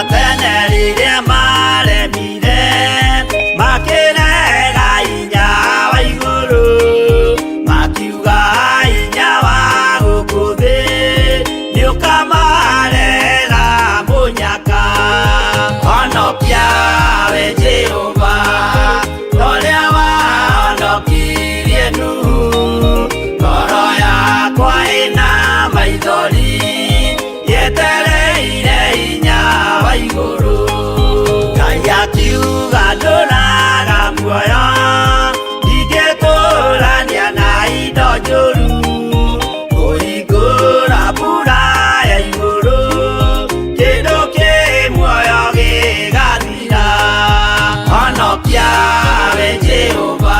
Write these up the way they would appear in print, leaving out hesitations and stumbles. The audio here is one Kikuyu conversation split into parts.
A tene rĩrĩa maremire makĩrega hinya wa igũrũ, makiuga hinya wa gũkũ thĩ nĩũkamarehera mũnyaka. Honokia we Jehova torĩa wahonokirie Nuhu. Ngoro yakwa ĩna maithori yetereire hinya wa igũrũ. Ngai akiuga ndũraga muoyo, ndingĩtũrania na indo njũru. Kũhingũra mbura ya igũrũ, kĩndũ kĩ muoyo gĩgathira. Honokia we Jehova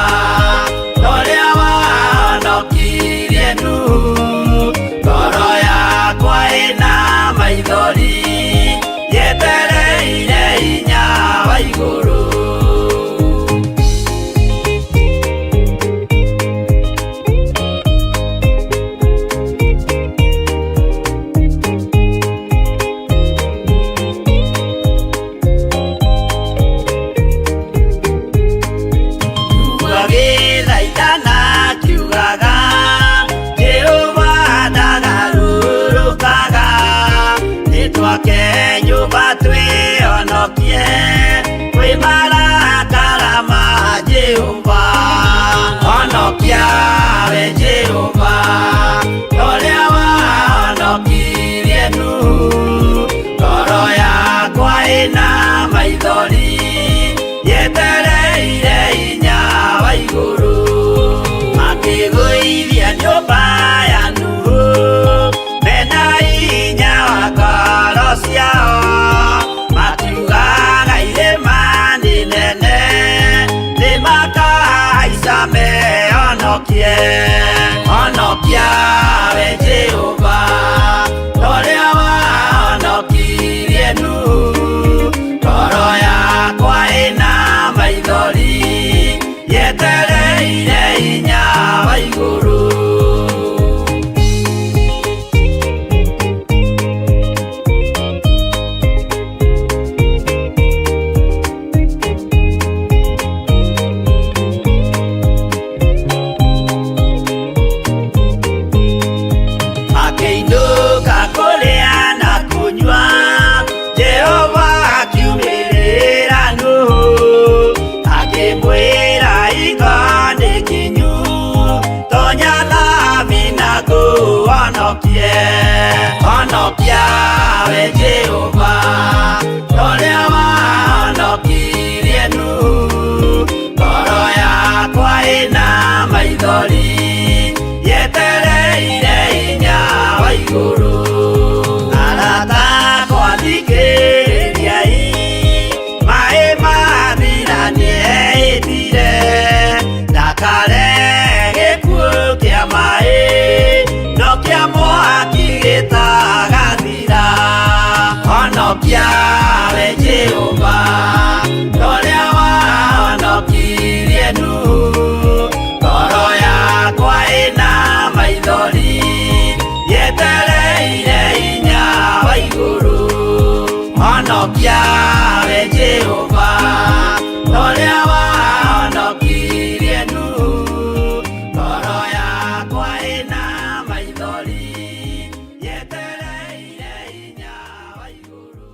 torĩa wahonokirie Nuhu. Ngoro yakwa ĩna maithori yetereire hinya wa igũrũ. Agĩthaithana akiugaga, Jehova ndagarũrũkaga. Nĩtwake nyũmba twĩhonokie kwĩ marakara ma Jehova. Honokia we Jehova torĩa wahonokirie Nuhu. Ngoro yakwa ĩna maithori yetereire hinya wa igũrũ. Makĩgũithia nyũmba ya Nuhu mena hinya wa ngoro ciao, makiugaga irĩma nĩ nene nĩmakahaica mehonokie. Honokia we Jehova torĩa wahonokirie Nuhu. Ngoro yakwa ĩna maithori yetereire hinya wa igũrũ. Akĩinũka kũrĩa na kũnyua, Jehova akiumĩrĩra Nuhu akĩmwĩra, hingo nĩ kinyu, tonya thabina ngũhonokie. Honokia we Jehova torĩa wahonokirie Nuhu. Ngoro yakwa ĩna maithori yetereire hinya wa igũrũ. Arata akwa thikĩrĩriai, maĩ mathira nĩehĩtire ndakare gĩkuũ kĩa maĩ no kĩa mwaki gĩtagathira. Honokia we Jehova torĩa wahonokirie Nuhu. Ngoro yakwa ĩna maithori yetereire hinya wa igũrũ. Honokia we Jehova torĩa wahonokirie Nuhu. Ngoro yakwa ĩna maithori yetereire hinya wa igũrũ.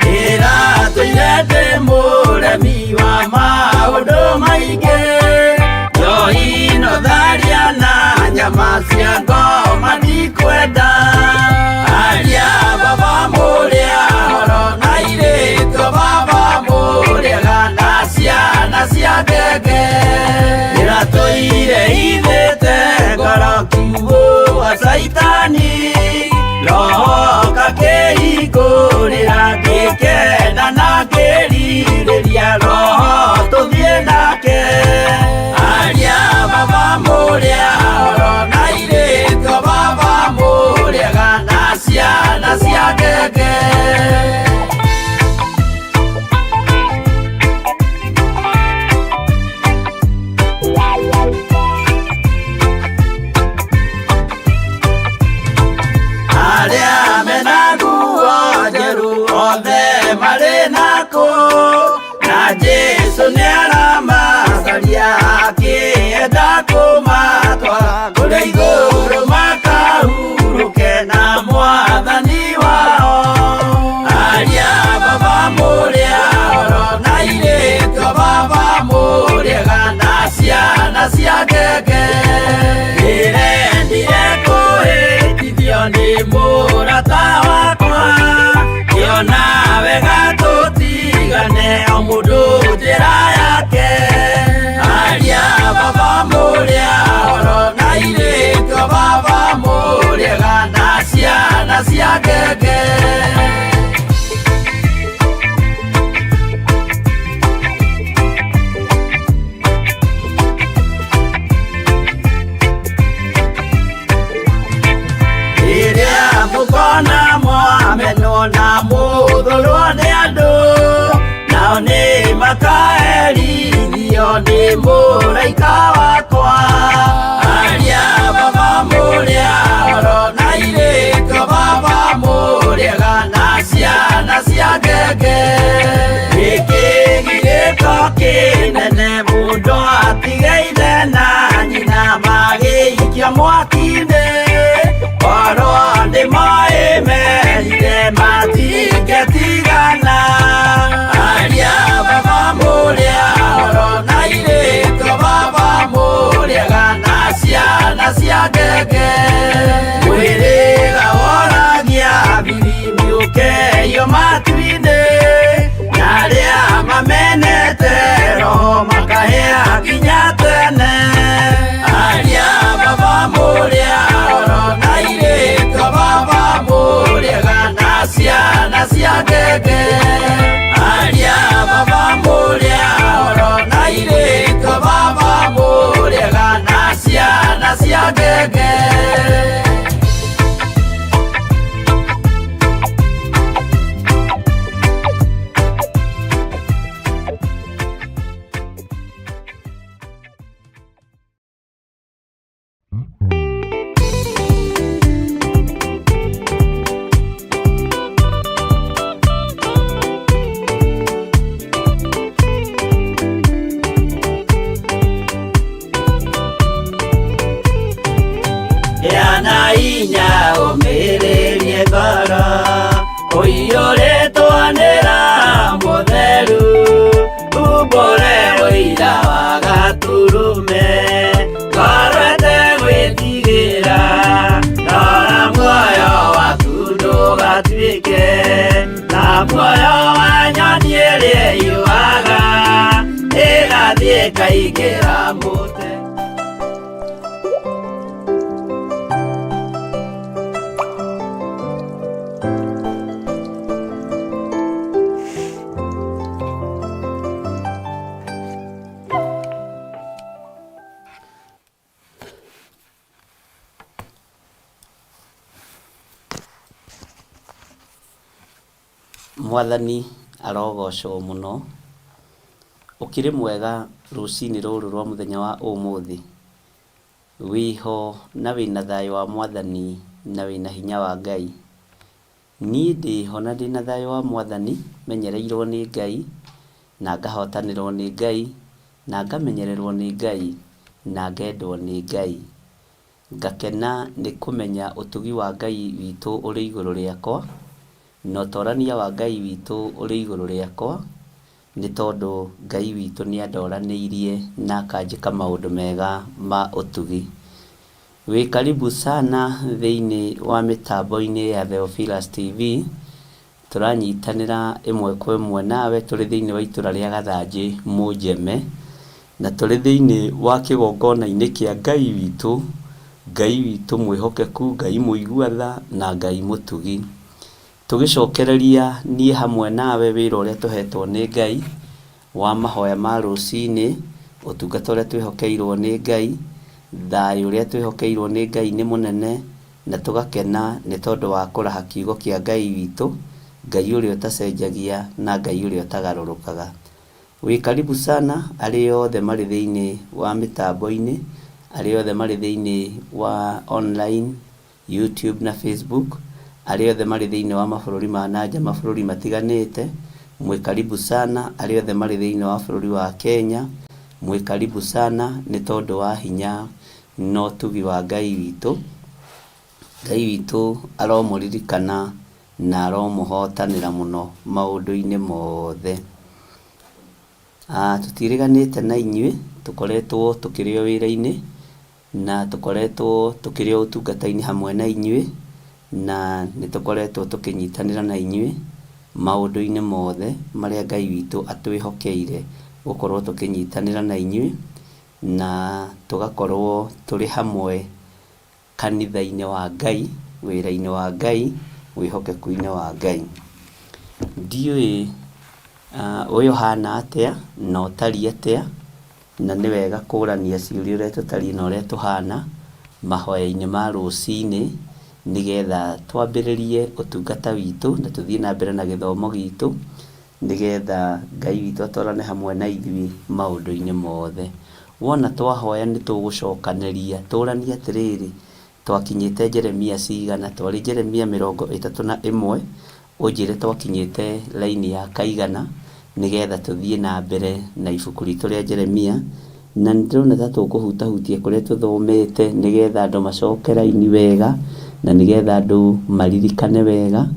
Ndĩratũire ndĩ mũremi wa maũndũ maingĩ, njohi no tharia na nyama cia ngoma ndikwenda. Aria baba mũrĩa horo na airĩtu baba mũrĩaga na ciana cia ngenge. Ndĩratũire ithĩte ngoro kiugũ wa caitani, roho ngakĩhingũrĩra ngĩkena na ngĩrirĩria roho tũthiĩ nake. Aria baba mũrĩa horo na airĩtu baba mũrĩaga na ciana cia ngenge. Mũraika wakwa aria baba mũrĩa oro na irĩko baba mũrĩega na ciana cia ngenge gĩkĩgirĩko kĩnene mũndũ atigaire na nyina magĩikia mwaki-inĩ korwo nĩ moĩ merire matingĩtigana aria baba mũrĩa oro na irĩko baba mũrĩega na ciana cia ngenge mwĩrĩga woragia birimi ũkeio matu-inĩ na arĩa mamenete roho makahĩa nginya tene aria baba mũrĩa oro na irĩko baba mũrĩega na ciana cia ngenge aria baba mũrĩa oro na irĩko baba mũrĩega na ciana cia ngenge. Yana inya ũmĩrĩrie ngoro ũiyũrĩtwo nĩ Roho Mũtheru umbũre ũira wa Gatũrũme ngoro ĩtegwĩtigĩra rora muoyo waku ndũgatuĩke ta muoyo wa nyoni ĩrĩa ĩũaga ĩgathiĩ ĩkaingĩra mũtego. Mwathani arogocwo mũno. Ũkĩrĩ mwega rũcinĩ rũrũ rwa mũthenya wa ũmũthĩ? Wĩho na wĩna thayũ wa Mwathani na wĩna hinya wa Ngai. Niĩ ndĩho na ndĩna thayũ wa Mwathani, menyereirwo nĩ Ngai, na ngahotanĩrwo nĩ Ngai, na ngamenyererwo nĩ Ngai, na ngendwo nĩ Ngai. Ngakena nĩ kũmenya ũtugi wa Ngai witũ ũrĩ igũrũ rĩakwa, na ũtorania wa Ngai witũ ũrĩ igũrũ rĩakwa, nĩ tondũ Ngai witũ nĩ andoranĩirie na akanjĩka maũndũ mega ma ũtugi. Wĩ karibu sana thĩinĩ wa mĩtambo-inĩ ya Theophilus TV, tũranyitanĩra ĩmwe kwa ĩmwe nawe tũrĩ thĩinĩ wa itũra rĩa Gathanjĩ Mũnjeme, na tũrĩ thĩinĩ wa kĩgongona-inĩ kĩa Ngai witũ, Ngai witũ mwĩhokeku, Ngai mũigua tha na Ngai mũtugi. Tũgĩcokereria niĩ hamwe nawe wĩra ũrĩa tũhetwo nĩ Ngai wa mahoya ma rũcinĩ, ũtungata ũrĩa twĩhokeirwo nĩ Ngai, thayũ ũrĩa twĩhokeirwo nĩ Ngai nĩ mũnene, na tũgakena nĩ tondũ wa kũraha kiugo kĩa Ngai witũ, Ngai ũrĩa ũtacenjagia na Ngai ũrĩa ũtagarũrũkaga. Wĩ karibu sana arĩa othe marĩ thĩinĩ wa mĩtambo-inĩ, arĩa othe marĩ thĩinĩ wa online, YouTube na Facebook, arĩa othe marĩ thĩinĩ wa mabũrũri ma na nja mabũrũri matiganĩte, mwĩ karibu sana, arĩa othe marĩ thĩinĩ wa bũrũri wa Kenya, mwĩ karibu sana nĩ tondũ wa hinya na ũtugi wa Ngai witũ. Ngai witũ aromũririkana na aromũhotanĩra mũno maũndũ-inĩ mothe. Tũtiĩrĩganĩte na inyuĩ, tũkoretwo tũkĩrĩ o wĩra-inĩ, na tũkoretwo tũkĩrĩ o ũtungata-inĩ hamwe na inyuĩ, na nĩ tũkoretwo tũkĩnyitanĩra na inyuĩ maũndũ-inĩ mothe marĩa Ngai witũ atwĩhokeire gũkorwo tũkĩnyitanĩra na inyuĩ, na tũgakorwo tũrĩ hamwe kanitha-inĩ wa Ngai, wĩra-inĩ wa Ngai, wĩhokeku-inĩ wa Ngai. Ndiũĩ ũyũ ũhana atĩa na ũtariĩ atĩa, na nĩ wega kũrania ciũria ũrĩa tũtariĩ na ũrĩa tũhana mahoya-inĩ ma rũcinĩ, nĩgetha twambĩrĩrie ũtungata witũ na tũthiĩ na mbere na gĩthomo gitũ, nĩgetha Ngai witũ atwarane hamwe na ithuĩ maũndũ-inĩ mothe. Wona twahoya nĩ tũgũcokanĩria tũranie atĩrĩrĩ, twakinyĩte Jeremia cigana? Twarĩ Jeremia 31, ũnjĩre twakinyĩte raini ya kaigana, nĩgetha tũthiĩ na mbere na ibuku ritũ rĩa Jeremia. Na nĩ ndĩrona ta tũkũhutahutia kũrĩa tũthomete, nĩgetha andũ macoke raini wega, na nĩgetha andũ maririkane wega,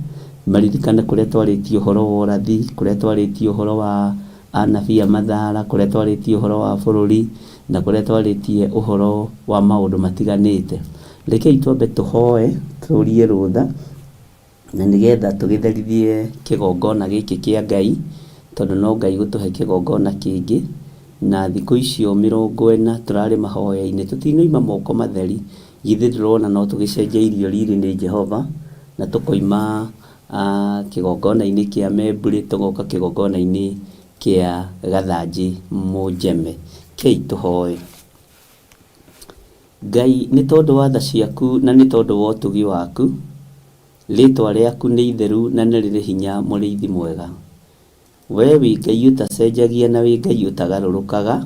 maririkane kũrĩa twarĩtie ũhoro wa ũrathi, kũrĩa twarĩtie ũhoro wa anabii a mathara, kũrĩa twarĩtie ũhoro wa bũrũri, na kũrĩa twarĩtie ũhoro wa maũndũ matiganĩte. Rekei twambe tũhoe, tũrie rũtha, na nĩgetha tũgĩtherithie kĩgongona gĩkĩ kĩa Ngai, tondũ no Ngai gũtũhe kĩgongona kĩngĩ. Na thikũ icio 40 tũrarĩ mahoya-inĩ, tũtinoima moko matheri, githĩ ndũrona no tũgĩcenjeirio riri nĩ Jehova, na tũkoima kĩgongona-inĩ kĩa Membure tũgoka kĩgongona-inĩ kĩa Gathanjĩ Mũnjeme. Kei tũhoe. Ngai nĩ tondũ wa tha ciaku na nĩ tondũ wa ũtugi waku, rĩtwa rĩaku nĩ itheru na nĩ rĩrĩ hinya mũrĩithi mwega. We wĩ Ngai ũtacenjagia na wĩ Ngai ũtagarũrũkaga,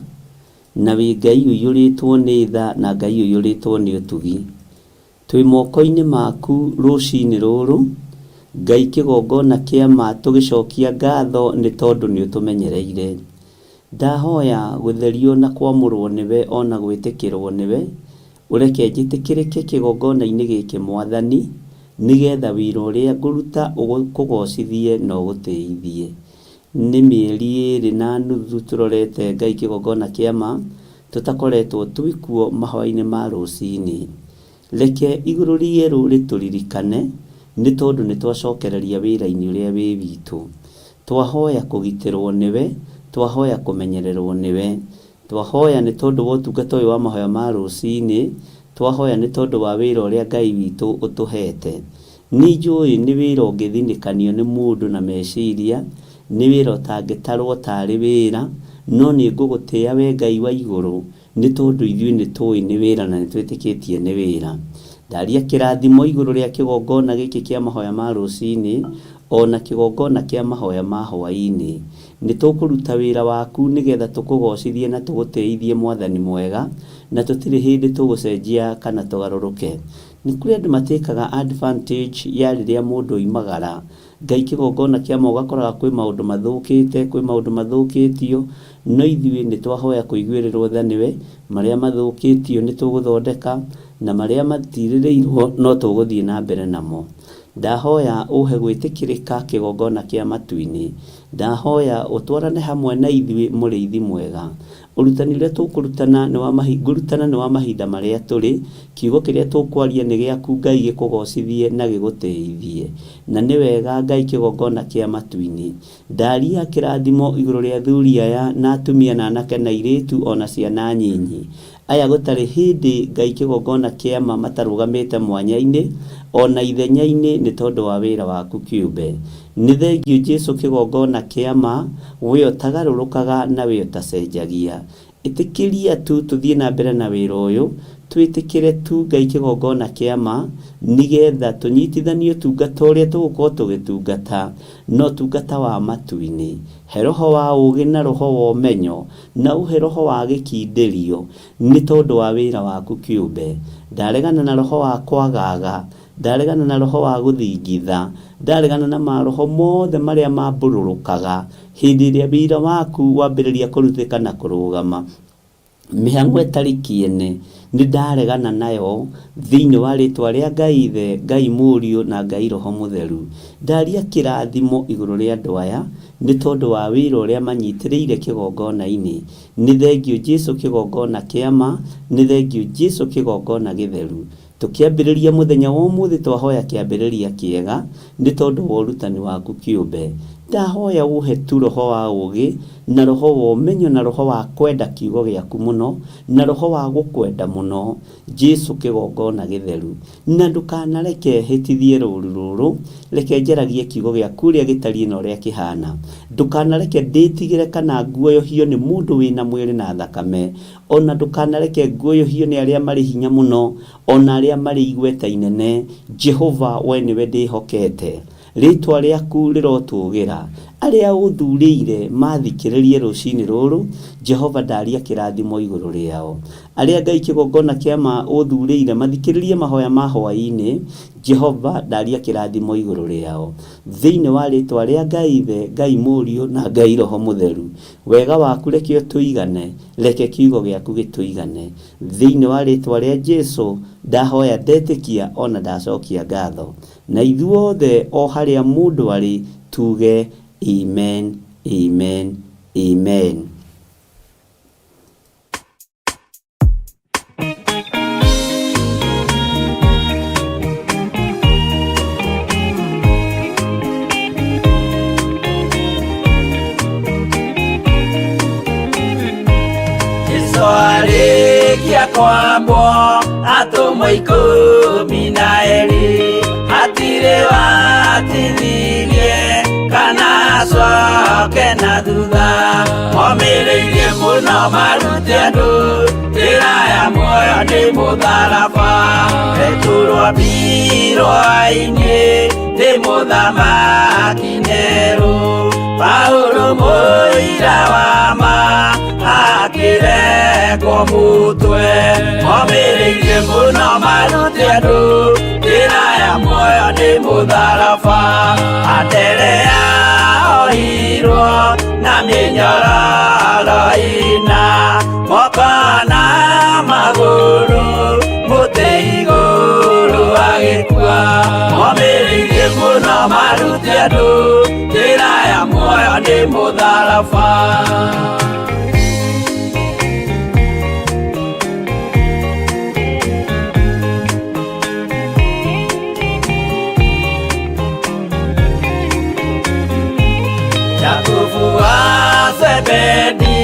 na wĩ Ngai ũiyũrĩtwo nĩ tha na Ngai ũiyũrĩtwo nĩ ũtugi. Twĩ moko-inĩ maku rũcinĩ rũrũ, Ngai kĩgongona kĩa ma tũgĩcokia ngatho nĩ tondũ nĩ ũtũmenyereire. Ndahoya gũtherio na kwamũrwo nĩwe o na gwĩtĩkĩrwo nĩwe, ũreke njĩtĩkĩrĩke kĩgongona-inĩ gĩkĩ Mwathani, nĩgetha wĩra ũrĩa ngũruta ũkũgocithie na ũgũtĩithie. Nĩ mĩeri ĩrĩ na nuthu tũrorete Ngai kĩgongona kĩa ma, tũtakoretwo twĩ kuo mahoya-inĩ ma rũcinĩ. Reke igũrũ rĩerũ rĩtũririkane, nĩ tondũ nĩ twacokereria wĩra-inĩ ũrĩa wĩ witũ. Twahoya kũgitĩrwo nĩwe, twahoya kũmenyererwo nĩwe. Twahoya nĩ tondũ wa ũtungata ũyũ wa mahoya ma rũcinĩ, twahoya nĩ tondũ wa wĩra ũrĩa Ngai witũ ũtũhete. Nĩ njũĩ nĩ wĩra ũngĩthinĩkanio nĩ mũndũ na meciria, nĩ wĩra ũtangĩtarwo tarĩ wĩra, no nĩ ngũgũtĩa we Ngai wa igũrũ, nĩ tondũ ithuĩ nĩ tũĩ nĩ wĩra na nĩ twĩtĩkĩtie nĩ wĩra. Ndaria kĩrathimo igũrũ rĩa kĩgongona gĩkĩ kĩa mahoya ma rũcinĩ, o na kĩgongona kĩa mahoya ma hwaĩ-inĩ. Nĩ tũkũruta wĩra waku nĩgetha tũkũgocithie na tũgũtĩithie Mwathani mwega, na tũtirĩ hĩndĩ tũgũcenjia kana tũgarũrũke. Nĩ kũrĩ andũ matĩkaga advantage ya rĩrĩa mũndũ oimagara Ngai kĩgongona kĩa ma ũgakoraga kwĩ maũndũ mathũkĩte, kwĩ maũndũ mathũkĩtio, no ithuĩ nĩ twahoya kũiguĩrĩrwo tha nĩwe, marĩa mathũkĩtio nĩ tũgũthondeka, na marĩa matirĩrĩirwo no tũgũthiĩ na mbere namo. Ndahoya ũhe gwĩtĩkĩrĩka kĩgongona kĩa matu-inĩ. Ndahoya ũtwarane hamwe na ithuĩ mũrĩithi mwega. Ũrutani ũrĩa tũkũrutana nĩ wa mahi, ngũrutana nĩ wa mahinda marĩa tũrĩ, kiugo kĩrĩa tũkwaria nĩ gĩaku Ngai gĩkũgocithie na gĩgũtĩithie. Na nĩ wega Ngai kĩgongona kĩa matu-inĩ. Ndaria kĩrathimo igũrũ rĩa athuri aya na atumia na anake na airĩtu o na ciana nyinyi. Aya gũtarĩ hĩndĩ Ngai kĩgongona kĩa ma matarũgamĩte mwanya-inĩ o na ithenya-inĩ nĩ tondũ wa wĩra waku kĩũmbe. Nĩ thengiũ Jesu kĩgongona kĩa ma, we ũtagarũrũkaga na we ũtacenjagia. Ĩtĩkĩria tu tũthiĩ na mbere na wĩra ũyũ, twĩtĩkĩre tu Ngai kĩgongona kĩa ma, nĩgetha tũnyitithanie ũtungata ũrĩa tũgũkorwo tũgĩtungata na ũtungata wa matu-inĩ. He roho wa ũũgĩ na roho wa ũmenyo, na ũhe roho wa gĩkindĩrio, nĩ tondũ wa wĩra waku kĩũmbe. Ndaregana na roho wa kwagaaga, ndaregana na roho wa gũthingitha, ndaregana na maroho mothe marĩa mambũrũrũkaga hĩndĩ ĩrĩa wĩra waku wambĩrĩria kũrutĩka na kũrũgama. Mĩhang'o ĩtarĩ kĩene nĩ ndaregana nayo thĩinĩ wa rĩtwa rĩa Ngai Ithe, Ngai Mũriũ na Ngai Roho Mũtheru. Ndaria kĩrathimo igũrũ rĩa andũ aya nĩ tondũ wa wĩra ũrĩa manyitĩrĩire kĩgongona-inĩ. Nĩ thengiũ Jesu kĩgongona kĩa ma, nĩ thengiũ Jesu kĩgongona gĩtheru. Tũkĩambĩrĩria mũthenya wa ũmũthĩ twahoya kĩambĩrĩria kĩega nĩ tondũ wa ũrutani waku kĩũmbe. Ndahoya ũhe tu roho wa ũũgĩ, na roho wa ũmenyo na roho wa kwenda kiugo gĩaku mũno, na roho wa gũkwenda mũno, Jesu kĩgongona gĩtheru. Na ndũkanareke hĩtithie rũũru rũrũ, reke njaragie kiugo gĩaku ũrĩa gĩtariĩ na ũrĩa kĩhana. Ndũkanareke ndĩtigĩre kana nguoyohio nĩ mũndũ wĩna mwĩrĩ na thakame, O na ndũkanareke nguoyohio nĩ arĩa marĩ hinya mũno, o na arĩa marĩ igweta inene. Jehova, wee nĩwe ndĩhokete. Rĩĩtwa rĩaku rĩrotũũgĩra. Arĩa ũthurĩire mathikĩrĩrie rũcinĩ rũrũ, Jehova ndaria kĩrathimo igũrũ rĩao. Arĩa Ngai kĩgongona kĩa ma ũthurĩire mathikĩrĩrie mahoya ma hwaĩ-inĩ, Jehova ndaria kĩrathimo igũrũ rĩao. Thĩinĩ wa rĩtwa rĩa Ngai Ithe, Ngai Mũriũ na Ngai Roho Mũtheru, wega waku reke ũtũigane, reke kiugo gĩaku gĩtũigane. Thĩinĩ wa rĩtwa rĩa Jesu ndahoya ndetĩkia ona ndacokia ngatho. Na ithuothe o harĩa mũndũ arĩ tuge amen, amen, amen. Jesu arĩkia kwambwo atũmwo 12 hatirĩ watithirie kana acoke na thutha momĩrĩirie mũno marute andũ njĩra ya muoyo nĩ mũtharaba Petero ambirwo-inĩ nĩ mũthamaki Nero Paulo mũira wa ma akĩrekwo mũtwe momĩrĩirie mũno marute andũ njĩra ya muoyo nĩ mũtharaba Anderea ohirwo na mĩnyororo ĩna moko na magũrũ mũtĩ igũrũ agĩkua momĩrĩirie mũno marute andũ njĩra ya muoyo nĩ mũtharaba. Jakubu wa Zebedi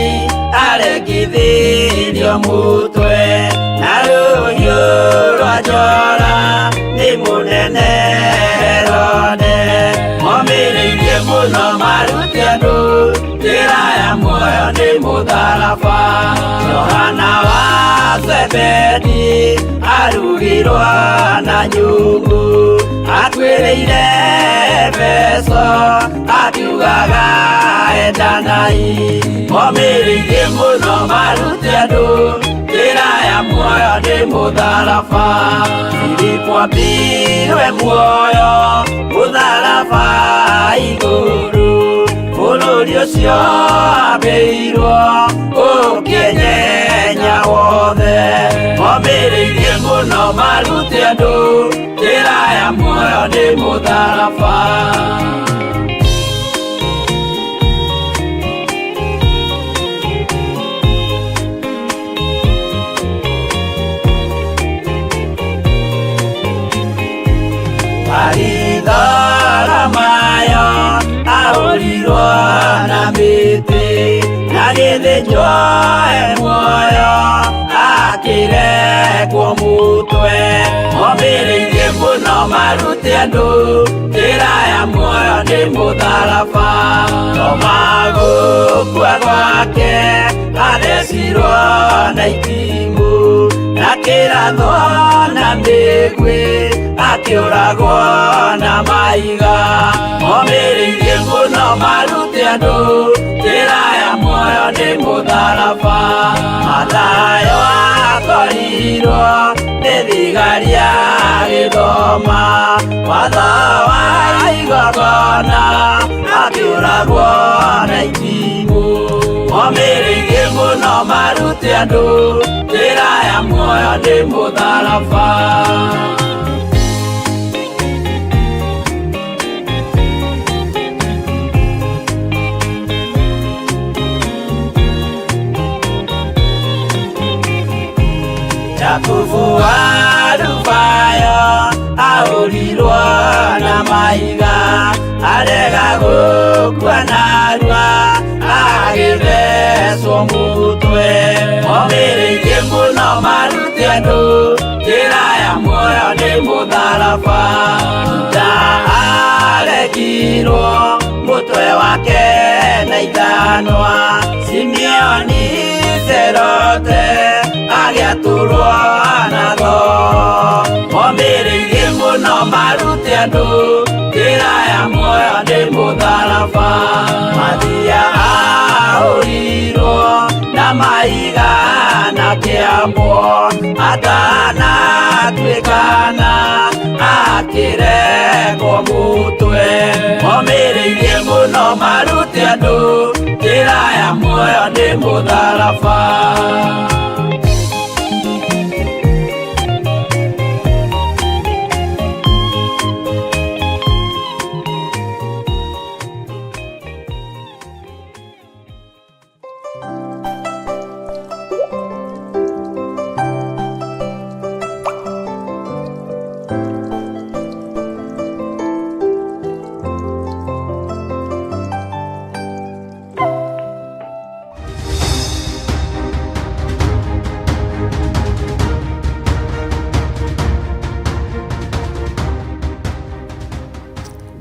aregithirio mutwe na rũhiũ rwa njora nĩ mũnene Herode momĩrĩirie mũno marute andũ njĩra ya muoyo nĩ mũtharaba Johana wa Zebedi arugirwo na nyungu akuĩrĩire Efeso akiugaga endanai momĩrĩirie mũno marute andũ njĩra ya muoyo nĩ mũtharaba Filipo ambirwe muoyo mũtharaba igũrũ bũrũri ũcio ambĩirwo ũkĩenyenya wothe momĩrĩirie mũno marute andũ njĩra ya muoyo nĩ mũtharaba. Baritholomayo ahũrirwo na mĩtĩ na gĩthĩnjwo e muoyo akĩrekwo mũtwe momĩrĩirie mũno marute andũ njĩra ya muoyo nĩ mũtharaba Toma gũkua gwake athecirwo na itimũ na kĩrathwo na mĩguĩ akĩũragwo na mahiga momĩrĩirie mũno marute andũ njĩra ya muoyo nĩ mũtharaba Mathayo akorirwo nĩ thigari agĩthoma watho wa igongona akĩũragwo na itimũ momĩrĩirie mũno marute andũ njĩra ya muoyo nĩ mũtharaba. Jakubu wa Alufayo ahũrirwo na mahiga arega gũkua narua agĩthecwo mũtwe momĩrĩirie mũno marute andũ njĩra ya muoyo nĩ mũtharaba Juda aregirwo mũtwe wake na ithanwa Simeoni Serote agĩatũrwo na thoo momĩrĩirie mũno marute andũ njĩra ya muoyo nĩ mũtharaba. Akĩambwo atanatuĩkana, akĩrengwo mũtwe, omĩrĩirie mũno marute andũ njĩra ya muoyo nĩ mũtharaba.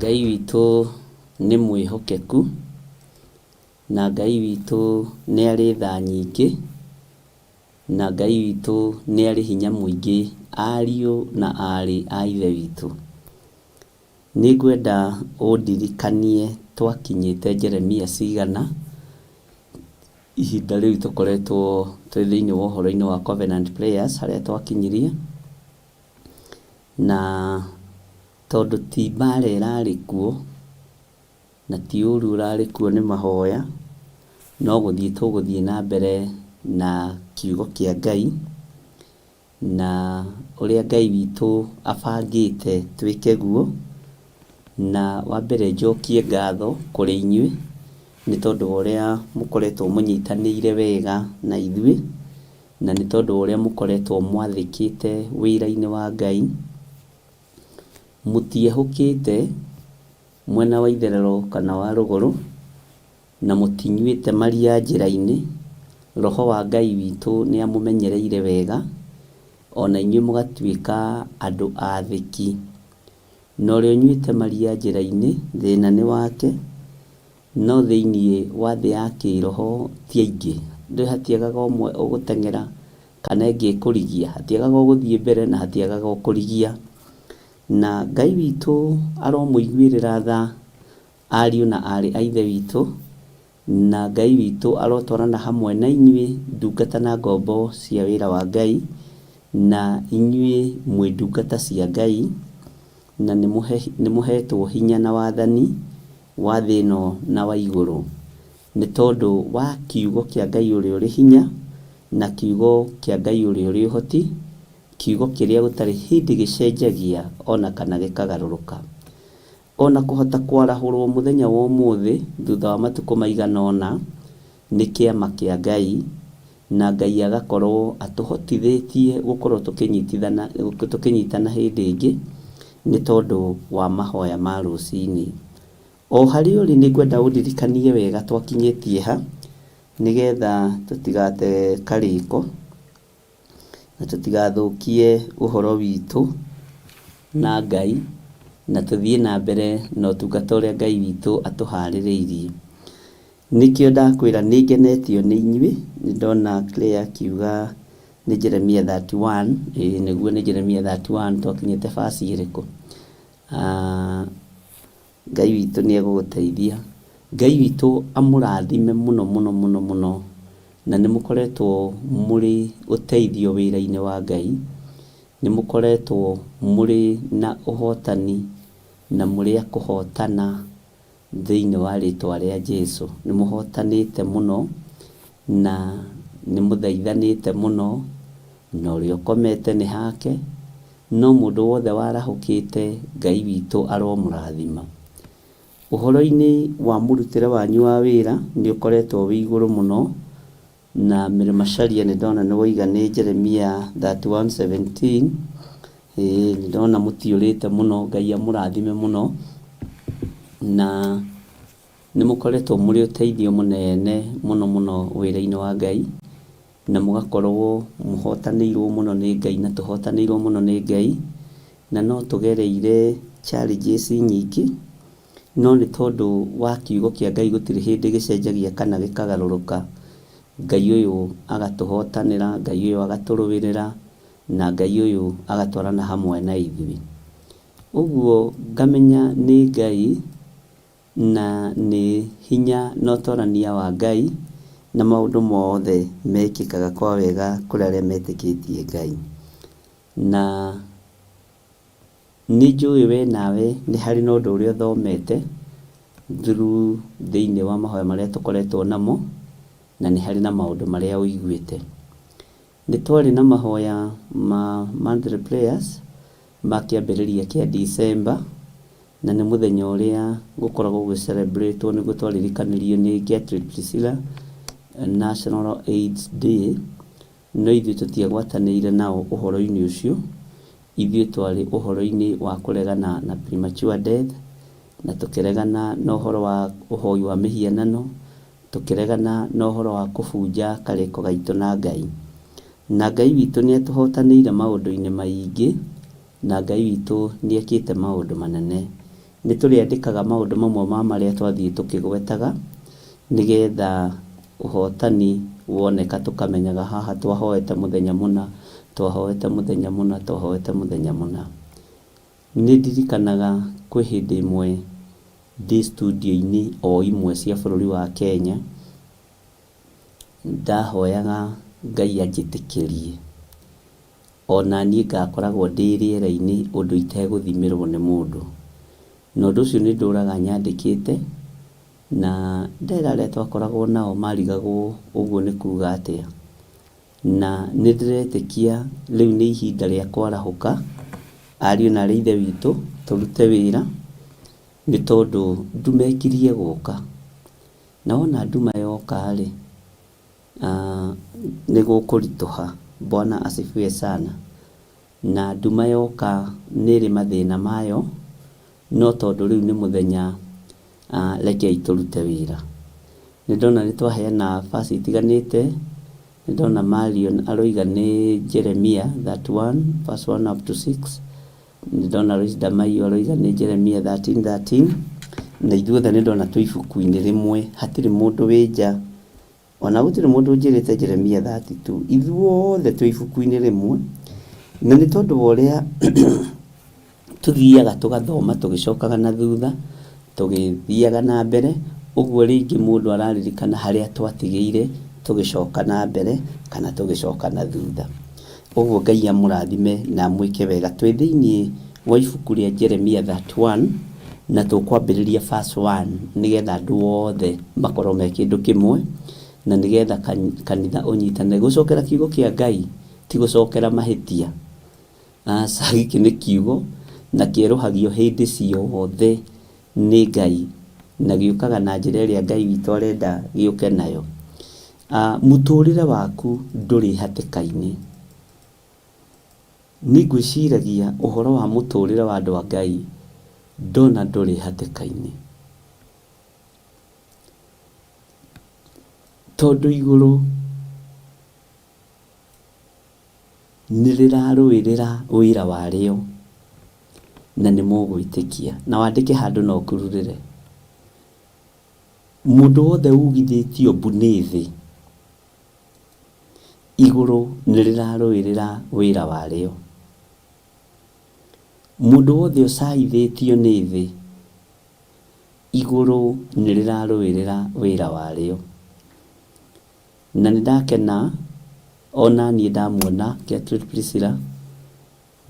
Ngai witũ nĩ mwĩhokeku. Na Ngai witũ nĩ arĩ tha nyingĩ, na Ngai witũ nĩ arĩ hinya mũingĩ, ariũ na aarĩ a Ithe witũ. Nĩ ngwenda ũndirikanie twakinyĩte Jeremia cigana, ihinda rĩu tũkoretwo twĩ thĩinĩ wa ũhoro-inĩ wa Covenant Prayers harĩa twakinyirie, na tondũ ti mbara ĩrarĩ kuo, Na ti ũũru ũrarĩ kuo nĩ mahoya, no gũthiĩ tũgũthiĩ na mbere na kiugo kĩa Ngai, na ũrĩa Ngai witũ abangĩte twĩke guo. Na wa mbere njokie ngatho kũrĩ inyuĩ, nĩ tondũ wa ũrĩa mũkoretwo mũnyitanĩire wega na ithuĩ, na nĩ tondũ wa ũrĩa mũkoretwo mwathĩkĩte wĩra-inĩ wa Ngai. Mũtiehũkĩte mwena wa itherero kana wa rũgũrũ, na mũtinyuĩte maria njĩra-inĩ, Roho wa Ngai witũ nĩamũmenyereire wega, o na inyuĩ mũgatuĩka andũ aathĩki. Na ũrĩa ũnyuĩte maria njĩra-inĩ, thĩna nĩ wake, no thĩinĩ wa thĩ ya kĩĩroho ti aingĩ. Ndũĩ hatiagaga ũmwe ũgũteng'era kana ĩngĩ ĩkũrigia, hatiagaga ũgũthiĩ mbere na hatiagaga ũkũrigia. Na Ngai witũ aromũiguĩrĩra tha ariũ na aarĩ a Ithe witũ, na Ngai witũ arotwarana hamwe na inyuĩ ndungata na ngombo cia wĩra wa Ngai, na inyuĩ mwĩ ndungata cia Ngai, na nĩmũhetwo hinya na wathani wa thĩ ĩno na wa igũrũ, nĩ tondũ wa kiugo kĩa Ngai ũrĩa ũrĩ hinya, na kiugo kĩa Ngai ũrĩa ũrĩ ũhoti, Kiugo kĩrĩa gũtarĩ hĩndĩ gĩcenjagia o na kana gĩkagarũrũka. O na kũhota kwarahũrwo mũthenya wa ũmũthĩ thutha wa matukũ maigana ũna nĩ kĩama kĩa Ngai, na Ngai agakorwo atũhotithĩtie gũkorwo tũkĩnyitana hĩndĩ ĩngĩ nĩ tondũ wa mahoya ma rũcinĩ. O harĩa ũrĩ nĩ ngwenda ũndirikanie wega twakinyĩtie ha, nĩgetha tũtigate karĩko. Na tũtigathũkie ũhoro witũ na Ngai, na tũthiĩ na mbere na ũtungata ũrĩa Ngai witũ atũharĩrĩirie. Nĩkĩo ndakwĩra nĩ ngenetio nĩ inyuĩ, nĩ ndona Claire akiuga nĩ Jeremia 31, ĩĩ nĩguo nĩ Jeremia 31, twakinyĩte verse ĩrĩkũ? Ngai witũ nĩ egũgũteithia. Ngai witũ amũrathime mũno mũno mũno mũno, na nĩ mũkoretwo mũrĩ ũteithio wĩra-inĩ wa Ngai, nĩ mũkoretwo mũrĩ na ũhotani na mũrĩ a kũhotana thĩinĩ wa rĩtwa rĩa Jesu. Nĩ mũhotanĩte mũno na nĩ mũthaithanĩte mũno, na ũrĩa ũkomete nĩ hake. No mũndũ wothe warahũkĩte, Ngai witũ aromũrathima. Ũhoro-inĩ wa mũrutĩre wanyu wa wĩra nĩ ũkoretwo wĩ igũrũ mũno, na Mary Macharia nĩ ndona nĩ woiga nĩ Jeremia 31:17, ĩĩ nĩ ndona mũtiũrĩte mũno, Ngai amũrathime mũno, na nĩ mũkoretwo mũrĩ ũteithio mũnene mũno mũno wĩra-inĩ wa Ngai. Na mũgakorwo mũhotanĩirwo mũno nĩ Ngai na tũhotanĩirwo mũno nĩ Ngai, na no tũgereire challenges nyingĩ, no nĩ tondũ wa kiugo kĩa Ngai gũtirĩ hĩndĩ gĩcenjagia kana gĩkagarũrũka, Ngai ũyũ agatũhotanĩra, Ngai ũyũ agatũrũĩrĩra, na Ngai ũyũ agatwarana hamwe na ithuĩ. Ũguo ngamenya nĩ Ngai. Na nĩ hinya na ũtorania wa Ngai, Na maũndũ mothe mekĩkaga kwa wega kũrĩ arĩa metĩkĩtie Ngai. Na nĩ njũĩ we nawe nĩ harĩ na ũndũ ũrĩa ũthomete through thĩinĩ wa mahoya marĩa tũkoretwo namo, na nĩ harĩ na maũndũ marĩa ũiguĩte. Nĩ twarĩ na mahoya ma monthly prayers ma kĩambĩrĩria kĩa December, na nĩ mũthenya ũrĩa gũkoragwo gũgĩ celebrate wo nĩguo twaririkanirio nĩ Gertrude Priscilla, National AIDS Day, no ithuĩ tũtiagwatanĩire nao ũhoro-inĩ ũcio, ithuĩ twarĩ ũhoro-inĩ wa kũregana na premature death, na tũkĩregana na ũhoro wa ũhoi wa mĩhianano, tũkĩregana na ũhoro wa kũbunja karĩko gaitũ na Ngai. Na Ngai witũ nĩ atũhotanĩire maũndũ-inĩ maingĩ, na Ngai witũ nĩ ekĩte maũndũ manene. Nĩ tũrĩandĩkaga maũndũ mamwe ma marĩa twathiĩ tũkĩgwetaga, nĩgetha ũhotani woneka tũkamenyaga haha twahoete mũthenya mũna, twahoete mũthenya mũna, twahoete mũthenya mũna. Nĩ ndirikanaga kwĩ hĩndĩ ĩmwe ndĩ studio-inĩ o imwe cia bũrũri wa Kenya, ndahoyaga Ngai anjĩtĩkĩrie ona niĩ ngakoragwo ndĩ rĩera-inĩ ũndũ itegũthimĩrwo nĩ mũndũ. Na ũndũ ũcio nĩ ndũraga nyandĩkĩte, na ndera arĩa twakoragwo nao marigagwo ũguo nĩ kuga atĩa. Na nĩ ndĩretĩkia rĩu nĩ ihinda rĩa kwarahũka, ariũ na aarĩ a Ithe witũ, tũrute wĩra, nĩ tondũ nduma ĩkirie gũka. Na wona nduma yoka-rĩ, nĩ gũkũritũha. Bwana asifiwe sana. Na nduma yoka nĩ ĩrĩ mathĩna mayo, no tondũ rĩu nĩ mũthenya, rekei tũrute wĩra. Nĩ ndona nĩ twaheana verse itiganĩte, nĩ ndona Marion aroiga nĩ Jeremiah 31 verse 1 up to 6, nĩ ndona Lois Damaio aroiga nĩ Jeremiah 13 13, na ithuothe nĩ ndona twĩ ibuku-inĩ rĩmwe, hatirĩ mũndũ wĩ nja, ona gũtirĩ mũndũ ũnjĩrĩte Jeremiah 32, ithuothe twĩ ibuku-inĩ rĩmwe, na nĩ tondũ wa ũrĩa tũthiaga tũgathoma tũgĩcokaga na thutha, tũgĩthiaga na mbere, ũguo rĩngĩ mũndũ araririkana harĩa twatigĩire tũgĩcoka na mbere kana tũgĩcoka na thutha. Ũguo Ngai amũrathime na amwĩke wega. Twĩ thĩinĩ wa ibuku rĩa Jeremiah 31 na tũkwambĩrĩria verse 1 nĩgetha andũ othe makorwo me kĩndũ kĩmwe na nĩgetha kanitha ũnyitane. Gũcokera kiugo kĩa Ngai ti gũcokera mahĩtia. Aca, gĩkĩ nĩ kiugo na kĩerũhagio hĩndĩ ciothe nĩ Ngai na gĩũkaga na njĩra ĩrĩa Ngai witũ arenda gĩũke nayo. Mũtũrĩre waku ndũrĩ hatĩka-inĩ. Niĩ ngwĩciragia ũhoro wa mũtũrĩre wa andũ a Ngai ndona ndũrĩ hatĩka-inĩ. Tondũ igũrũ nĩ rĩrarũĩrĩra wĩra warĩo na nĩ mũgwĩtĩkia. Na wandĩke handũ na ũkururĩre. Mũndũ wothe ugithĩtio mbu nĩ thĩ, igũrũ nĩ rĩrarũĩrĩra wĩra warĩo. Mũndũ wothe ũcaithĩtio nĩ thĩ, igũrũ nĩ rĩrarũĩrĩra wĩra warĩo. Na nĩ ndakena ona niĩ ndamuona Gertrude Priscilla,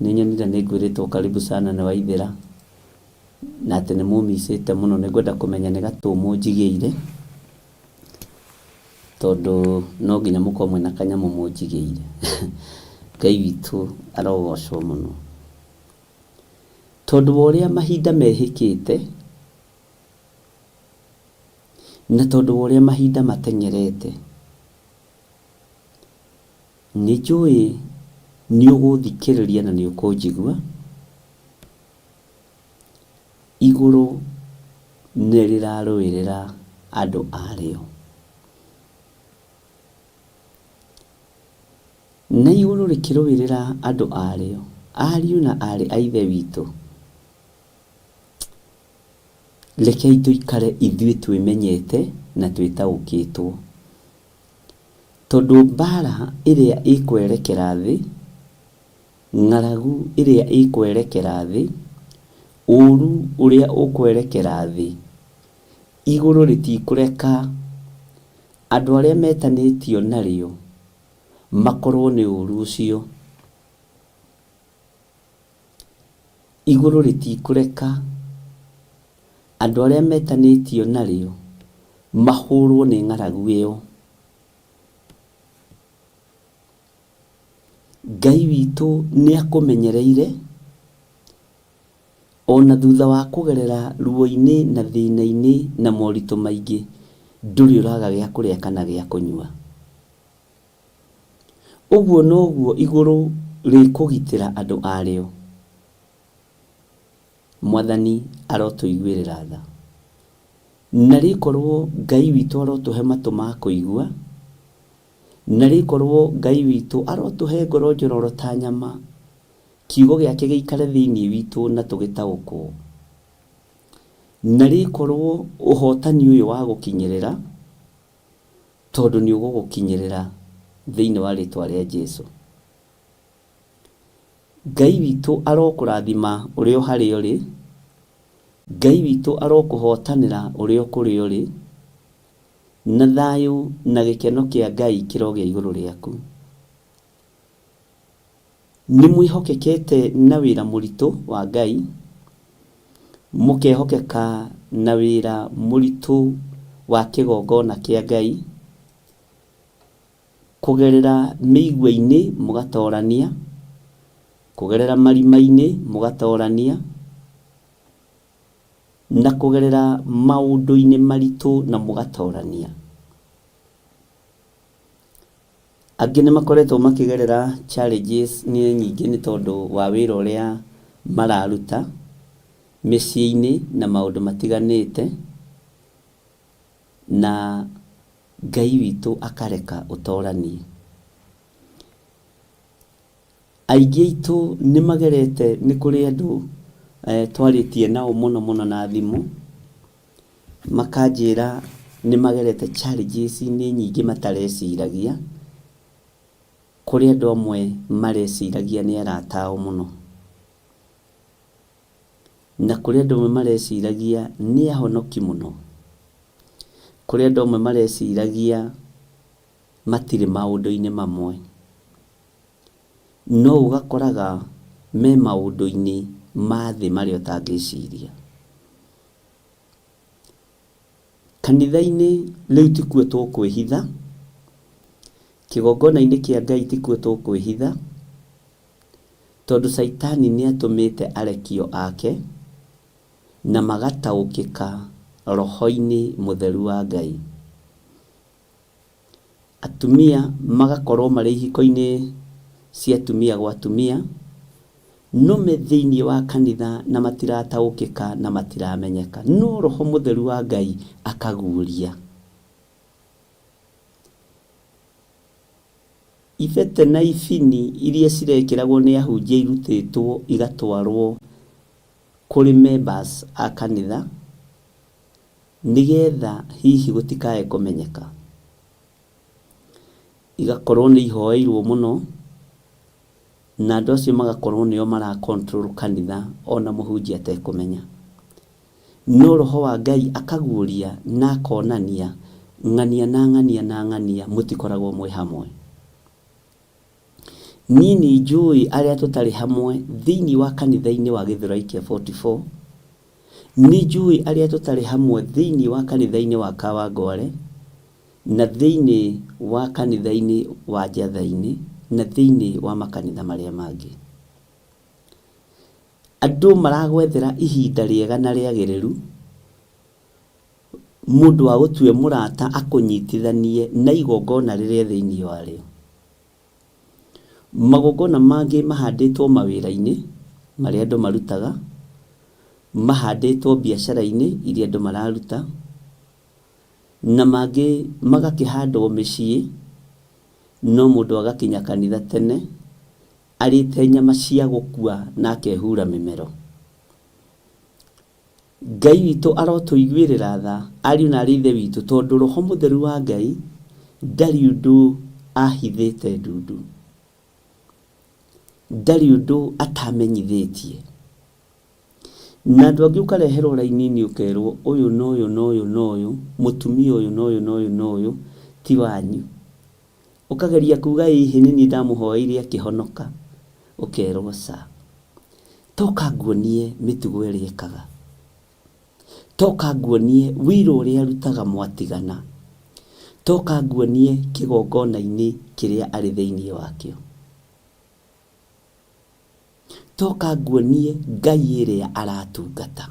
nĩ nyonire nĩ ngwĩrĩtwo karibu sana nĩ Waithĩra, na atĩ nĩ mũmicĩte mũno, nĩ ngwenda kũmenya nĩ gatũ mũnjigĩire, tondũ no nginya mũkorwo mwĩna kanyamũ mũnjigĩire. Ngai witũ arogocwo mũno. Tondũ wa ũrĩa mahinda mehĩkĩte, na tondũ wa ũrĩa mahinda mateng'erete, nĩ njũĩ nĩ ũgũthikĩrĩria na nĩ ũkũnjigua, igũrũ nĩ rĩrarũĩrĩra andũ arĩo. Na igũrũ rĩkĩrũĩrĩra andũ arĩo, ariũ na aarĩ a Ithe witũ, Rekei tũikare ithuĩ twĩmenyete na twĩtaũkĩtwo. Tondũ mbaara ĩrĩa ĩkwerekera thĩ, ng'aragu ĩrĩa ĩkwerekera thĩ, ũũru ũrĩa ũkwerekera thĩ, igũrũ rĩtikũreka Andũ arĩa metanĩtio narĩo makorwo nĩ ũru ũcio. Igũrũ rĩtikũreka andũ arĩa metanĩtio narĩo mahũrwo nĩ ng'aragu ĩyo. Ngai witũ nĩ akũmenyereire ona thutha wa kũgerera ruo-inĩ na thĩna-inĩ na moritũ maingĩ, ndũrĩ ũraga gĩa kũrĩa kana gĩa kũnyua. Ũguo noguo igũrũ rĩkũgitĩra andũ arĩo. Mwathani arotũiguĩrĩra tha. Na rĩkorwo Ngai witũ arotũhe matũ ma kũigua, na rĩkorwo Ngai witũ arotũhe ngoro njororo ta nyama, kiugo gĩake gĩikare thĩinĩ witũ na tũgĩtaũkwo. Na rĩkorwo ũhotani ũyũ wa gũkinyĩrĩra, tondũ nĩ ũgũgũkinyĩrĩra thĩinĩ wa rĩtwa rĩa Jesu. Ngai witũ arokũrathima ũrĩ o harĩa ũrĩ, Ngai witũ arokũhotanĩra ũrĩ o kũrĩa ũrĩ, na thayũ na gĩkeno kĩa Ngai kĩrogĩa igũrũ rĩaku. Nĩ mwĩhokekete na wĩra mũritũ wa Ngai, mũkehokeka na wĩra mũritũ wa kĩgongona kĩa Ngai, kũgerera mĩigua-inĩ mũgatorania, kũgerera marima-inĩ mũgatorania, na kũgerera maũndũ-inĩ maritũ na mũgatorania. Angĩ nĩ makoretwo makĩgerera challenges nĩ nyingĩ nĩ tondũ wa wĩra ũrĩa mararuta mĩciĩ-inĩ na maũndũ matiganĩte, na Ngai witũ akareka ũtoranie. Aingĩ aitũ nĩ magerete, nĩ kũrĩ andũ twarĩtie nao mũno mũno na thimũ, makanjĩra nĩ magerete challenges nyingĩ matareciragia. Kũrĩ andũ amwe mareciragia nĩ arata ao mũno. Na kũrĩ andũ amwe mareciragia nĩ ahonoki mũno. Kũrĩ andũ amwe mareciragia matirĩ maũndũ-inĩ mamwe. No ũgakoraga me maũndũ-inĩ ma thĩ marĩa ũtangĩciria. Kanitha-inĩ rĩu tikuo tũkwĩhitha, kĩgongona-inĩ kĩa Ngai tikuo tũkwĩhitha, tondũ Caitani nĩ atũmĩte arekio ake na magataũkĩka roho-inĩ mũtheru wa Ngai. Atumia magakorwo marĩ ihiko-inĩ cia atumia gwa atumia, no me thĩinĩ wa kanitha na matirataũkĩka na matiramenyeka. No Roho Mũtheru wa Ngai akaguũria. Ibete na ibini iria cirekĩragwo nĩ ahunjia irutĩtwo igatwarwo kũrĩ members a kanitha, nĩgetha hihi gũtikae kũmenyeka. Igakorwo nĩ ihoeirwo mũno, na andũ acio magakorwo nĩo mara control kanitha ona mũhunjia atekũmenya. No Roho wa Ngai akaguũria na akonania ng'ania na ng'ania na ng'ania mũtikoragwo mwĩ hamwe. Niĩ nĩ njũĩ arĩa tũtarĩ hamwe thĩinĩ wa kanitha-inĩ wa Gĩthũrai kĩa 44, nĩ njũĩ arĩa tũtarĩ hamwe thĩinĩ wa kanitha-inĩ wa Kawangware, na thĩinĩ wa kanitha-inĩ wa Njatha-inĩ, na thĩinĩ wa makanitha marĩa mangĩ. Andũ maragwethera ihinda rĩega na rĩagĩrĩru, mũndũ agũtue mũrata akũnyitithanie na igongona rĩrĩa thĩinĩ warĩo. Magongona mangĩ mahandĩtwo mawĩra-inĩ marĩa andũ marutaga, mahandĩtwo biacara-inĩ iria andũ mararuta, na mangĩ magakĩhandwo mĩciĩ, no mũndũ agakinya kanitha tene, arĩte nyama cia gũkua na akehura mĩmero. Ngai witũ arotũiguĩrĩra tha, ariũ na aarĩ a Ithe witũ, tondũ Roho Mũtheru wa Ngai ndarĩ ũndũ ahithĩte ndundu. Ndarĩ ũndũ atamenyithĩtie. Na andũ angĩ ũkareherwo raini-inĩ ũkerwo ũyũ na ũyũ na ũyũ na ũyũ, mũtumia ũyũ na ũyũ na ũyũ na ũyũ, ti wanyu. Ũkageria kuga ĩhĩ nĩ niĩ ndamũhoeire akĩhonoka, ũkerwo ca. Toka nguonie mĩtugo ĩrĩa ekaga. Toka nguonie wĩira ũrĩa arutaga mwatigana. Toka nguonie kĩgongona-inĩ kĩrĩa arĩ thĩinĩ wakĩo. Toka nguonie Ngai ĩrĩa aratungata.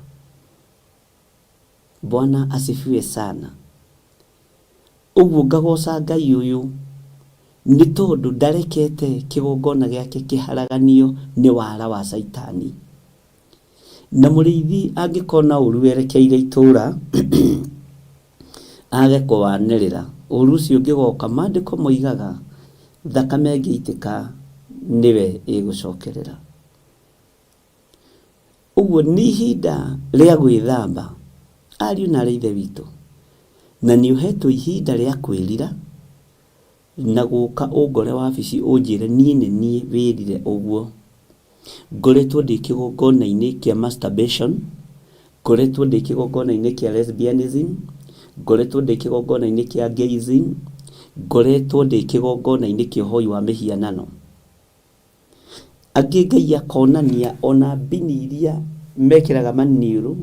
Bwana asifiwe sana. Ũguo ngagoca Ngai ũyũ nĩ tondũ ndarekete kĩgongona gĩake kĩharaganio nĩ wara wa Caitani. Na mũrĩithi angĩkona ũru werekeire itũra age kũwanĩrĩra, ũru ũcio ũngĩgoka, maandĩko moigaga thakame ĩngĩitĩka nĩwe ĩgũcokerera. Ũguo nĩ ihinda rĩa gwĩthamba ariũ na aarĩ a Ithe witũ, na nĩ ũhetwo ihinda rĩa kwĩrira na gũka ũngore wabici ũnjĩre niĩ nĩ niĩ wĩrire ũguo. Ngoretwo ndĩ kĩgongona-inĩ kĩa masturbation, ngoretwo ndĩ kĩgongona-inĩ kĩa lesbianism, ngoretwo ndĩ kĩgongona-inĩ kĩa gayism, ngoretwo ndĩ kĩgongona-inĩ kĩa ũhoi wa mĩhianano. Angĩ Ngai akonania ona mbini iria mekĩraga maniũrũ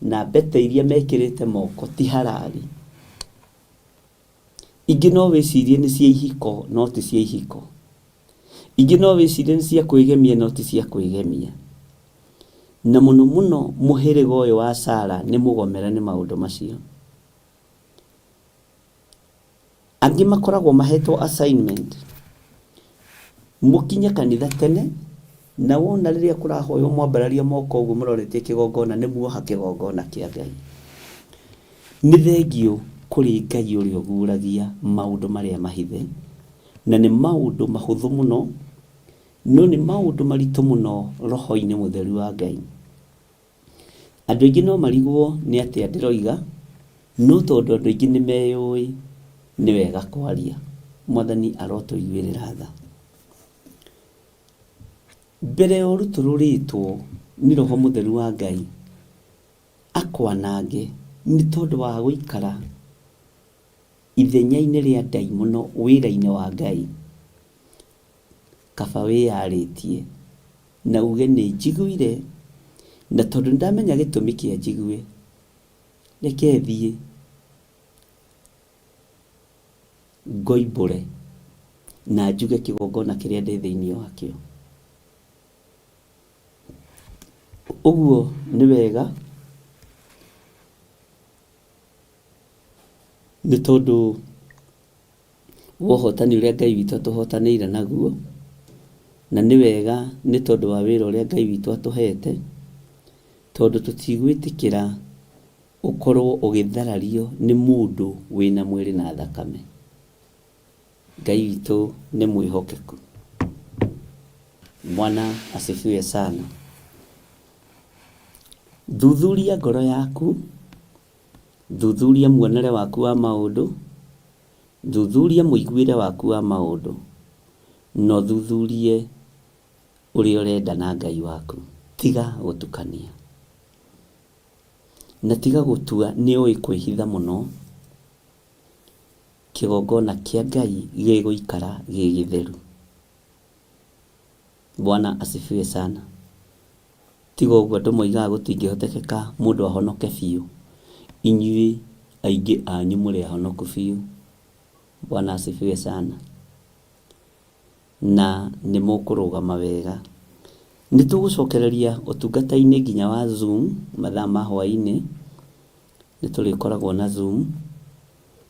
na mbete iria mekĩrĩte moko ti harari. Ingĩ no wĩcirie nĩ cia ihiko no ti cia ihiko. Ingĩ no wĩcirie nĩ cia kwĩgemia no ti cia kwĩgemia. Na mũno mũno mũhĩrĩga ũyũ wa Sara nĩ mũgomere nĩ maũndũ macio. Angĩ makoragwo mahetwo assignment, mũkinye kanitha tene, na wona rĩrĩa kũrahoywo mwambararia moko ũguo mũroretie kĩgongona nĩ muoha kĩgongona kĩa Ngai. Nĩ thengiũ kũrĩ Ngai ũrĩa ũguũragia maũndũ marĩa mahithe, na nĩ maũndũ mahũthũ mũno, no nĩ maũndũ maritũ mũno roho-inĩ mũtheru wa Ngai. Andũ aingĩ no marigwo nĩ atĩa ndĩroiga, no tondũ andũ aingĩ nĩ meyũĩ, nĩ wega kwaria. Mwathani arotũiguĩrĩra tha. Mbere ya ũrutũrũrĩtwo nĩ Roho Mũtheru wa Ngai akwanange nĩ tondũ wa gũikara ithenya-inĩ rĩa ndaimono wĩra-inĩ wa Ngai, kaba wĩyarĩtie na uge nĩ njiguire, na tondũ nĩ ndamenya gĩtũmi kĩa njigue, reke thiĩ ngoimbũre na njuge kĩgongona kĩrĩa ndĩ thĩinĩ wakĩo. Ũguo nĩ wega nĩ tondũ wa ũhotani ũrĩa Ngai witũ atũhotanĩire naguo, na nĩ wega nĩ tondũ wa wĩra ũrĩa Ngai witũ atũhete, tondũ tũtigwĩtĩkĩra ũkorwo ũgĩtharario nĩ mũndũ wĩna mwĩrĩ na thakame. Ngai witũ nĩ mwĩhokeku. Bwana asifiwe sana. Thuthuria ngoro yaku, thuthuria muonere waku wa maũndũ, Thuthuria mũiguĩre waku wa maũndũ, na ũthuthurie ũrĩa ũrenda na Ngai waku. Tiga gũtukania. Na tiga gũtua nĩ ũĩ kwĩhitha mũno. Kĩgongona kĩa Ngai gĩgũikara gĩ gĩtheru. Bwana asifiwe sana. Tiga ũguo andũ moigaga gũtingĩhotekeka mũndũ ahonoke biũ. Inyuĩ aingĩ anyu mũrĩ ahonoku biũ. Bwana asifiwe sana. Na nĩ mũkũrũgama wega. Nĩ tũgũcokereria ũtungata-inĩ nginya wa Zoom mathaa ma hwaĩ-inĩ. Nĩ tũrĩkoragwo na Zoom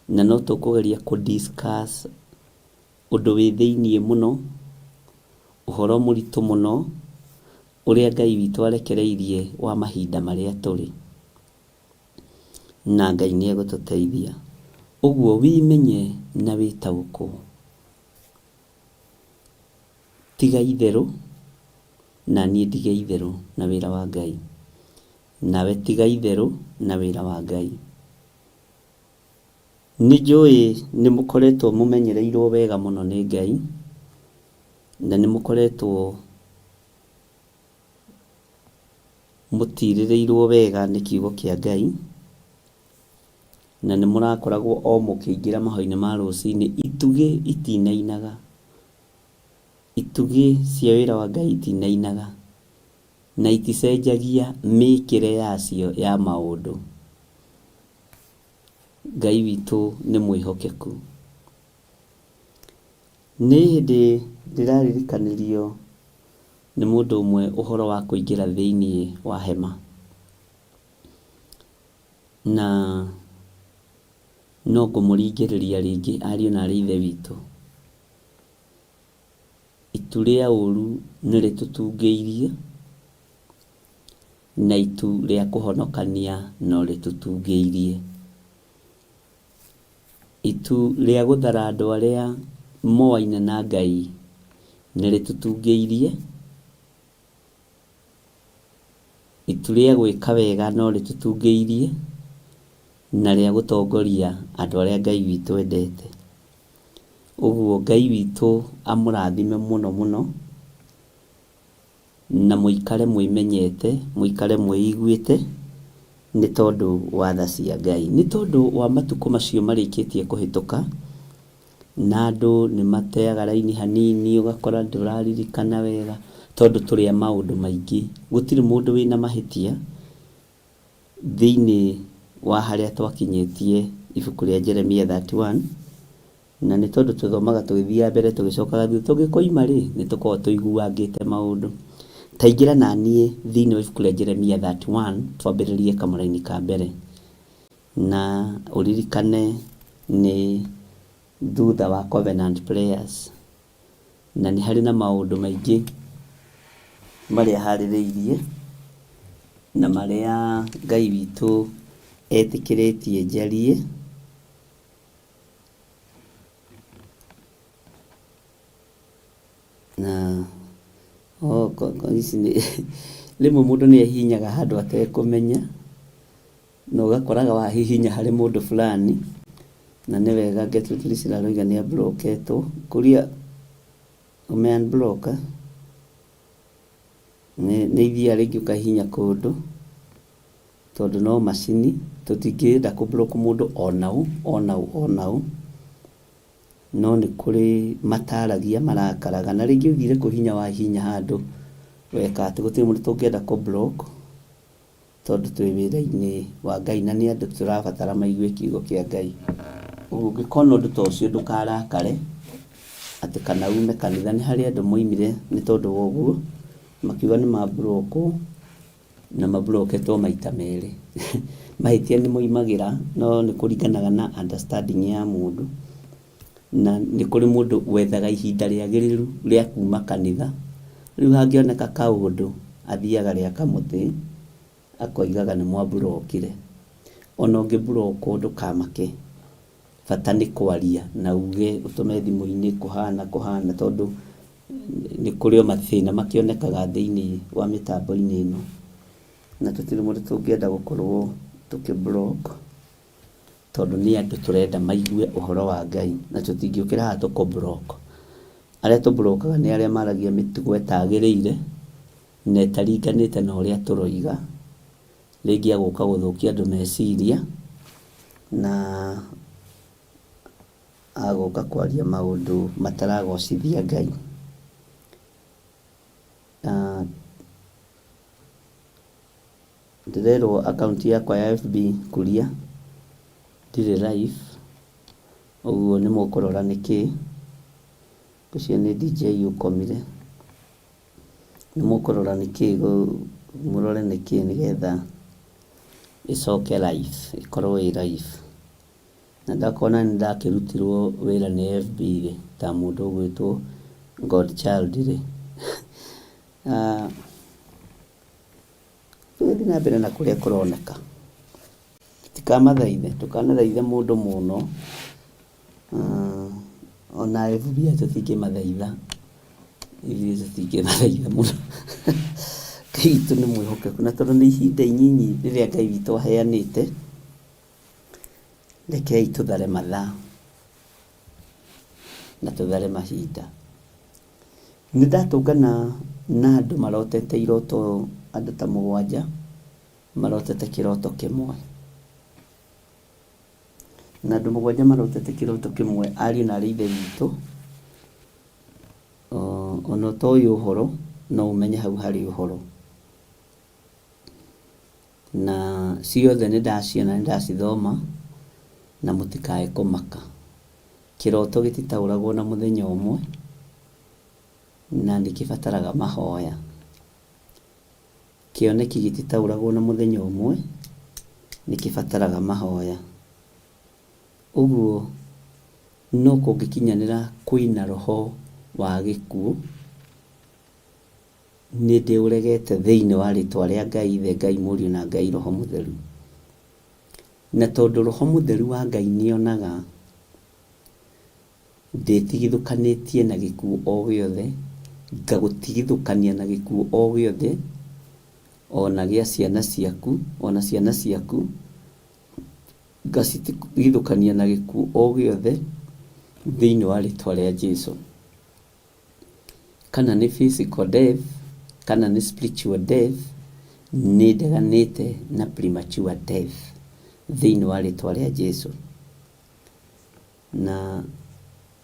na no tũkũgeria kũ discuss ũndũ wĩ thĩiniĩ mũno, ũhoro mũritũ mũno, ũrĩa Ngai witũ arekereirie wa mahinda marĩa tũrĩ. Na Ngai nĩ egũtũteithia. Ũguo wĩmenye na wĩtaũkwo. Tiga itherũ, na niĩ ndige itherũ na wĩra wa Ngai. Nawe tiga itherũ na wĩra wa Ngai. Nĩ njũĩ nĩ mũkoretwo mũmenyereirwo wega mũno nĩ Ngai, na nĩ mũkoretwo mũtirĩrĩirwo wega nĩ kiugo kĩa Ngai, Na nĩ mũrakoragwo o mũkĩingĩra mahoya-inĩ ma rũcinĩ, itugĩ itinainaga, itugĩ cia wĩra wa Ngai itinainaga, na iticenjagia mĩkĩre yacio ya maũndũ. Ngai witũ nĩ mwĩhokeku. Nĩ hĩndĩ ndĩraririkanirio nĩ mũndũ ũmwe ũhoro wa kũingĩra thĩinĩ wa hema. Na no ngũmũringĩrĩria rĩngĩ ariũ na aarĩ a Ithe witũ, itu rĩa ũru nĩ rĩtũtungĩirie, na itu rĩa kũhonokania no rĩtũtungĩirie. Itu rĩa gũthara andũ arĩa moaine na Ngai nĩ rĩtũtungĩirie, Itu rĩa gwĩka wega no rĩtũtungĩirie, na rĩa gũtongoria andũ arĩa Ngai witũ endete. Ũguo Ngai witũ amũrathime mũno mũno, na mũikare mwĩmenyete, mũikare mwĩiguĩte, nĩ tondũ wa tha cia Ngai. Nĩ tondũ wa matukũ macio marĩkĩtie kũhĩtũka, Na andũ nĩ mateaga raini hanini ũgakora ndũraririkana wega tondũ tũrĩ a maũndũ maingĩ. Gũtirĩ mũndũ wĩna mahĩtia thĩinĩ wa harĩa twakinyĩtie ibuku rĩa Jeremia 31, na nĩ tondũ tũthomaga tũgĩthiaga mbere tũgĩcokaga thutha, tũngĩkoima rĩ, nĩ tũkoragwo tũiguangĩte maũndũ. Ta ingĩra naniĩ thĩinĩ wa ibuku rĩa Jeremia 31 twambĩrĩrie kamũraini ka mbere. Na ũririkane nĩ thutha wa Covenant Prayers, na nĩ harĩ na maũndũ maingĩ marĩa harĩrĩirie na marĩa Ngai witũ etĩkĩrĩtie njarie. Na ici nĩ rĩmwe mũndũ nĩ ahihinyaga handũ atekũmenya. Na ũgakoraga wahihinya harĩ mũndũ fulani, na nĩ wega Gertrude Priscilla aroiga nĩ amburoketwo. Kũria ũme unblock, nĩ ithiaga rĩngĩ ũkahihinya kũndũ, tondũ no macini, tũtingĩenda kũ block mũndũ ona ũ, ona ũ, ona ũ, no nĩ kũrĩ mataragia marakaraga, na rĩngĩ ũthire kũhihinya wahihinya handũ weka atĩ, gũtirĩ mũndũ tũngĩenda kũ block. Tondũ twĩ wĩra-inĩ wa Ngai na nĩ andũ tũrabatara maigue kiugo kĩa Ngai. Ũguo ũngĩkona ũndũ ta ũcio ndũkarakare atĩ kana ume kanitha. Nĩ harĩ andũ moimire nĩ tondũ wa ũguo, makiuga nĩ mamburokwo na mamburoketwo maita merĩ. Mahĩtia nĩ moimagĩra no nĩ kũringanaga na understanding ya mũndũ. Na nĩ kũrĩ mũndũ wethaga ihinda rĩagĩrĩru rĩa kuma kanitha. Rĩu hangĩoneka kaũndũ athiaga rĩa kamũtĩ akoigaga nĩ mwamburokire. Ona ũngĩmburokwo ndũkamake, bata nĩ kwaria na uge ũtũme thimũ-inĩ kũhana kũhana tondũ nĩ kũrĩ o mathĩna makĩonekaga thĩiniĩ wa mĩtambo-inĩ ĩno. Na tũtirĩ mũndũ tũngĩenda gũkorwo tũkĩ block. Tondũ nĩ andũ tũrenda maigue ũhoro wa Ngai na tũtingĩũkĩra haha tũkũ block. Arĩa tũ block aga nĩ arĩa maragia mĩtugo ĩtagĩrĩire na ĩtaringanĩte na ũrĩa tũroiga, rĩngĩ agũka gũthũkia andũ meciria na agũka kwaria maũndũ mataragocithia Ngai. Ndĩrerwo akaunti yakwa ya FB Kuria ndirĩ live, ũguo nĩ mũkũrora nĩkĩ. Ũcio nĩ DJ ũkomire. Nĩ mũkũrora nĩkĩ, mũrore nĩkĩ nĩgetha ĩcoke live, ĩkorwo ĩ live. Na ndakona nĩ ndakĩrutirwo wĩra nĩ FB rĩ, ta mũndũ ũgwĩtwo Godchild rĩ, Tũgĩthiĩ na mbere na kũrĩa kũroneka. Tũtikamathaithe, ndũkanathaithe mũndũ mũno, ona FBI tũtingĩmathaitha, ithuĩ tũtingĩmathaitha mũno. Ngai witũ nĩ mwĩhokeku na tondũ nĩ ihinda inyinyi rĩrĩa Ngai witũ aheanĩte, rekei tũthare mathaa na tũthare mahinda. Nĩndatũngana na andũ marotete iroto andũ ta mũgwanja marotete kĩroto kĩmwe. Na andũ mũgwanja marotete kĩroto kĩmwe, ariũ na arĩ ithe witũ, ona ũtoĩ ũhoro, no ũmenye hau harĩ ũhoro. Na ciothe nĩ ndaciona, nĩ ndacithoma, na mũtikae kũmaka. Kĩroto gĩtitaũragwo na mũthenya ũmwe, na nĩ kĩbataraga mahoya. Kĩoneki gĩtitaũragwo na mũthenya ũmwe, nĩ kĩbataraga mahoya. Ũguo no kũngĩkinyanĩra kwĩna roho wa gĩkuũ, nĩ ndĩũregete thĩinĩ wa rĩtwa rĩa Ngai Ithe, Ngai Mũriũ na Ngai Roho Mũtheru. Na tondũ Roho Mũtheru wa Ngai nĩonaga, ndĩtigithũkanĩtie na gĩkuũ o gĩothe, ngagũtigithũkania na gĩkuũ o gĩothe, o na gĩa ciana ciaku, o na ciana ciaku, ngacitigithũkania na gĩkuũ o gĩothe, thĩinĩ wa rĩtwa rĩa Jesu. Kana nĩ physical death, kana nĩ spiritual death, nĩ ndeganĩte na premature death, thĩinĩ wa rĩtwa rĩa Jesu. Na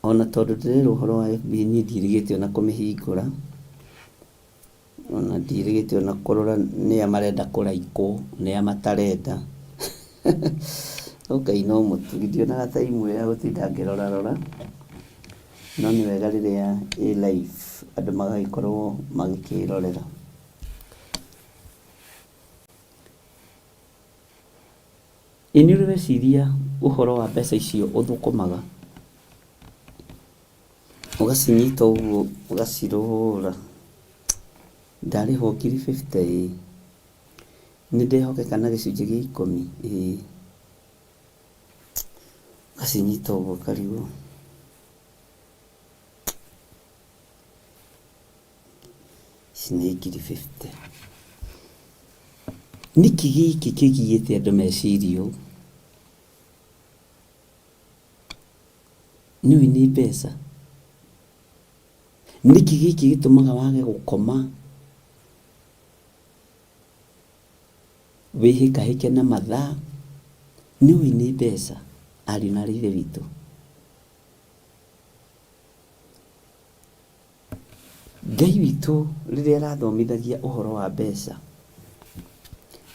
ona tondũ ndĩrerwo ũhoro wa FB niĩ ndiĩrĩgĩte ona kũmĩhingũra, ona ndiĩrĩgĩte ona kũrora nĩa marenda kũraikwo, nĩa matarenda. No Ngai no mũtugi, ndionaga ta imwe ya gũtinda ngĩrorarora, no nĩ wega rĩrĩa ĩ live andũ magagĩkorwo magĩkĩrorera. Ĩ nĩ ũrĩ weciria ũhoro wa mbeca icio ũthũkũmaga? Ũgacinyita ũguo ũgacirũra, ndarĩhwo ngiri fifty ĩĩ, nĩ ndehokeka na gĩcunjĩ gĩa ikũmi? Ĩĩ. Ũgacinyita ũguo ũkarigwo. Ici nĩ ngiri fifty. Nĩkĩ gĩkĩ kĩgiĩte andũ meciria ũũ? Nĩũĩ nĩ mbeca? Nĩkĩ gĩkĩ gĩtũmaga wage gũkoma, wĩhĩkahĩke na mathaa? Nĩũĩ nĩ mbeca, ariũ na aarĩ a Ithe witũ? Ngai witũ rĩrĩa arathomithagia ũhoro wa mbeca,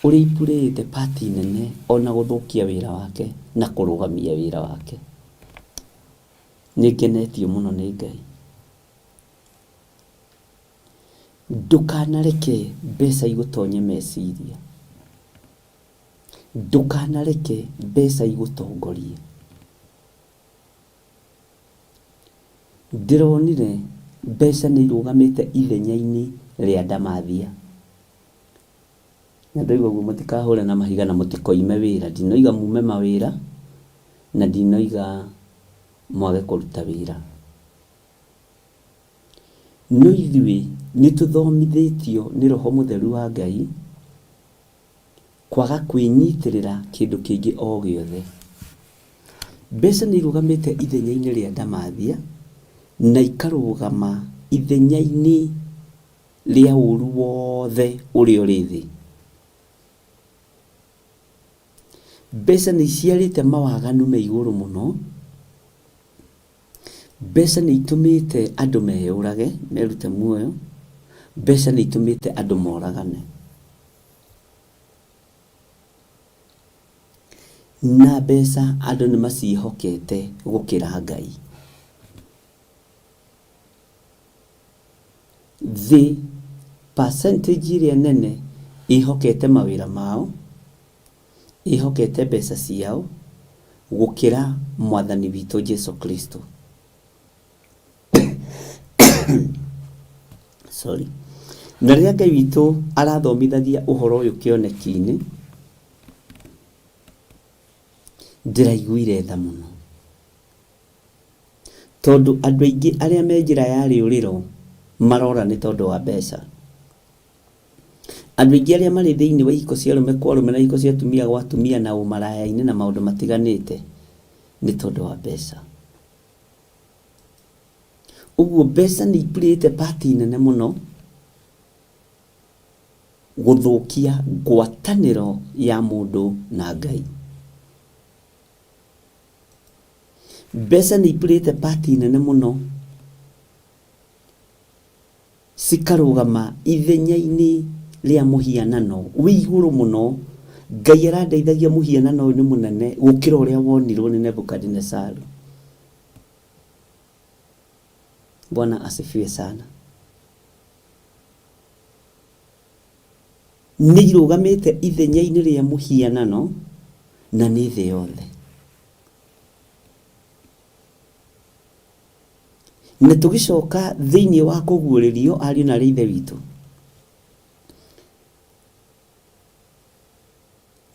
ũrĩa ipurĩĩte part nene ona gũthũkia wĩra wake na kũrũgamia wĩra wake. Nĩ ngenetio mũno nĩ Ngai. Ndũkanareke mbeca igũtonye meciria. Ndũkanareke mbeca igũtongorie. Ndĩronire mbeca nĩ irũgamĩte ithenya-inĩ rĩa ndamathia. Na ndoiga ũguo mũtikahũre na mahiga na mũtikoime wĩra. Ndinoiga mume mawĩra na ndinoiga mwage kũruta wĩra. No ithuĩ nĩ tũthomithĩtio nĩ Roho Mũtheru wa Ngai kwaga kwĩnyitĩrĩra kĩndũ kĩngĩ o gĩothe. Mbeca nĩ irũgamĩte ithenya-inĩ rĩa ndamathia na ikarũgama ithenya-inĩ rĩa ũru wothe ũrĩa ũrĩ thĩ. Mbeca nĩ iciarĩte mawaganu me igũrũ mũno. Mbeca nĩ itũmĩte andũ meyũrage, merute muoyo. Mbeca nĩ itũmĩte andũ moragane. Na mbeca andũ nĩ maciĩhokete gũkĩra Ngai. Thĩ percentage ĩrĩa nene ĩhokete mawĩra mao, ĩhokete mbeca ciao gũkĩra mwathani witũ Jesu Kristo. Sorry. Na rĩrĩa Ngai witũ arathomithagia ũhoro ũyũ kĩoneki-inĩ, ndĩraiguire tha mũno. Tondũ andũ aingĩ arĩa me njĩra ya rĩũrĩro marora nĩ tondũ wa mbeca. Andũ aingĩ arĩa marĩ thĩinĩ wa ihiko cia arũme kwa arũme na ihiko cia atumia gwa atumia na ũmaraya-inĩ na maũndũ matiganĩte nĩ tondũ wa mbeca. Ũguo mbeca nĩ ipurĩte part nene mũno gũthũkia ngwatanĩro ya mũndũ na Ngai. Mbeca nĩ ipurĩte pati nene mũno, cikarũgama ithenya-inĩ rĩa mũhianano wĩ igũrũ mũno. Ngai arandeithagia mũhianano ũyũ nĩ mũnene gũkĩra ũrĩa wonirwo nĩ Nebukadinesaru. Bwana asifiwe sana. Nĩ irũgamĩte ithenya-inĩ rĩa mũhianano na nĩ thĩ yothe. Na tũgĩcoka thĩinĩ wa kũguũrĩrio ariũ na aarĩ a Ithe witũ,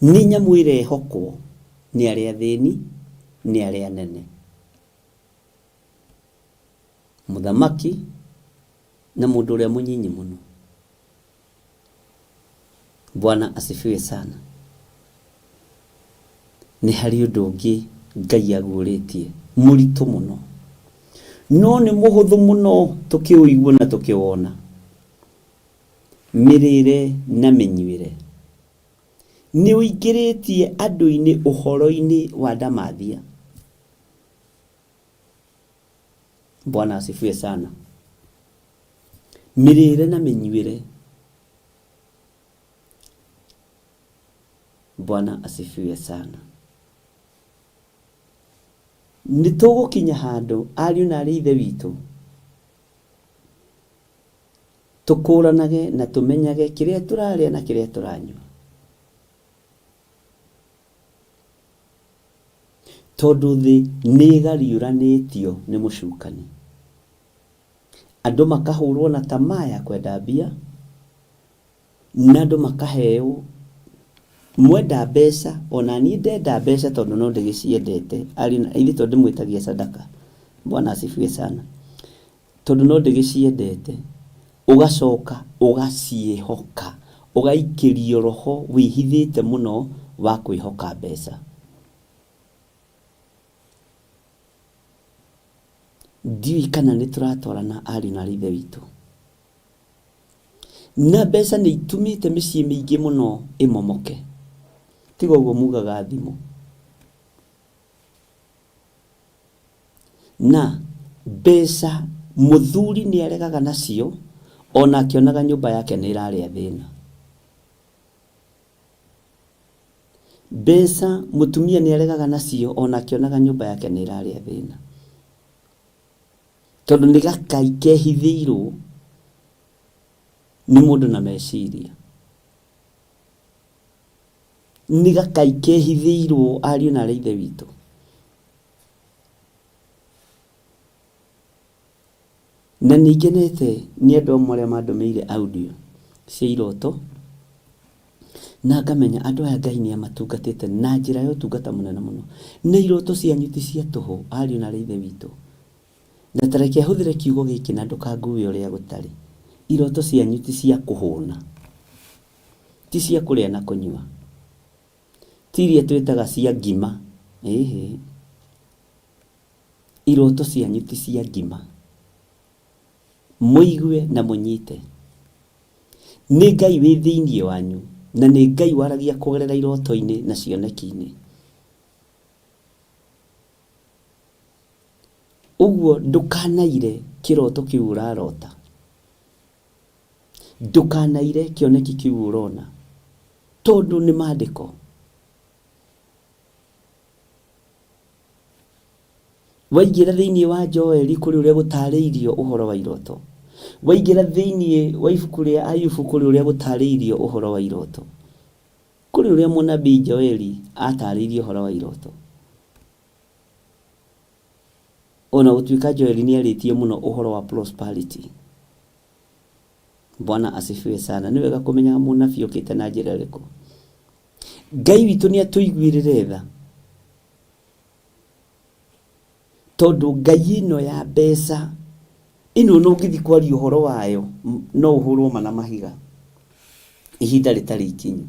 nĩ nyamũ ĩrehokwo nĩ arĩa athĩni, nĩ arĩa anene. Mũthamaki na mũndũ ũrĩa mũnyinyi mũno. Bwana asifiwe sana. Nĩ harĩ ũndũ ũngĩ Ngai aguũrĩtie mũritũ mũno, no nĩ mũhũthũ mũno tũkĩũigua na tũkĩwona. Mĩrĩre na mĩnyuĩre nĩ ũingĩrĩtie andũ-inĩ ũhoro-inĩ wa ndamathia. Bwana asifiwe sana. Mĩrĩre na mĩnyuĩre. Bwana asifiwe sana. Nĩ tũgũkinya handũ ariũ na arĩ ithe witũ tũkũranage na tũmenyage kĩrĩa tũrarĩa na kĩrĩa tũranyua. Tondũ thĩ nĩ ĩgariũranĩtio nĩ mũcukani. Andũ makahũrwo na tamaa ya kwenda mbia, na andũ makaheo mwenda mbeca, ona niĩ ndenda mbeca tondũ no ndĩgĩciendete, ithe tondũ ndĩmwĩtagia sadaka. Bwana asifiwe sana. Tondũ no ndĩgĩciendete, ũgacoka ũgaciĩhoka, ũgaikĩrio roho wĩhithĩte mũno wa kwĩhoka mbeca. Ndiũĩ kana nĩ tũratwarana ariũ na aarĩ a Ithe witũ. Na mbeca nĩ itumĩte mĩciĩ mĩingĩ mũno ĩmomoke. Tiga ũguo mugaga thimũ. Na mbeca mũthuri nĩ aregaga nacio ona akĩonaga nyũmba yake nĩ ĩrarĩa thĩna. Mbeca mũtumia nĩ aregaga nacio ona akĩonaga nyũmba yake nĩ ĩrarĩa thĩna. Tondũ nĩ gakai kehithĩirwo nĩ mũndũ na meciria. Nĩ gakai kehithĩirwo ariũ na aarĩ a Ithe witũ. Na nĩ ngenete nĩ andũ amwe arĩa mandũmĩire audio cia iroto, na ngamenya andũ aya Ngai nĩ amatungatĩte na njĩra ya ũtungata mũnene mũno. Na iroto cianyu ti cia tũhũ, ariũ na aarĩ a Ithe witũ. Na ta reke hũthĩre kiugo gĩkĩ na ndũkangue ũrĩa gũtarĩ. Iroto cianyu ti cia kũhũna, ti cia kũrĩa na kũnyua, ti iria twĩtaga cia ngima, ĩhĩ. Iroto cianyu ti cia ngima. Mũigue na mũnyite. Nĩ Ngai wĩ thĩinĩ wanyu, na nĩ Ngai waragia kũgerera iroto-inĩ na cioneki-inĩ. Ũguo ndũkanaire kĩroto kĩu ũrarota. Ndũkanaire kĩoneki kĩu ũrona. Tondũ nĩ maandĩko. Waingĩra thĩinĩ wa Joeli kũrĩ ũrĩa gũtarĩirio ũhoro wa iroto. Waingĩra thĩinĩ wa ibuku rĩa Ayubu kũrĩ ũrĩa gũtarĩirio ũhoro wa iroto. Kũrĩ ũrĩa mũnabii Joeli atarĩirie ũhoro wa iroto. Ona gũtuĩka Joeli nĩ arĩtie mũno ũhoro wa prosperity. Bwana asifiwe sana. Nĩ wega kũmenya mũnabii okĩte na njĩra ĩrĩkũ. Ngai witũ nĩ atũiguĩrĩre tha. Tondũ ngai ĩno ya mbeca ĩno ona ũngĩthiĩ kwaria ũhoro wayo no ũhũrwo ma na mahiga ihinda rĩtarĩ ikinyu.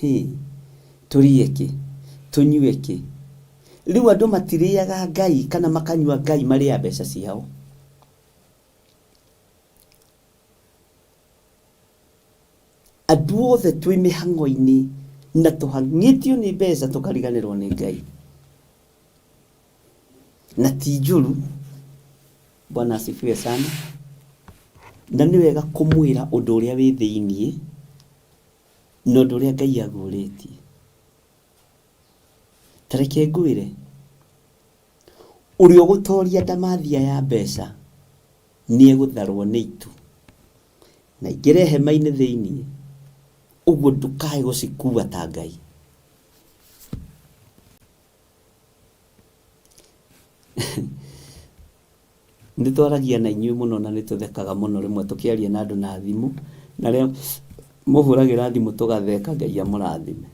Hĩ, tũrĩe kĩ? Tũnyue kĩ? Rĩu andũ matirĩaga Ngai kana makanyua Ngai marĩaga mbeca ciao. Andũ othe twĩ mĩhang'o-inĩ na tũhang'ĩtio nĩ mbeca tũkariganĩrwo nĩ Ngai. Na ti njũru, Bwana asifiwe sana. Na nĩ wega kũmwĩra ũndũ ũrĩa wĩ thĩiniĩ na ũndũ ũrĩa Ngai aguũrĩtie. Ta reke ngwĩre, ũrĩa ũgũtoria ndamathia ya mbeca nĩ egũtharwo nĩ itu na aingĩre hema-inĩ thĩiniĩ, ũguo ndũkae gũcikua ta Ngai. Nĩ twaragia na inyuĩ mũno na nĩ tũthekaga mũno rĩmwe tũkĩaria na andũ na thimũ, na arĩa mũhũragĩra thimũ tũgatheka, Ngai amũrathime.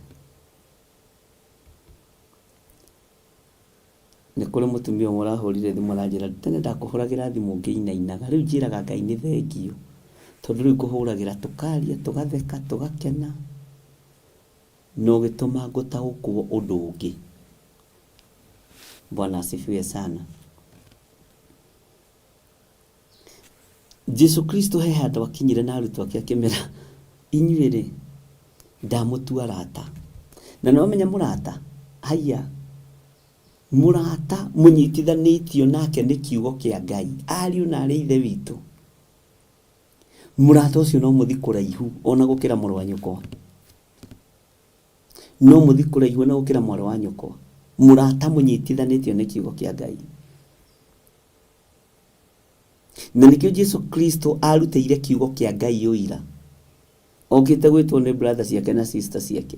Nĩ kũrĩ mũtumia ũmwe ũrahũrire thimũ aranjĩra, tene ndakũhũragĩra thimũ ngĩinainaga, rĩu njĩraga Ngai nĩ thengiũ, tondũ rĩu ngũhũragĩra tũkaria, tũgatheka, tũgakena, na ũgĩtũma ngũtaũkwo ũndũ ũngĩ. Bwana asifiwe sana. Jesu Kristo he handũ akinyire na arutwo ake akĩmera, inyuĩ rĩ, ndamũtua arata. Na nĩ wamenya mũrata? Haiya, mũrata mũnyitithanĩtio nake nĩ kiugo kĩa Ngai, ariũ na arĩ ithe witũ. Mũrata ũcio no mũthi kũraihu ona gũkĩra mũrũ wa nyũkwa. No mũthi kũraihu ona gũkĩra mwarĩ wa nyũkwa. Mũrata mũnyitithanĩtio nĩ kiugo kĩa Ngai. Na nĩkĩo Jesu Kristo arutĩire kiugo kĩa Ngai ũira. Okĩte gwĩtwo nĩ brother ciake na sister ciake.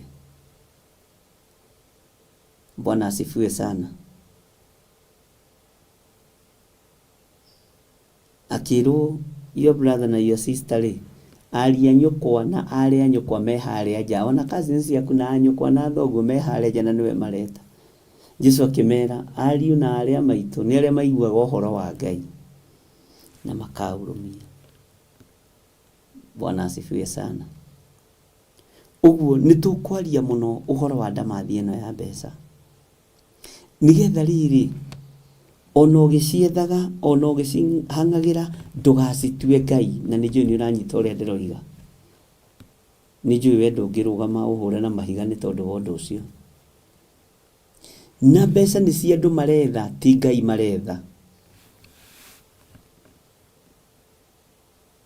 Bwana asifiwe sana. Akĩrwo your brother na your sister rĩ, ariũ a nyũkwa na aarĩ a nyũkwa me harĩa nja, o na cousins ciaku na a nyũkwa na a thoguo me harĩa nja na nĩwe mareta. Jesu akĩmera, ariũ na aarĩ a maitũ nĩ arĩa maiguaga ũhoro wa Ngai na makaũrũmia. Bwana asifiwe sana. Ũguo nĩ tũkwaria mũno ũhoro wa ndamathi ĩno ya mbeca. Nĩgetha rĩrĩ, ona ũgĩciethaga, ona ũgĩcihang'agĩra, ndũgacitue Ngai. Na nĩ njũĩ nĩ ũranyita ũrĩa ndĩroiga. Nĩ njũĩ we ndũngĩrũgama ũhũre na mahiga nĩ tondũ wa ũndũ ũcio. Na mbeca nĩ cia andũ maretha, ti Ngai maretha.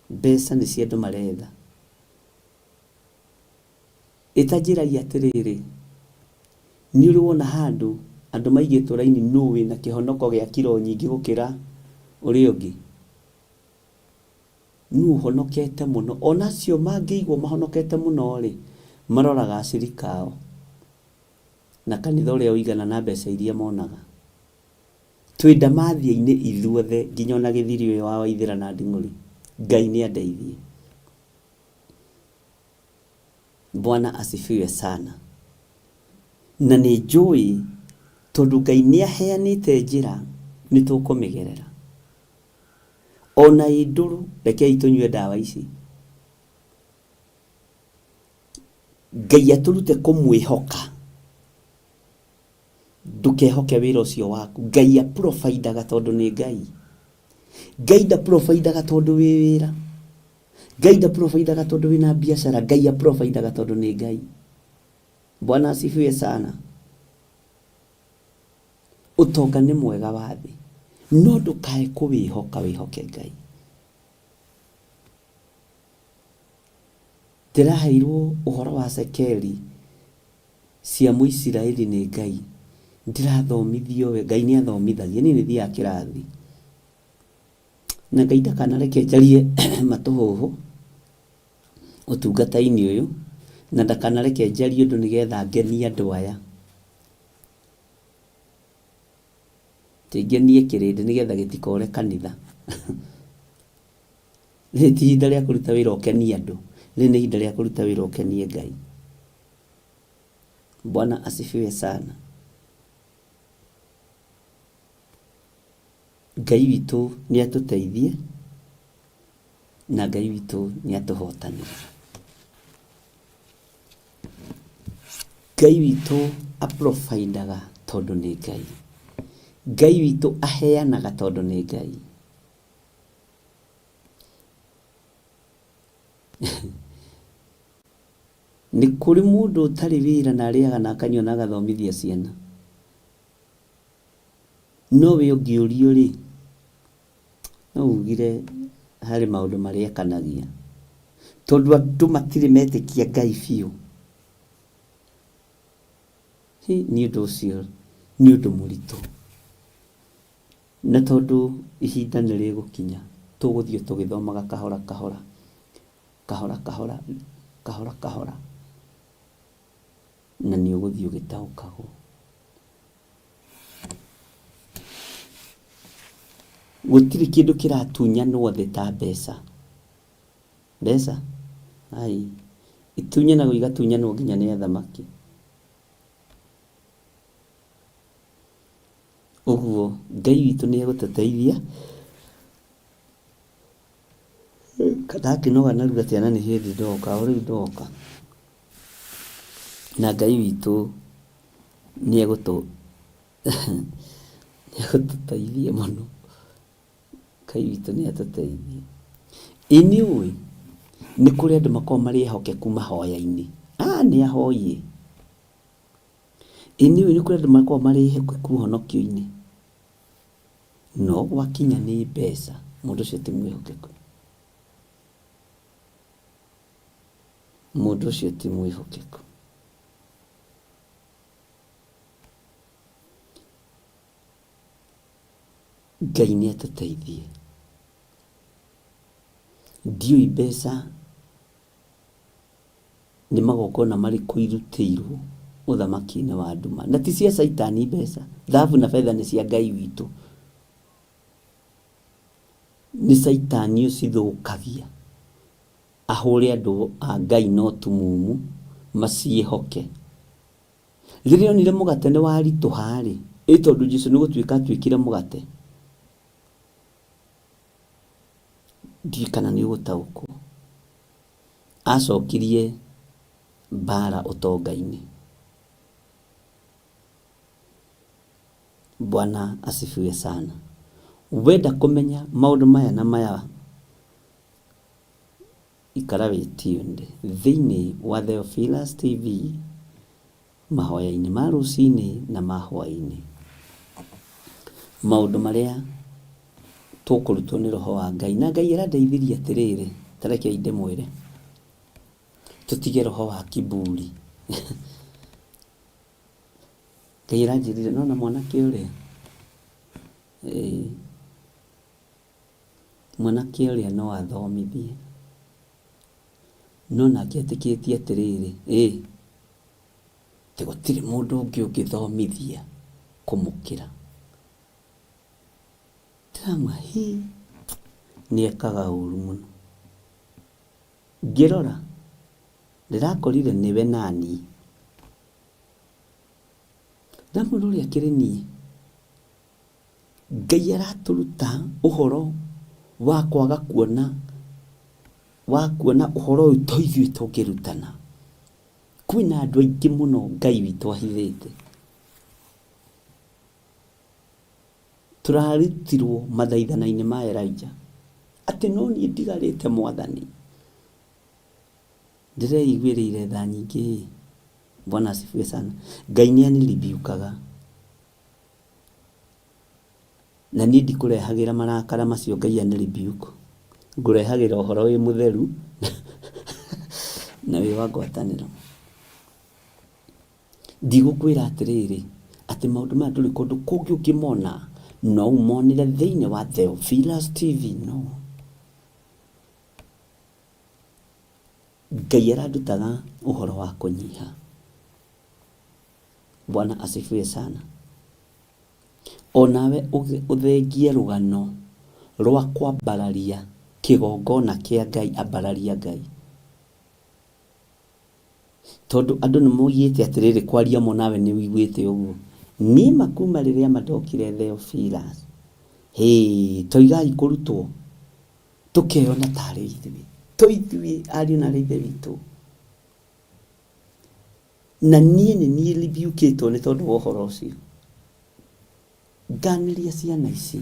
Mbeca nĩ cia andũ maretha. Ĩtanjĩragia atĩrĩrĩ, nĩ ũrĩ wona handũ andũ maigĩtwo raini nũ wĩna kĩhonoko gĩa kiro nyingĩ gũkĩra ũrĩa ũngĩ? Nũ ũhonokete mũno? Ona acio mangĩigwo mahonokete mũno-rĩ, maroraga acirika ao na kanitha ũrĩa ũigana na mbeca iria monaga. Twĩ ndamathia-inĩ ithuothe nginya ona gĩthiri ũyũ wa Waithĩra na Nding'ũri. Ngai nĩ andeithie. Bwana asifiwe sana. Na nĩ njũĩ tondũ Ngai nĩ aheanĩte njĩra nĩ tũkũmĩgerera. Ona ĩ ndũrũ rekei tũnyue ndawa ici. Ngai atũrute kũmwĩhoka. Ndũkehoke wĩra ũcio waku. Ngai aprovidaga tondũ nĩ Ngai. Ngai ndaprovidaga tondũ wĩ wĩra. Ngai ndaprovidaga tondũ wĩna biacara. Ngai aprovidaga tondũ nĩ Ngai. Bwana asifiwe sana. Ũtonga nĩ mwega wa thĩ, no ndũkae kũwĩhoka, wĩhoke Ngai. Ndĩraheirwo ũhoro wa cekeri cia Mũisiraeli nĩ Ngai. Ndĩrathomithio we, Ngai nĩ athomithagia, niĩ nĩ thiaga kĩrathi. Na Ngai ndakanareke njarie matũhũhũ ũtungata-inĩ ũyũ, na ndakanareke njarie ũndũ nĩgetha ngenie andũ aya. Ti ngenie kĩrĩndĩ nĩgetha gĩtikore kanitha. Rĩrĩ ti ihinda rĩa kũruta wĩra ũkenie andũ, rĩrĩ nĩ ihinda rĩa kũruta wĩra ũkenie Ngai. Bwana asifiwe sana. Ngai witũ nĩ atũteithie na Ngai witũ nĩ atũhotanĩre. Ngai witũ aprovidaga tondũ nĩ Ngai. Ngai witũ aheanaga tondũ nĩ Ngai. Nĩ kũrĩ mũndũ ũtarĩ wĩra na arĩaga na akanyua na agathomithia ciana. No we ũngĩũrio rĩ, no ugire harĩ maũndũ marĩa ekanagia. Tondũ andũ matirĩ metĩkia Ngai biũ. Hĩ, nĩ ũndũ ũcio nĩ ũndũ mũritũ. Na tondũ ihinda nĩ rĩgũkinya, tũgũthiĩ tũgĩthomaga kahora kahora, kahora kahora, kahora kahora, na nĩ ũgũthiĩ ũgĩtaũkagwo. Gũtirĩ kĩndũ kĩratunyanwo thĩ ta mbeca. Mbeca? Ai, itunyanagwo igatunyanwo nginya nĩ athamaki. Ũguo Ngai witũ nĩ egũtũteithia. Ndakĩnoga narua atĩa na nĩ hĩndĩ ndoka, o rĩu ndoka. Na Ngai witũ nĩ egũtũ nĩ egũtũteithia mũno. Ngai witũ nĩ atũteithie. Ĩ nĩ ũĩ nĩ kũrĩ andũ makoragwo marĩ ehokeku mahoya-inĩ? Ah nĩ ahoi ĩ. Ĩ nĩ ũĩ nĩ kũrĩ andũ makoragwo marĩ ehokeku ũhonokio-inĩ? No gwakinya nĩ mbeca, mũndũ ũcio ti mwĩhokeku. Mũndũ ũcio ti mwĩhokeku. Ngai nĩ atũteithie. Ndiũĩ mbeca nĩ magongona marĩkũ irutĩirwo ũthamaki-inĩ wa nduma. Na ti cia caitani mbeca, thahabu na betha nĩ cia Ngai witũ. Nĩ caitani ũcithũkagia, ahũre andũ a Ngai na ũtumumu, maciĩhoke. Rĩrĩa onire mũgate nĩ waritũha-rĩ, ĩ tondũ Jesu nĩ gũtuĩka atuĩkire mũgate. Ndiũĩ kana nĩ ũgũtaũkwo. Acokirie mbara ũtonga-inĩ. Bwana asifiwe sana. Wenda kũmenya maũndũ maya na maya ikara wĩ tuned thĩinĩ wa Theophilus TV mahoya-inĩ ma rũcinĩ na ma hwaĩ-inĩ. Maũndũ marĩa tũkũrutwo nĩ Roho wa Ngai. Na Ngai arandeithirie atĩrĩrĩ, ta rekei ndĩmwĩre, tũtige roho wa kiburi. Ngai aranjĩrire, nĩwona mwanake ũrĩa, ĩĩ, mwanake ũrĩa no athomithie. No nake etĩkĩtie atĩrĩrĩ, ĩ, atĩ gũtirĩ mũndũ ũngĩ ũngĩthomithia kũmũkĩra. Ndĩramwĩra hĩ, nĩ ekaga ũru mũno. Ngĩrora, ndĩrakorire nĩwe na niĩ. Ndamwĩra ũrĩa akĩrĩ niĩ. Ngai aratũruta ũhoro wa kwaga kuona, wa kuona ũhoro ũyũ to ithuĩ tũngĩrutana. Kwĩna andũ aingĩ mũno Ngai witũ ahithĩte. Tũrarutirwo mathaithana-inĩ ma Elijah atĩ no niĩ ndigarĩte mwathani. Ndĩreiguĩrĩire tha nyingĩ ĩ. Bwana asifiwe sana. Ngai nĩ aniribiukaga. Na niĩ ndikũrehagĩra marakara macio Ngai ani rebuke. Ngũrehagĩra ũhoro wĩ mũtheru na wĩ wa ngwatanĩro. Ndigũkwĩra atĩrĩrĩ, atĩ maũndũ maya ndũrĩ kũndũ kũngĩ ũngĩmona, no ũmonere thĩinĩ wa Theophilus TV. No. Ngai arandutaga ũhoro wa kũnyiha. Bwana asifiwe sana. O nawe ũthengie rũgano rwa kwambararia kĩgongona kĩa Ngai, ambararia Ngai. Tondũ andũ nĩ moigĩte atĩrĩrĩ, kwaria mo nawe nĩ ũiguĩte ũguo. Niĩ ma kuma rĩrĩa ma ndokire Theophilus, hĩ, toigai kũrutwo, tũkeyona tarĩ ithuĩ, to ithuĩ ariũ na aarĩ a Ithe witũ. Na niĩ nĩ niĩ rebuke-ĩtwo nĩ tondũ wa ũhoro ũcio. Nganĩria ciana ici.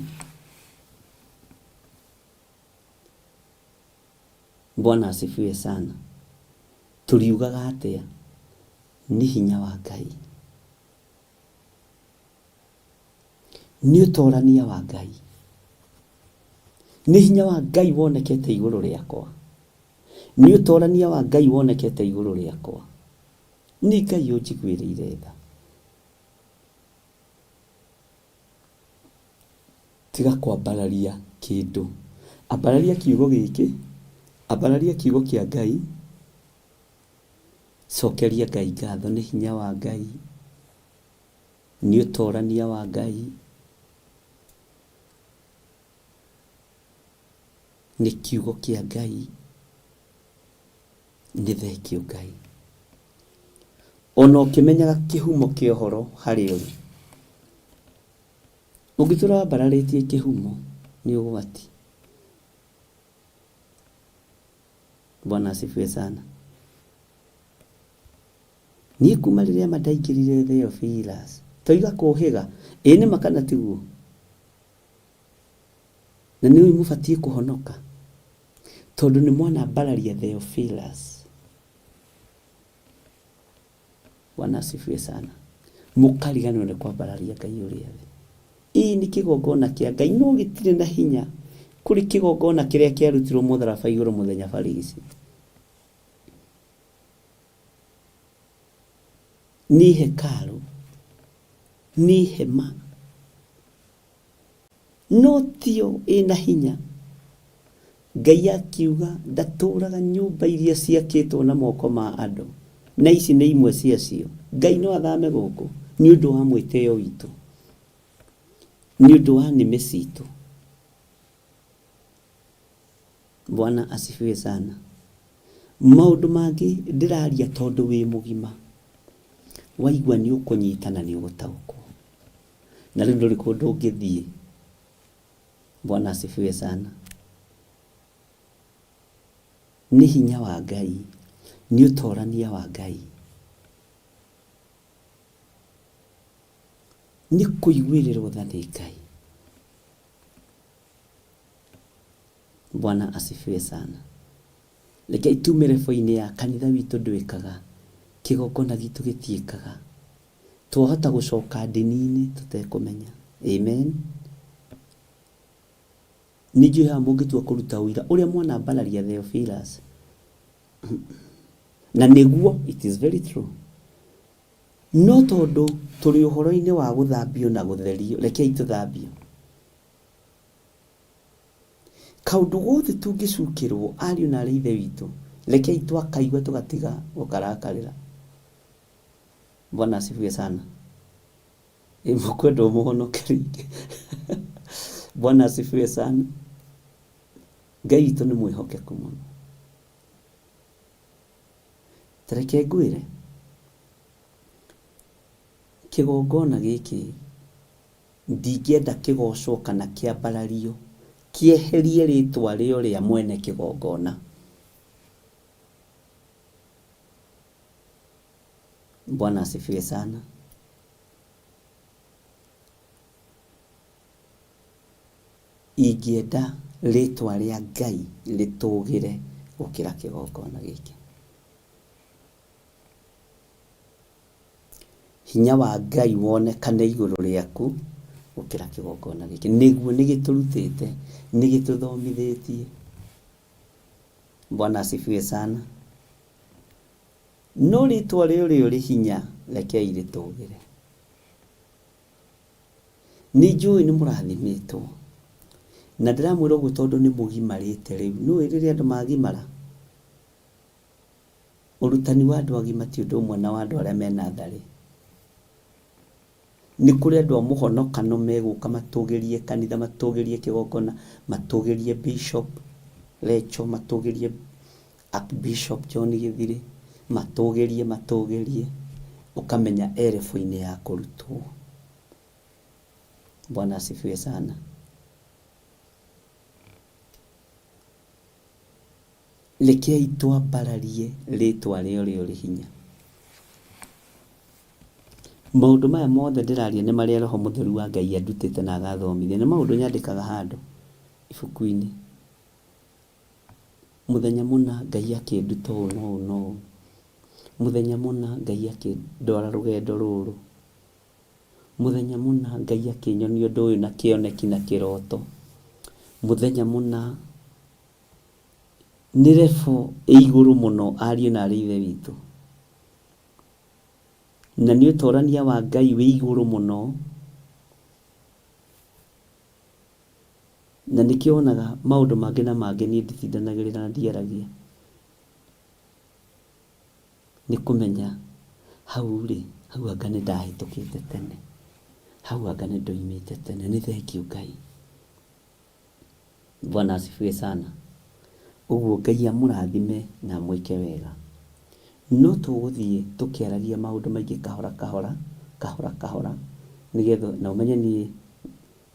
Bwana asifiwe sana. Tũriugaga atĩa? Nĩ hinya wa Ngai. Nĩ ũtorania wa Ngai. Nĩ hinya wa Ngai wonekete igũrũ rĩakwa. Nĩ ũtorania wa Ngai wonekete igũrũ rĩakwa. Nĩ Ngai ũnjiguĩrĩire tha. Tiga kwambararia kĩndũ. Ambararia kiugo gĩkĩ, ambararia kiugo kĩa Ngai, cokeria Ngai ngatho nĩ hinya wa Ngai, nĩ ũtorania wa Ngai, nĩ kiugo kĩa Ngai, nĩ thengiũ Ngai. Ona ũkĩmenyaga kĩhumo kĩa ũhoro harĩa ũrĩ, ũngĩtũra wambararĩtie kĩhumo nĩ ũgwati. Bwana asifiwe sana. Niĩ kuma rĩrĩa ma ndaingĩrire Theophilus, toiga kũhĩga, ĩĩ nĩma kana tiguo? Na nĩ ũĩ mũbatiĩ kũhonoka tondũ nĩ mwanambararia Theophilus. Bwana asifiwe sana. Mũkariganĩrwo nĩ kwambararia Ngai ũrĩa we. Ĩĩ nĩ kĩgongona kĩa Ngai no gĩtirĩ na hinya kũrĩ kĩgongona kĩrĩa kĩarutirwo mũtharaba igũrũ mũthenya barigici. Nĩ hekarũ, nĩ hema, no tiyo ĩna hinya. Ngai akiuga ndatũraga nyũmba iria ciakĩtwo na moko ma andũ, na ici nĩ imwe ciacio. Ngai no athame gũkũ nĩ ũndũ wa mwĩtĩo witũ, nĩ ũndũ wa nĩmĩ citũ. Bwana asifiwe sana. Maũndũ mangĩ ndĩraria tondũ wĩ mũgima, waigua nĩ ũkũnyita na nĩ ũgũtaũkwo. Na rĩu ndũrĩ kũndũ ũngĩthiĩ. Bwana asifiwe sana. Nĩ hinya wa Ngai, nĩ ũtorania wa Ngai, nĩ kũiguĩrĩrwo tha nĩ Ngai. Bwana asifiwe sana. Rekei tume rebo-inĩ ya kanitha witũ ndwĩkaga, kĩgongona gitũ gĩtiĩkaga. Twahota gũcoka ndini-inĩ tũtekũmenya. Amen. Nĩ njũĩ haha mũngĩtua kũruta ũira ũrĩa mwanambararia Theophilus. Na nĩguo, it is very true. No tondũ tũrĩ ũhoro-inĩ wa gũthambio na gũtherio, rekei tũthambio. Kaũndũ gothe tũngĩcukĩrwo, ariũ na aarĩ a Ithe witũ, rekei twakaigua tũgatiga gũkarakarĩra. Bwana asifiwe sana. Ĩ mũkwenda ũmũhonoke rĩngĩ. Bwana asifiwe sana. Ngai witũ nĩ mwĩhokeku mũno. Ta reke ngwĩre, kĩgongona gĩkĩ Ndingĩenda kĩgoocwo kana kĩambarario, kĩeherie rĩĩtwa rĩa ũrĩa mwene kĩgongona. Bwana asifiwe sana. Ingĩenda rĩĩtwa rĩa Ngai rĩtũũgĩre gũkĩra kĩgongona gĩkĩ. Hinya wa Ngai wonekane igũrũ rĩaku gũkĩra kĩgongona gĩkĩ. Nĩguo nĩ gĩtũrutĩte, nĩ gĩtũthomithĩtie. Bwana asifiwe sana. No rĩtwa rĩa ũrĩa ũrĩ hinya rekei rĩtũgĩre. Nĩ njũĩ nĩ mũrathimĩtwo. Na ndĩramwĩra ũguo tondũ nĩ mũgimarĩte rĩu. Nĩũĩ rĩrĩa andũ magimara? Ũrutani wa andũ agima ti ũndũ ũmwe na wa andũ arĩa me natharĩ. Nĩ kũrĩ andũ a mũhonokano megũka matũgĩrie kanitha, matũgĩrie kĩgongona, matũgĩrie Bishop Recho, matũgĩrie Archbishop John Gĩthirĩ, matũgĩrie matũgĩrie, ũkamenya e level-inĩ ya kũrutwo. Bwana asifiwe sana. Rekei twambararie rĩĩtwa rĩa ũrĩa ũrĩ hinya. Maũndũ maya mothe ndĩraria nĩ marĩa Roho Mũtheru wa Ngai andutĩte na agathomithia. Nĩ maũndũ nyandĩkaga handũ ibuku-inĩ. Mũthenya mũna Ngai akĩnduta ũũ na ũũ na ũũ. Mũthenya mũna Ngai akĩndwara rũgendo rũrũ. Mũthenya mũna Ngai akĩnyonia ũndũ ũyũ na kĩoneki na kĩroto. Mũthenya mũna nĩ level ĩ igũrũ mũno ariũ na arĩ ithe witũ. Na nĩ ũtorania wa Ngai wĩ igũrũ mũno. Na nĩkĩo wonaga maũndũ mangĩ na mangĩ niĩ nditindanagĩrĩra na ndiaragia. Nĩ kũmenya hau rĩ, hau anga nĩ ndahĩtũkĩte tene, hau anga nĩ ndoimĩte tene, nĩ thengiũ Ngai. Bwana asifiwe sana. Ũguo Ngai amũrathime na amwĩke wega. No tũgũthiĩ tũkĩaragia maũndũ maingĩ kahora kahora, kahora kahora, nĩgetha na ũmenye niĩ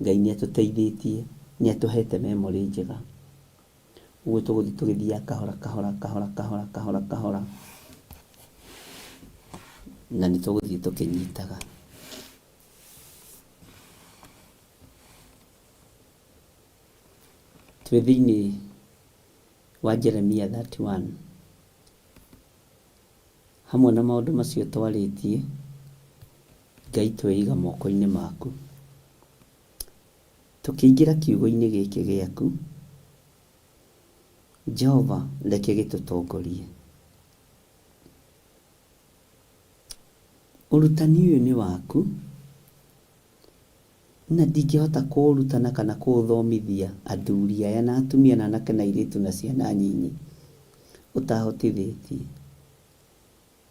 Ngai nĩ atũteithĩtie, nĩ atũhete memory njega. Ũguo tũgũthiĩ tũgĩthiaga kahora kahora kahora kahora kahora kahora, na nĩ tũgũthiĩ tũkĩnyitaga. Twĩ thĩinĩ wa Jeremia 31 hamwe na maũndũ macio twarĩtie, Ngai tweiga moko-inĩ maku. Tũkĩingĩra kiugo-inĩ gĩkĩ gĩaku, Jehova reke gĩtũtongorie. Ũrutani ũyũ nĩ waku, na ndingĩhota kũũrutana kana kũũthomithia athuri aya na atumia na anake na airĩtu na ciana nyinyi ũtahotithĩtie.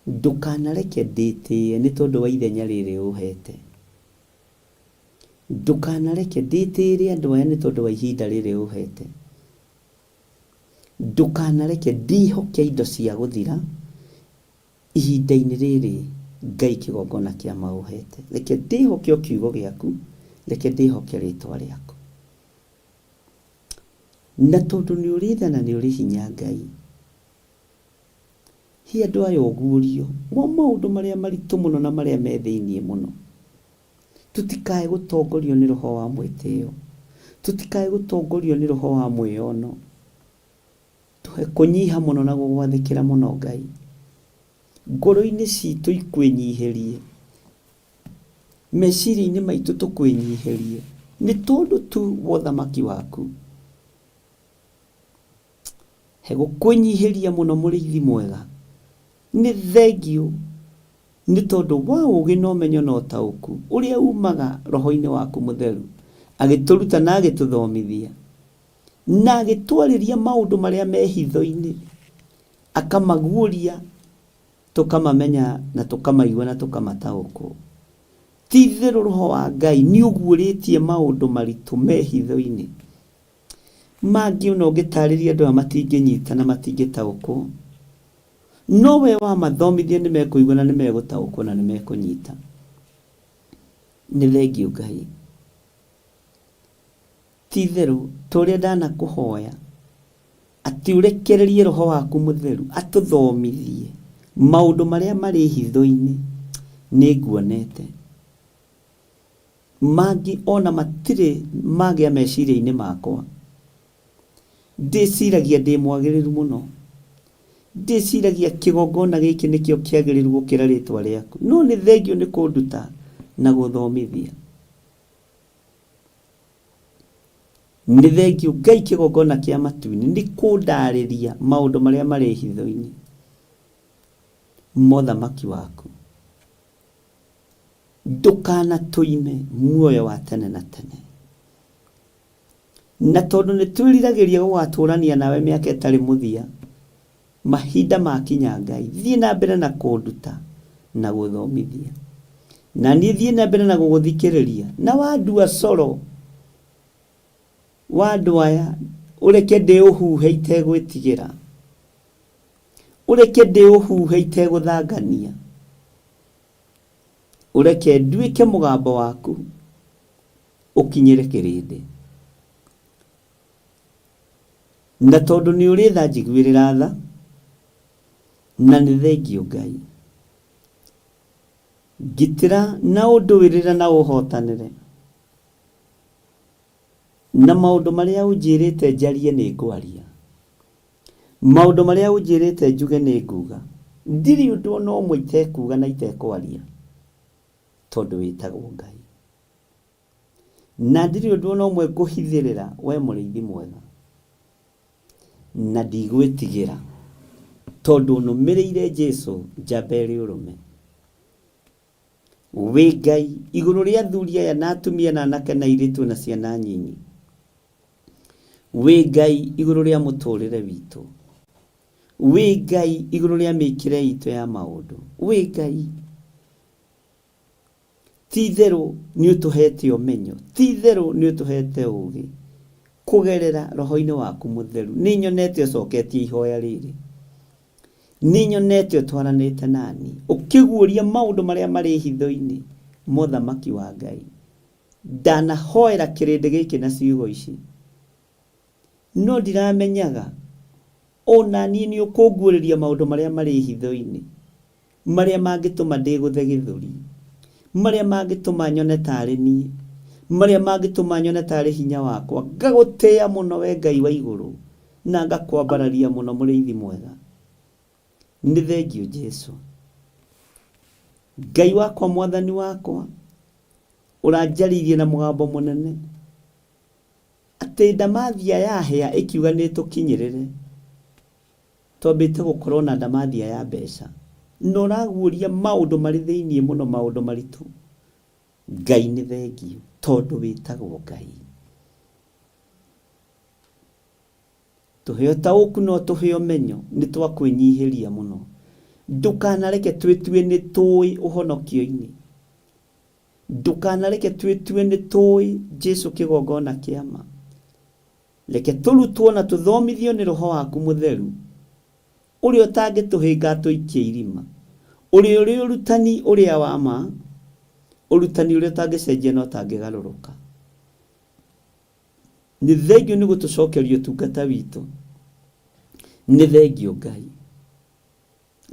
Ndũkanareke ndĩtĩe nĩ tondũ wa ithenya rĩrĩ ũhete. Ndũkanareke ndĩtĩĩre andũ aya nĩ tondũ wa ihinda rĩrĩ ũhete. Ndũkanareke ndĩhoke indo cia gũthira ihinda-inĩ rĩrĩ Ngai kĩgongona kĩa ma ũhete. Reke ndĩhoke o kiugo gĩaku, reke ndĩhoke rĩtwa rĩaku. Na tondũ nĩ ũrĩ tha na nĩ ũrĩ hinya Ngai, he andũ aya ũguũrio wa maũndũ marĩa maritũ mũno na marĩa me thĩiniĩ mũno. Tũtikae gũtongorio nĩ roho wa mwĩtĩo. Tũtikae gũtongorio nĩ roho wa mwĩyono. Tũhe kũnyiha mũno na gũgwathĩkĩra mũno Ngai. Ngoro-inĩ citũ ikwĩnyihĩrie. Meciria-inĩ maitũ tũkwĩnyihĩrie. Nĩ tondũ tu wa ũthamaki waku. He gũkwĩnyihĩria mũno mũrĩithi mwega. Nĩ thengiũ nĩ tondũ wa ũũgĩ na ũmenyo na ũtaũku ũrĩa umaga Roho-inĩ waku Mũtheru, agĩtũruta na agĩtũthomithia, na agĩtwarĩria maũndũ marĩa me hitho-inĩ, akamaguũria, tũkamamenya na tũkamaigua na tũkamataũkwo. Ti-itherũ Roho wa Ngai nĩũguũrĩtie maũndũ maritũ me hitho-inĩ, mangĩ ona ũngĩtaarĩria andũ aya matingĩnyita na matingĩtaũkwo. No we wamathomithia nĩ mekũigua na nĩ megũtaũkwo na nĩ mekũnyita. Nĩ thengiũ Ngai. Ti itherũ ta ũrĩa ndanakũhoya atĩ ũrekererie Roho waku Mũtheru atũthomithie maũndũ marĩa marĩ hitho-inĩ, nĩ nguonete. Mangĩ ona matirĩ magĩa meciria-inĩ makwa. Ndĩciragia ndĩ mwagĩrĩru mũno. Ndĩciragia kĩgongona gĩkĩ nĩkĩo kĩagĩrĩru gũkĩra rĩtwa rĩaku. No nĩ thengiũ nĩ kũnduta na gũthomithia. Nĩ thengiũ Ngai kĩgongona kĩa matu-inĩ nĩ kũndarĩria maũndũ marĩa marĩ hitho-inĩ mothamaki waku. Ndũkanatũime muoyo wa tene na tene. Na tondũ nĩ twĩriragĩria gũgatũũrania nawe mĩaka ĩtarĩ mũthia, mahinda makinya Ngai, thiĩ na mbere na kũnduta na gũthomithia. Na niĩ thiĩ na mbere na gũgũthikĩrĩria, na wandua coro wa andũ aya, ũreke ndĩũhuhe itegwĩtigĩra. Ũreke ndĩũhuhe itegũthangania. Ũreke nduĩke mũgambo waku ũkinyĩre kĩrĩndĩ. Na tondũ nĩ ũrĩ tha njiguĩrĩra tha, na nĩ thengiũ Ngai. Ngitĩra na ũndũĩrĩre na ũhotanĩre. Na maũndũ marĩa ũnjĩrĩte njarie nĩ ngwaria. Maũndũ marĩa ũnjĩrĩte njuge nĩ nguga. Ndirĩ ũndũ ona ũmwe itekuga na itekwaria. Tondũ wĩtagwo Ngai. Na ndirĩ ũndũ ona ũmwe ngũhithĩrĩra we mũrĩithi mwega. Na ndigwĩtigĩra tondũ nũmĩrĩire Jesu njamba ĩrĩ ũrũme. Wĩ Ngai igũrũ rĩa athuri aya na atumia na anake na airĩtu na ciana nyinyi. Wĩ Ngai igũrũ rĩa mũtũrĩre witũ. Wĩ Ngai igũrũ rĩa mĩkĩre itũ ya maũndũ. Wĩ Ngai. Ti-itherũ nĩũtũheete ũmenyo, ti-itherũ nĩũtũheete ũũgĩ, kũgerera Roho-inĩ waku Mũtheru. Nĩnyonete ũcoketie ihoya rĩrĩ. Nĩnyonete ũtwaranĩte na niĩ, ũkĩguũria maũndũ marĩa marĩ hitho-inĩ ma ũthamaki wa Ngai. Ndanahoera kĩrĩndĩ gĩkĩ na ciugo ici, no ndiramenyaga o na niĩ nĩũkũnguũrĩria maũndũ marĩa marĩ hitho-inĩ, marĩa mangĩtũma ndĩgũthe gĩthũri, marĩa mangĩtũma nyone taarĩ niĩ, marĩa mangĩtũma nyone taarĩ hinya wakwa. Ngagũtĩĩa mũno, Wee Ngai wa igũrũ, na ngakwambararia mũno, Mũrĩithi mwega. Nĩ thengiũ, Jesu. Ngai wakwa, Mwathani wakwa, ũranjarĩirie na mũgambo mũnene atĩ ndamathia yahĩa ĩkiuga nĩ ĩtũkinyĩrĩre. Twambĩte gũkorwo na ndamathia ya mbeca na ũraguũria maũndũ marĩ thĩinĩ mũno, maũndũ maritũ. Ngai nĩ thengiũ tondũ wĩtagwo Ngai. Tũhe ũtaũku na ũtũhe ũmenyo, nĩ twakwĩnyihĩria mũno. Ndũkanareke twĩtue nĩ tũĩ ũhonokio-inĩ. Ndũkanareke twĩtue nĩ tũĩ Jesu kĩgongona kĩa ma. Reke tũrutwo na tũthomithio nĩ Roho waku Mũtheru, ũrĩa ũtangĩtũhĩnga atũikie irima, ũrĩa ũrĩ ũrutani ũrĩa wa ma, ũrutani ũrĩa ũtangĩcenjia na ũtangĩgarũrũka. Nĩ thengiũ nĩ gũtũcokeria ũtungata witũ. Nĩ thengiũ Ngai.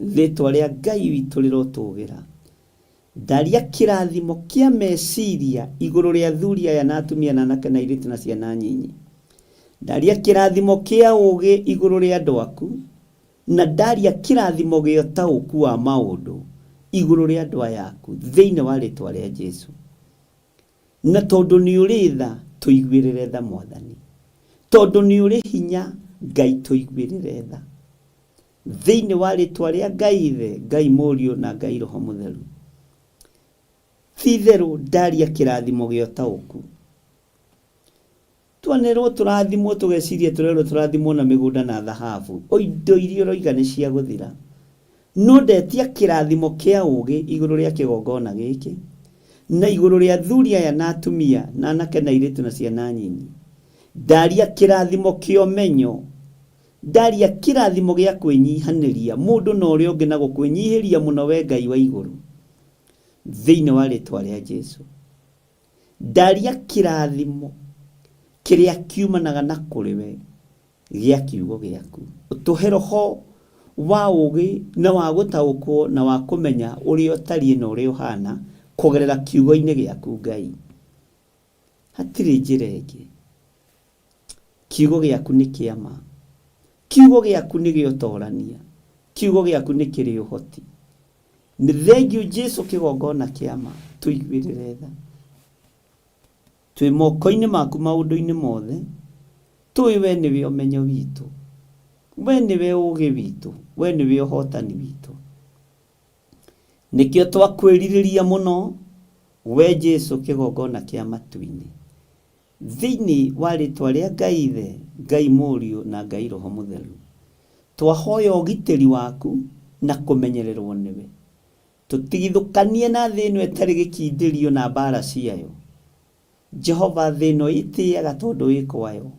Rĩtwa rĩa Ngai witũ rĩrotũgĩra. Ndaria kĩrathimo kĩa meciria igũrũ rĩa athuri aya na atumia na anake na airĩtu na ciana nyinyi. Ndaria kĩrathimo kĩa ũũgĩ igũrũ rĩa andũ aku, na ndaria kĩrathimo gĩa ũtaũku wa maũndũ igũrũ rĩa andũ aya aku, thĩinĩ wa rĩtwa rĩa Jesu. Na tondũ nĩ ũrĩ tha, tũiguĩrĩre tha Mwathani. Tondũ nĩ ũrĩ hinya, Ngai tũiguĩrĩre tha. Thĩinĩ wa rĩtwa rĩa Ngai Ithe, Ngai Mũriũ na Ngai Roho Mũtheru. Ti-itherũ ndaria kĩrathimo gĩa ũtaũku. Twanerwo tũrathimwo tũgeciria tũrerwo tũrathimwo na mĩgũnda na thahabu, o indo iria ũroiga nĩ cia gũthira. No ndetia kĩrathimo kĩa ũũgĩ igũrũ rĩa kĩgongona gĩkĩ, na igũrũ rĩa athuri aya na atumia, na anake na airĩtu na ciana nyinyi. Ndaria kĩrathimo kĩa ũmenyo. Ndaria kĩrathimo gĩa kwĩnyihanĩria mũndũ na ũrĩa ũngĩ na gũkwĩnyihĩria mũno wee Ngai wa igũrũ. Thĩinĩ wa rĩtwa rĩa Jesu. Ndaria kĩrathimo kĩrĩa kiumanaga na kũrĩ we gĩa kiugo gĩaku. Ũtũhe roho wa ũũgĩ na wa gũtaũkwo na wa kũmenya ũrĩa ũtariĩ na ũrĩa ũhana kũgerera kiugo-inĩ gĩaku Ngai. Hatirĩ njĩra ĩngĩ. Kiugo gĩaku nĩ kĩa ma. Kiugo gĩaku nĩ gĩa ũtorania. Kiugo gĩaku nĩ kĩrĩ ũhoti. Nĩ thengiũ Jesu kĩgongona kĩa ma. Tũiguĩrĩre tha. Twĩ moko-inĩ maku maũndũ-inĩ mothe. Tũĩ we nĩwe ũmenyo witũ. We nĩwe ũũgĩ witũ. We nĩwe ũhotani witũ. Nĩkĩo twakwĩrirĩria mũno, we Jesu kĩgongona kĩa matu-inĩ. Thĩinĩ wa rĩtwa rĩa Ngai Ithe, Ngai Mũriũ na Ngai Roho Mũtheru, twahoya ũgitĩri waku na kũmenyererwo nĩwe. Tũtigithũkanie na thĩ ĩno ĩtarĩ gĩkindĩrio na mbaara ciayo. Jehova, thĩ ĩno ĩtĩaga tondũ ĩ kwayo,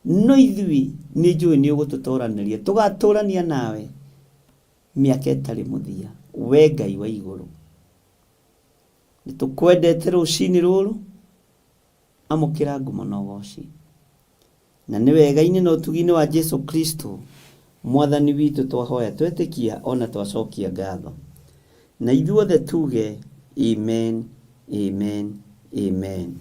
no ithuĩ nĩnjũĩ nĩũgũtũtoranĩria, tũgatũrania nawe mĩaka ĩtarĩ mũthia, wee Ngai wa igũrũ. Nĩtũkwendete rũcinĩ rũrũ, amũkĩra ngumo na ũgoci. Na nĩ wega-inĩ na ũtugi-inĩ wa Jesu Kristo, Mwathani witũ twahoya twetĩkia ona twacokia ngatho. Na ithuothe tuge Amen, Amen, Amen.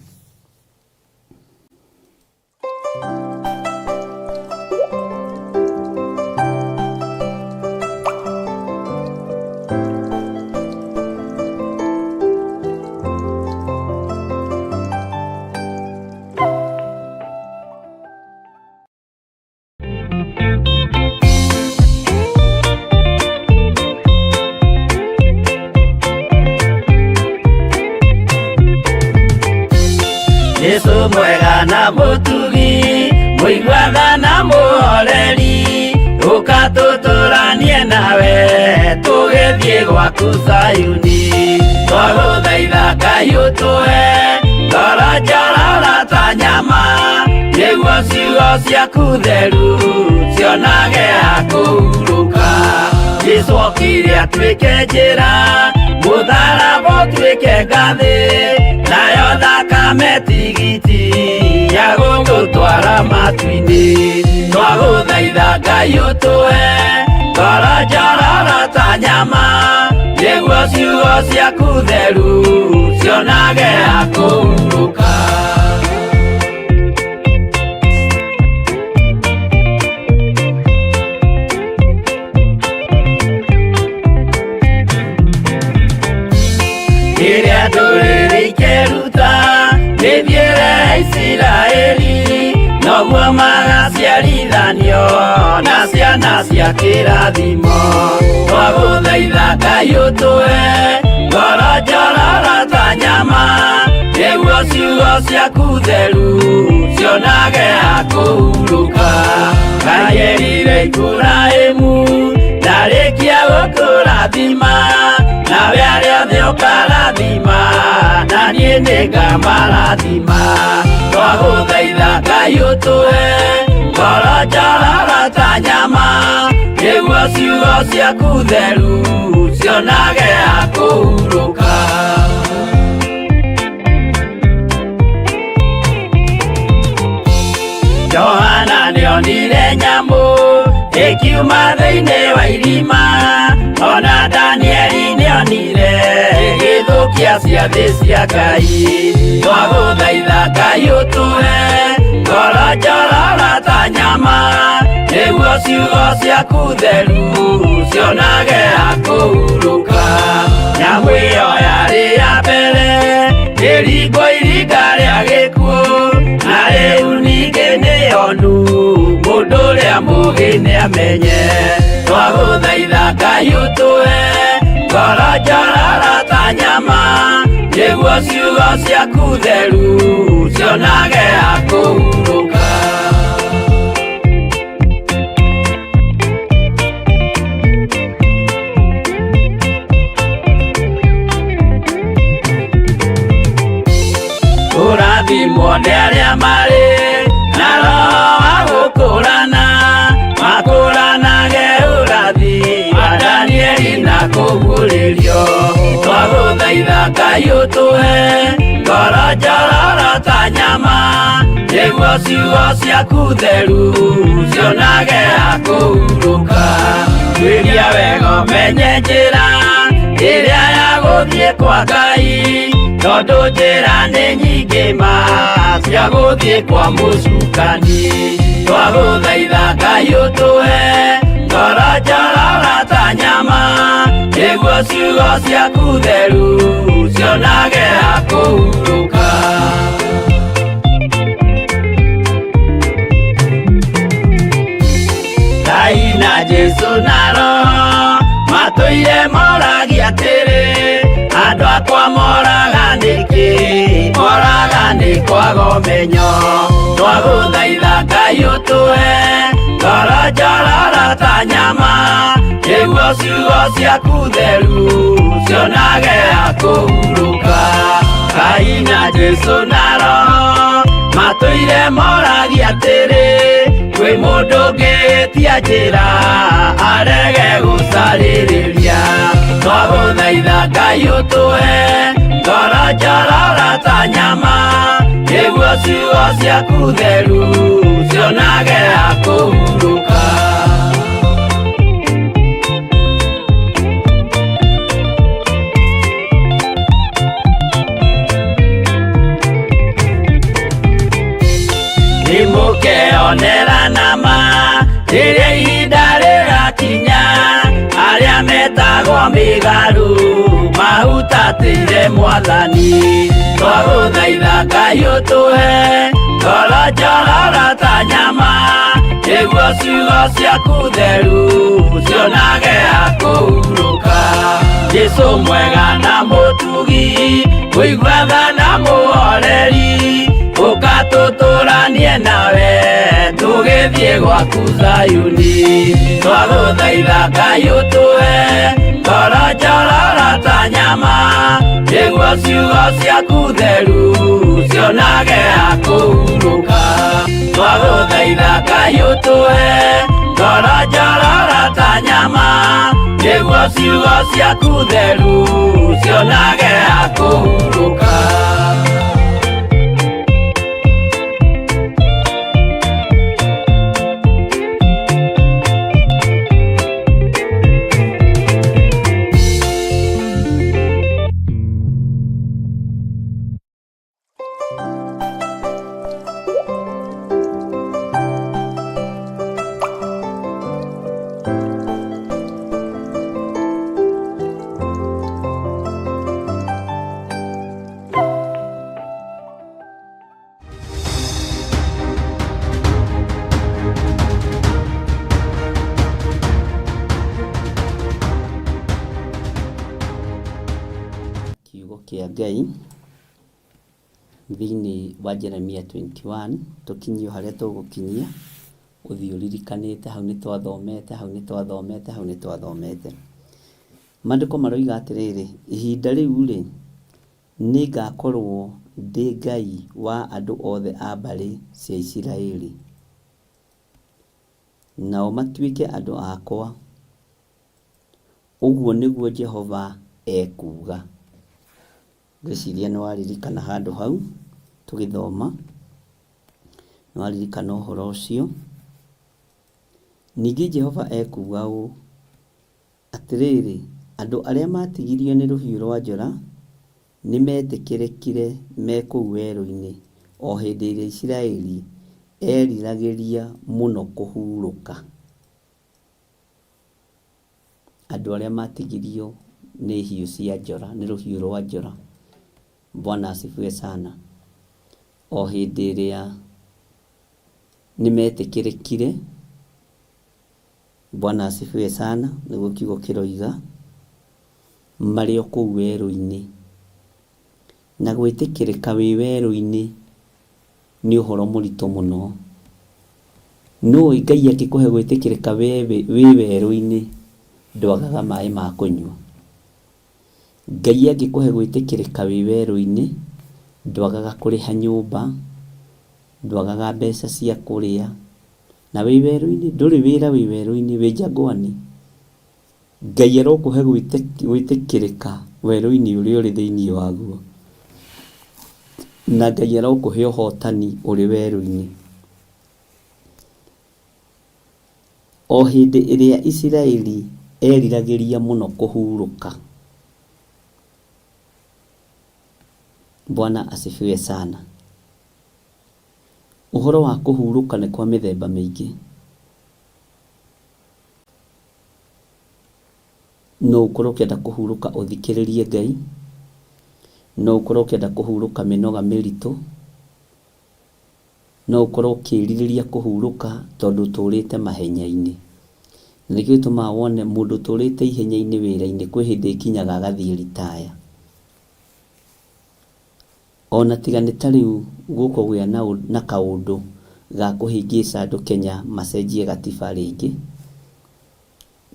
Jesu mwega na mũtugi, mũiguatha na mũhoreri, ũka tũtũranie nawe tũgĩthiĩ gwaku Zayuni. Twagũthaitha Ngai ũtũhe ngoro njororo ta nyama, nĩguo ciugo ciaku theru cionage ha kũhurũka. Jesu okire atuĩke njĩra, mũtharaba ũtuĩke ngathĩ, nayo thakame tigiti ya gũgũtwara matu-inĩ. Twagũthaitha Ngai ũtũhe ngoro njororo ta nyama, nĩguo ciugo ciaku theru cionage ha kũhurũka. Rĩrĩa ndũrĩrĩ ikeruta mĩthiĩre ya Isiraeli, noguo magaciarithanio na ciana cia kĩrathimo. Twagũthaitha Ngai ũtũhe ngoro njororo ta nyama, nĩguo ciugo ciaku theru cionage ha kũhurũka. Ngai erire Iburahĩmu, ndarĩkia gũkũrathima, nawe arĩa othe ũkarathima, na niĩ nĩngamarathima. Twagũthaitha Ngai ũtũhe ngoro njororo ta nyama, nĩguo ciugo ciaku theru cionage ha kũhurũka. Johana nĩonire nyamũ ĩkiuma thĩinĩ wa irima, ona Danieli nĩonire ĩgĩthũkia ciathĩ cia Ngai. Twagũthaitha Ngai ũtũhe ngoro njororo ta nyama, nĩguo ciugo ciaku theru cionage ha kũhurũka. Nyamũ ĩyo yarĩ ya mbere ĩringwo iringa rĩa gĩkuũ, na rĩu ningĩ nĩyonu mũndũ ũrĩa mũũgĩ nĩamenye. Twagũthaitha Ngai ũtũhe ngoro njororo ta nyama, nĩguo ciugo ciaku theru cionage ha kũhurũka. Kũrathimwo nĩ arĩa marĩ na roho wa gũkũrana, makũranage ũrathi wa Danieli na kũguũrĩrio. Twagũthaitha Ngai ũtũhe ngoro njororo ta nyama, nĩguo ciugo ciaku theru cionage ha kũhurũka. Tuĩria wega ũmenye njĩra ĩrĩa ya gũthiĩ kwa Ngai, tondũ njĩra nĩ nyingĩ ma cia gũthiĩ kwa mũcukani. Twagũthaitha Ngai ũtũhe ngoro njororo ta nyama, nĩguo ciugo ciaku theru cionage ha kũhurũka. Ngai na Jesu na Roho matũire moragia atĩrĩ, andũ akwa moraga nĩkĩ? Moraga nĩ kwaga ũmenyo. Twagũthaitha Ngai ũtũhe ngoro njororo ta nyama, nĩguo ciugo ciaku theru cionage ha kũhurũka. Ngai na Jesu na Roho matũire moragia atĩrĩ, kwĩ mũndũ ũngĩtia njĩra arege gũcarĩrĩria. Twagũthaitha Ngai ũtũhe ngoro njororo ta nyama, nĩguo ciugo ciaku theru cionage ha kũhurũka. Nĩmũkeonera nama rĩrĩa ihinda rĩgakinya, arĩa metagwo mĩgarũ mahutatĩire Mwathani. Twagũthaitha Ngai ũtũhe ngoro njororo ta nyama, nĩguo ciugo ciaku theru cionage ha kũhurũka. Jesu mwega na mũtugi, mũiguatha na mũhoreri, Tũtũranie nawe tũgĩthiĩ gwaku Zayuni. Twagũthaitha Ngai ũtũhe ngoro njororo ta nyama, nĩguo ciugo ciaku theru cionage ha kũhurũka. Twagũthaitha Ngai ũtũhe ngoro njororo ta nyama, nĩguo ciugo ciaku theru cionage ha kũhurũka. Kiugo kĩa Ngai thĩinĩ wa Jeremia 21 tũkinyie o harĩa tũgũkinyia, ũthiĩ ũririkanĩte hau nĩ twathomete, hau nĩ twathomete, hau nĩ twathomete. Maandĩko maroiga atĩrĩrĩ, ihinda rĩu rĩ, nĩngakorwo ndĩ Ngai wa andũ othe a mbarĩ cia Isiraeli, nao matuĩke andũ akwa, ũguo nĩguo Jehova ekuuga. Ngwĩciria nĩ waririkana handũ hau tũgĩthoma, nĩ waririkana ũhoro ũcio. Ningĩ Jehova ekuuga ũũ, Atĩrĩrĩ, andũ arĩa maatigirio nĩ rũhiũ rwa njora nĩmetĩkĩrĩkire me kũu werũ-inĩ, o hĩndĩ ĩrĩa Isiraeli eeriragĩria mũno kũhurũka. Andũ arĩa maatigirio nĩ hiũ cia njora, nĩ rũhiũ rwa njora. Bwana asifiwe sana. O hĩndĩ ĩrĩa nĩmetĩkĩrĩkire. Bwana asifiwe sana, nĩguo kiugo kĩroiga, marĩ o kũu werũ-inĩ. Na gwĩtĩkĩrĩka wĩ werũ-inĩ nĩ ũhoro mũritũ mũno. Nĩũĩ Ngai angĩkũhe gwĩtĩkĩrĩka wĩ werũ-inĩ ndwagaga maĩ ma kũnyua. Ngai angĩkũhe gwĩtĩkĩrĩka wĩ werũ-inĩ ndwagaga kũrĩha nyũmba, ndwagaga mbeca cia kũrĩa, Na wĩ werũ-inĩ, ndũrĩ wĩra wĩ werũ-inĩ, wĩ njangwani. Ngai arokũhe gwĩtĩkĩrĩka werũ-inĩ ũrĩa ũrĩ thĩinĩ waguo. Na Ngai arokũhe ũhotani ũrĩ werũ-inĩ. O hĩndĩ ĩrĩa Isiraeli eriragĩria mũno kũhurũka. Bwana asifiwe sana. Ũhoro wa kũhurũka nĩ kwa mĩthemba mĩingĩ. No ũkorwo ũkĩenda kũhurũka ũthikĩrĩrie Ngai, no ũkorwo ũkĩenda kũhurũka mĩnoga mĩritũ, no ũkorwo ũkĩrirĩria kũhurũka tondũ ũtũrĩte mahenya-inĩ. Na nĩkĩo gĩtũmaga wone mũndũ ũtũrĩte ihenya-inĩ wĩra-inĩ kwĩ hĩndĩ ĩkinyaga agathiĩ ritaya. O na tiga nĩ ta rĩu gũkũgĩa na kaũndũ ga kũhĩngĩca andũ Kenya macenjie gatiba rĩngĩ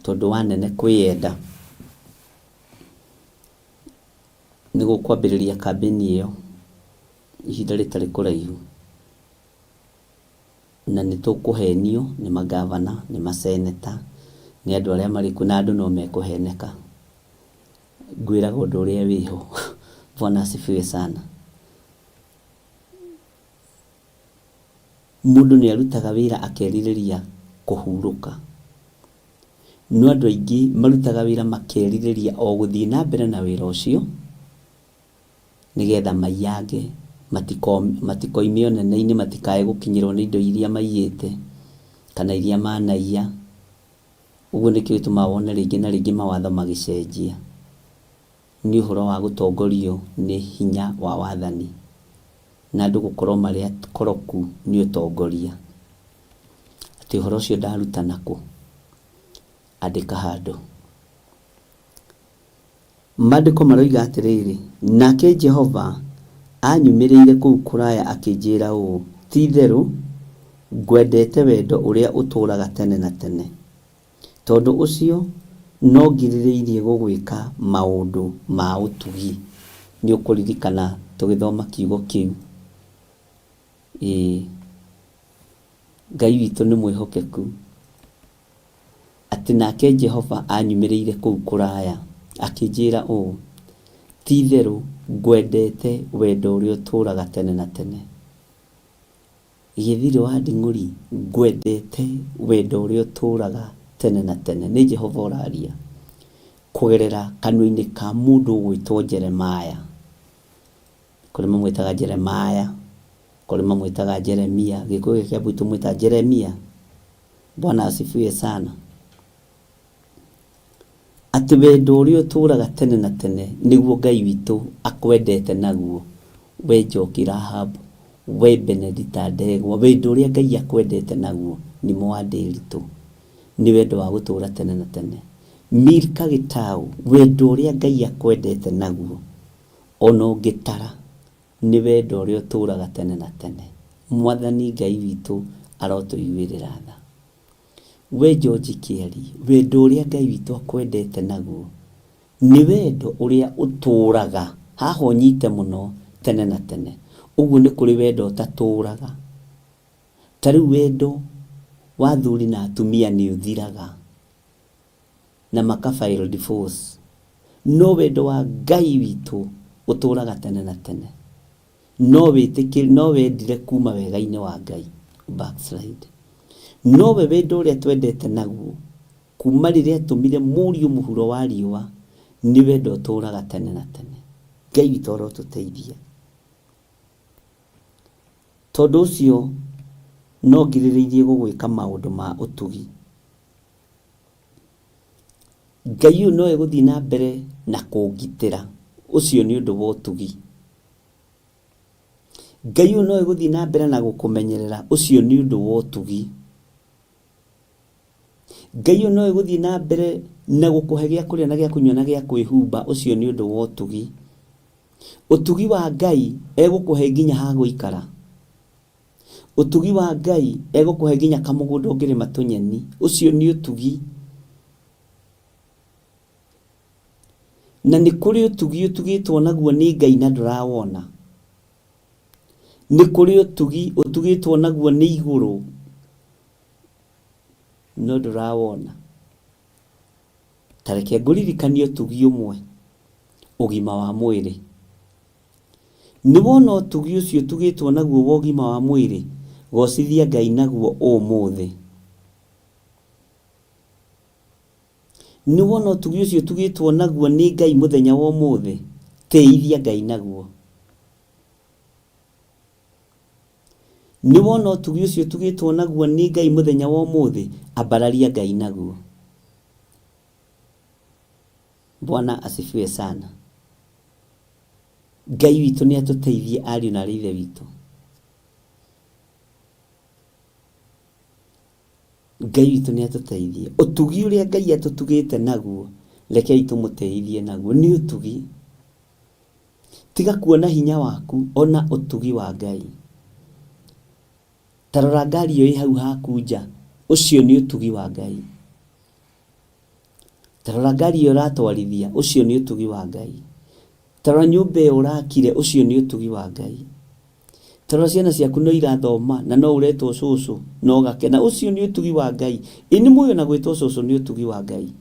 tondũ wa anene kwĩyenda, nĩ gũkwambĩrĩria kambĩni ĩyo ihinda rĩtarĩ kũraihu. Na nĩ tũkũhenio nĩ mangavana, nĩ maseneta, nĩ andũ arĩa marĩ kuo, na andũ no mekũheneka. Ngwĩraga ũndũ ũrĩa wĩho. Bwana asifiwe sana. Mũndũ nĩ arutaga wĩra akerirĩria kũhurũka. No andũ aingĩ marutaga wĩra makerirĩria o gũthiĩ na mbere na wĩra ũcio nĩgetha maiyange, matikoime ũnene-inĩ, matikae gũkinyĩrwo nĩ indo iria maiyĩte kana iria manaiya. Ũguo nĩkĩo gĩtũmaga wone rĩngĩ na rĩngĩ mawatho magĩcenjia. Nĩ ũhoro wa gũtongorio nĩ hinya wa wathani na andũ gũkorwo marĩ akoroku nĩ ũtongoria. Atĩ ũhoro ũcio ndaruta nakũ? Andĩka handũ. Maandĩko maroiga atĩrĩrĩ, Nake Jehova Anyumĩrĩire kũu kũraya akĩnjĩra ũũ, 'Ti-itherũ ngwendete wendo ũrĩa ũtũũraga tene na tene, tondũ ũcio no ngirĩrĩirie gũgwĩka maũndũ ma ũtugi. Nĩ ũkũririkana tũgĩthoma kiugo kĩu? Ĩĩ. Ngai witũ nĩ mwĩhokeku. Atĩ nake Jehova anyumĩrĩire kũu kũraya, akĩnjĩra ũũ, Ti-itherũ ngwendete wendo ũrĩa ũtũũraga tene na tene. Gĩthirĩ wa Nding'ũri, ngwendete wendo ũrĩa ũtũũraga tene na tene. Nĩ Jehova ũraria kũgerera kanua-inĩ ka mũndũ ũgwĩtwo Jeremiah. Kũrĩ mamwĩtaga Jeremiah, kũrĩ mamwĩtaga Jeremia, Gĩkũyũ gĩa Kĩambu tũmwĩtaga Jeremia. Bwana asifiwe sana. Atĩ wendo ũrĩa ũtũũraga tene na tene nĩguo Ngai witũ akwendete naguo, we Njoki Rahab, we Benedita Ndegwa, wendo ũrĩa Ngai akwendete naguo nĩ mwa Ndĩritũ, nĩ wendo wa gũtũũra tene na tene. Milka Gĩtaũ, wendo ũrĩa Ngai akwendete naguo, ona ũngĩtara, nĩ wendo ũrĩa ũtũũraga tene na tene. Mwathani Ngai witũ arotũiguĩrĩra tha. We George Kĩari, wendo ũrĩa Ngai witũ akwendete naguo, nĩ wendo ũrĩa ũtũũraga, haha ũnyite mũno, tene na tene. Ũguo nĩ kũrĩ wendo ũtatũũraga. Ta rĩu wendo wa athuri na atumia nĩ ũthiraga na maka file divorce. No wendo wa Ngai witũ ũtũũraga tene na tene. No wĩtĩkĩri, no wendire kuma wega-inĩ wa Ngai, backslide. Nowe wendo ũrĩa twendete naguo kuma rĩrĩa atũmire mũriũ mũhuro wa riũa nĩ wendo ũtũũraga tene na tene. Ngai witũ arotũteithia. Tondũ ũcio no ngirĩrĩirie gũgwĩka maũndũ ma ũtugi. Ngai ũyũ no egũthiĩ na mbere na kũngitĩra, ũcio nĩ ũndũ wa ũtugi. Ngai ũyũ no egũthiĩ na mbere na gũkũmenyerera, ũcio nĩ ũndũ wa ũtugi. Ngai ũyũ no egũthiĩ na mbere na gũkũhe gĩa kũrĩa na gĩa kũnyua na gĩa kwĩhumba, ũcio nĩ ũndũ wa ũtugi. Ũtugi wa Ngai egũkũhe nginya ha gũikara. Ũtugi wa Ngai egũkũhe nginya kamũgũnda ũngĩrĩma tũnyeni, ũcio nĩ ũtugi. Na nĩ kũrĩ ũtugi ũtugĩtwo naguo nĩ Ngai na ndũrawona. Nĩ kũrĩ ũtugi ũtugĩtwo naguo nĩ igũrũ no ndũrawona. Ta reke ngũririkanie ũtugi ũmwe, ũgima wa mwĩrĩ. Nĩ wona ũtugi ũcio ũtugĩtwo naguo wa ũgima wa mwĩrĩ? Gocithia Ngai naguo ũmũthĩ. Nĩ wona ũtugi ũcio ũtugĩtwo naguo nĩ Ngai mũthenya wa ũmũthĩ? Tĩithia Ngai naguo. Nĩ wona ũtugi ũcio ũtugĩtwo naguo nĩ Ngai mũthenya wa ũmũthĩ? Ambararia Ngai naguo. Bwana asifiwe sana. Ngai witũ nĩ atũteithie ariũ na arĩ ithe witũ. Ngai witũ nĩ atũteithie. Ũtugi ũrĩa Ngai atũtugĩte naguo, rekei tũmũtĩithie naguo. Nĩ ũtugi. Tiga kuona hinya waku, ona ũtugi wa Ngai. Ta rora ngari ĩyo ĩ hau haku nja, ũcio nĩ ũtugi wa Ngai. Ta rora ngari ĩyo ũratwarithia, ũcio nĩ ũtugi wa Ngai. Ta rora nyũmba ĩyo ũrakire, ũcio nĩ ũtugi wa Ngai. Ta rora ciana ciaku no irathoma na no ũretwo cũcũ na ũgakena, ũcio nĩ ũtugi wa Ngai. Ĩ nĩ mũĩ ona gwĩtwo cũcũ nĩ ũtugi wa Ngai.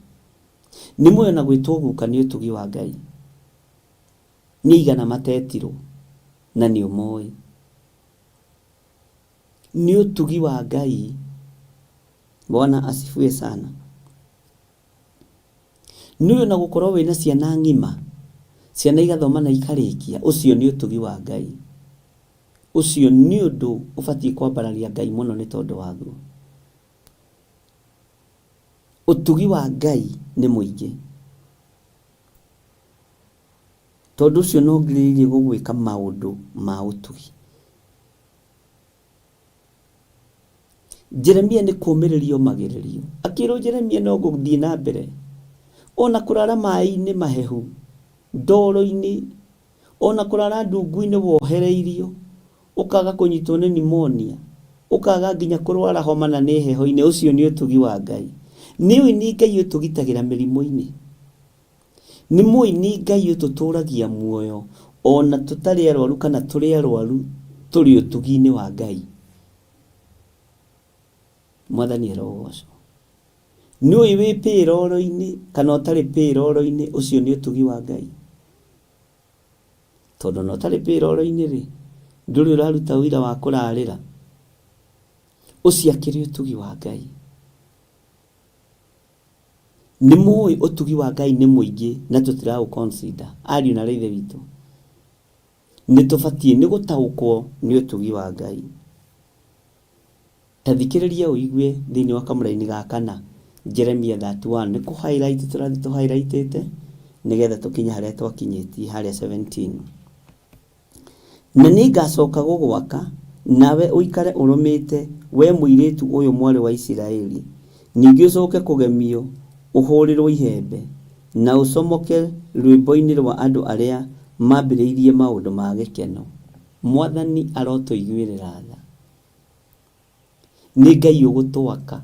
Nĩ mũĩ ona gwĩtwo guka nĩ ũtugi wa Ngai. Nĩ aigana matetirwo na nĩ ũmoĩ. Nĩ ũtugi wa Ngai. Bwana asifiwe sana. Nĩ ũĩ ona gũkorwo wĩna ciana ng'ima, ciana igathoma na ikarĩkia, ũcio nĩ ũtugi wa Ngai. Ũcio nĩ ũndũ ũbatiĩ kwambararia Ngai mũno nĩ tondũ waguo. Ũtugi wa Ngai nĩ mũingĩ. Tondũ ũcio no ngirĩrĩirie gũgwĩka maũndũ ma ũtugi. Jeremia nĩ kũũmĩrĩrio omagĩrĩrio. Akĩrwo Jeremia no gũthiĩ na mbere ona kũrara maĩ-inĩ mahehu, ndoro-inĩ, Ona kũrara ndungu-inĩ wohereirio, ũkaga kũnyitwo nĩ pneumonia, ũkaga nginya kũrwara homa na nĩ heho-inĩ, ũcio nĩ ũtugi wa Ngai. Nĩ ũĩ nĩ Ngai ũtũgitagĩra mĩrimũ-inĩ? Nĩ mũĩ nĩ Ngai ũtũtũragia muoyo ona tũtarĩ arwaru kana tũrĩ arwaru tũrĩ ũtugi-inĩ wa Ngai? Mwathani arogocwo. Nĩ ũĩ wĩ payroll-inĩ kana ũtarĩ payroll-inĩ ũcio nĩ ũtugi wa Ngai? Tondũ ona ũtarĩ payroll-inĩ rĩ, ndũrĩ ũraruta ũira wa kũrarĩra. Ũcio akĩrĩ ũtugi wa Ngai. Nĩ mũĩ ũtugi wa Ngai nĩ mũingĩ na tũtiraũ consider. Ariũ na aarĩ a Ithe witũ, nĩ tũbatiĩ nĩ gũtaũkwo nĩ ũtugi wa Ngai. Ta thikĩrĩria ũigue thĩinĩ wa kamũraini ga kana, Jeremia 31, nĩ kũ highlight tũrathiĩ tũ highlight ĩte nĩgetha tũkinye harĩa twakinyĩtie harĩa 17. Na nĩngacoka gũgwaka, nawe ũikare ũrũmĩte, wee mũirĩtu ũyũ mwarĩ wa Isiraeli, ningĩ ũcoke kũgemio ũhũrĩrũo ihembe, na ũcomoke rũĩmbo-inĩ rũa andũ arĩa maambĩrĩirie maũndũ ma gĩkeno. Mwathani arotũiguĩrĩra tha. Nĩ Ngai ũgũtwaka.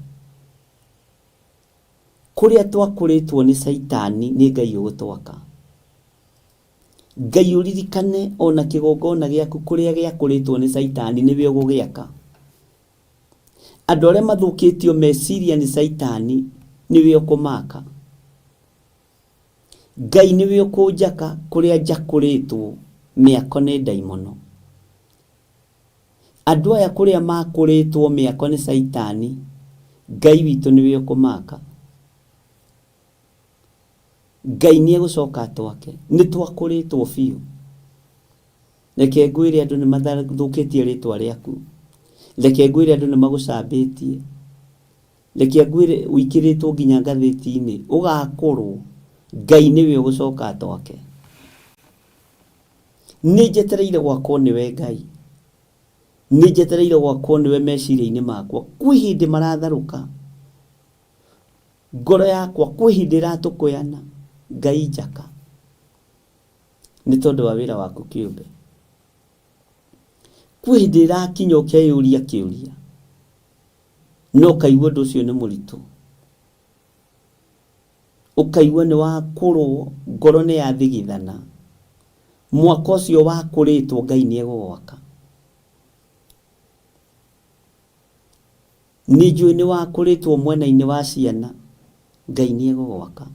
Kũrĩa twakũrĩtwo nĩ Caitani nĩ Ngai ũgũtwaka. Ngai ũririkane ona kĩgongona gĩaku kũrĩa gĩakũrĩtwo nĩ Caitani nĩwe ũgũgĩaka. Andũ arĩa mathũkĩtio meciria nĩ Caitani nĩwe ũkũmaka. Ngai nĩwe ũkũnjaka kũrĩa njakũrĩtwo mĩako nĩ ndaimono. Andũ aya kũrĩa makũrĩtwo mĩako nĩ Caitani, Ngai witũ nĩwe ũkũmaka. Ngai nĩ egũcoka atwake. Nĩ twakũrĩtwo biũ. Reke ngwĩre andũ nĩ mathũkĩtie rĩtwa rĩaku. Reke ngwĩre andũ nĩ magũcambĩtie. Reke ngwĩre ũikĩrĩtwo nginya ngathĩti-inĩ. Ũgakũrwo. Ngai nĩwe ũgũcoka atwake. Nĩ njetereire gwakwo nĩwe Ngai. Nĩ njetereire gwakwo nĩwe meciria-inĩ makwa. Kwĩ hĩndĩ maratharũka. Ngoro yakwa kwĩ hĩndĩ ĩratũkũyana. Ngai njaka. Nĩ tondũ wa wĩra waku kĩũmbe. Kwĩ hĩndĩ ĩrakinya ũkeyũria kĩũria. Na ũkaigua ũndũ ũcio nĩ mũritũ. Ũkaigua nĩ wakũrwo, ngoro nĩ yathigithana. Mwaka ũcio wakũrĩtwo Ngai nĩ egũgwaka. Nĩ njũĩ nĩ wakũrĩtwo mwena-inĩ wa ciana, Ngai nĩ egũgwaka.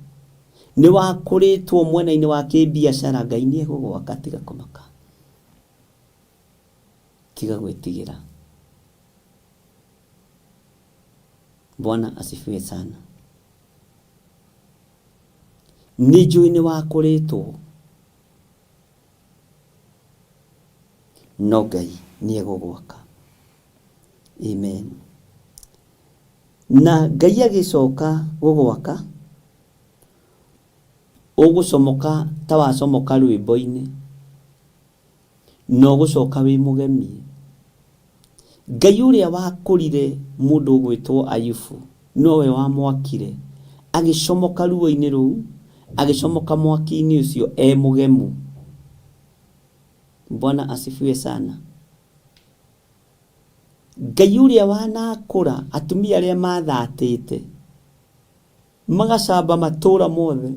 Nĩ wakũrĩtwo mwena-inĩ wa kĩbiacara, Ngai nĩ egũgwaka, tiga kũmaka. Tiga gwĩtigĩra. Bwana asifiwe sana. Nĩ njũĩ nĩ wakũrĩtwo, no Ngai nĩ egũgwaka. Amen. Na Ngai agĩcoka gũgwaka, ũgũcomoka ta wacomoka rwĩmbo-inĩ, na ũgũcoka wĩ mũgemie. Ngai ũrĩa wakũrire mũndũ ũgwĩtwo Ayubu, nowe wamwakire, agĩcomoka ruo-inĩ rũu, agĩcomoka mwaki-inĩ ũcio e mũgemu. Bwana asifiwe sana. Ngai ũrĩa wanakũra atumia arĩa mathatĩte, magacamba matũũra mothe,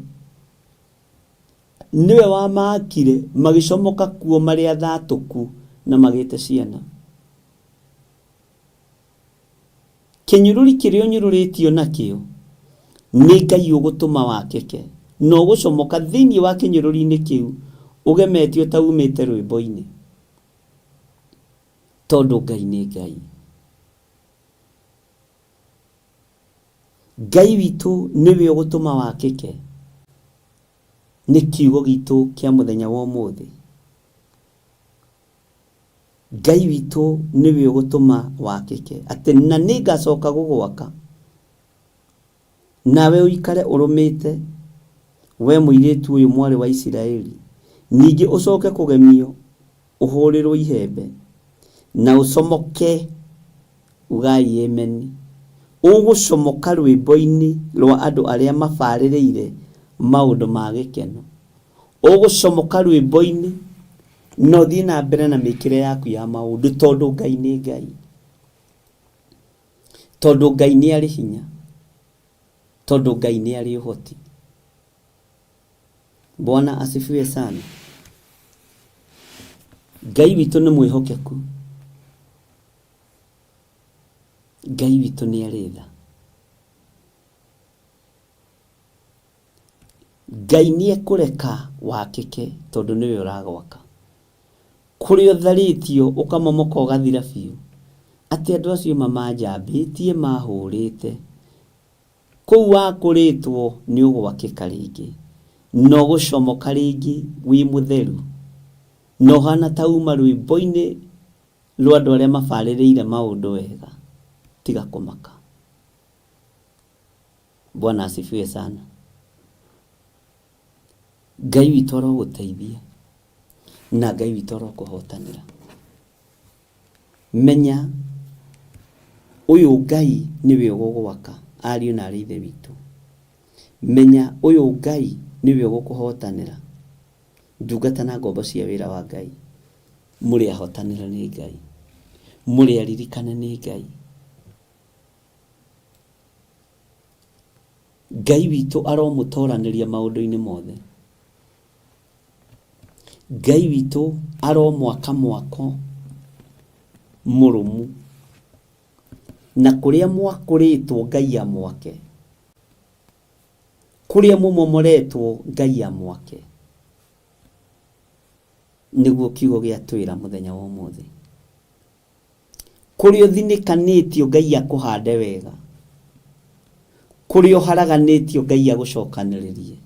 nĩwe wamaakire magĩcomoka kuo marĩ athatũku na magĩte ciana. Kĩnyũrũri kĩrĩa ũnyũrũrĩtio nakĩo, nĩ Ngai ũgũtũma wakĩke, na ũgũcomoka thĩinĩ wa kĩnyũrũri-inĩ kĩu ũgemetio ta umĩte rwĩmbo-inĩ. Tondũ Ngai nĩ Ngai. Ngai witũ nĩwe ũgũtũma wakĩke, nĩ kiugo gitũ kĩa mũthenya wa ũmũthĩ. Ngai witũ nĩwe ũgũtũma wakĩke, atĩ na nĩngacoka gũgwaka, nawe ũikare ũrũmĩte, wee mũirĩtu ũyũ mwarĩ wa Isiraeli, ningĩ ũcoke kũgemio ũhũrĩrũo ihembe, na ũcomoke, ugai Ameni, ũgũcomoka rwĩmbo-inĩ rwa andũ arĩa mabarĩrĩire maũndũ ma gĩkeno, ũgũcomoka rwĩmbo-inĩ. Na ũthiĩ na mbere na mĩkĩre yaku ya maũndũ tondũ Ngai nĩ Ngai. Tondũ Ngai nĩ arĩ hinya. Tondũ Ngai nĩ arĩ ũhoti. Bwana asifiwe sana. Ngai witũ nĩ mwĩhokeku. Ngai witũ nĩ arĩ tha. Ngai nĩ ekũreka wakĩke tondũ nĩwe ũragwaka. Kũrĩa ũtharĩtio ũkamomoka ũgathira biũ, atĩ andũ acio mamanjambĩtie mahũrĩte, kũu wakũrĩtwo nĩ ũgwakĩka rĩngĩ, na ũgũcomoka rĩngĩ wĩ mũtheru, na ũhana ta uma rwĩmbo-inĩ rwa andũ arĩa mabarĩrĩire maũndũ wega. Tiga kũmaka. Bwana asifiwe sana. Ngai witũ arogũteithia na Ngai witũ arokũhotanĩra. Menya ũyũ Ngai nĩwe ũgũgwaka ariũ na arĩ ithe witũ. Menya ũyũ Ngai nĩwe ũgũkũhotanĩra. Ndungata na ngombo cia wĩra wa Ngai, mũrĩ ahotanĩre nĩ Ngai, mũrĩ aririkane nĩ Ngai. Ngai witũ aromũtoranĩria maũndũ-inĩ mothe. Ngai witũ aromwaka mwako mũrũmu. Na kũrĩa mwakũrĩtwo Ngai amwake. Kũrĩa mũmomoretwo Ngai amwake. Nĩguo kiugo gĩatwĩra mũthenya wa ũmũthĩ. Kũrĩa ũthinĩkanĩtio Ngai akũhande wega. Kũrĩa ũharaganĩtio Ngai agũcokanĩrĩrie.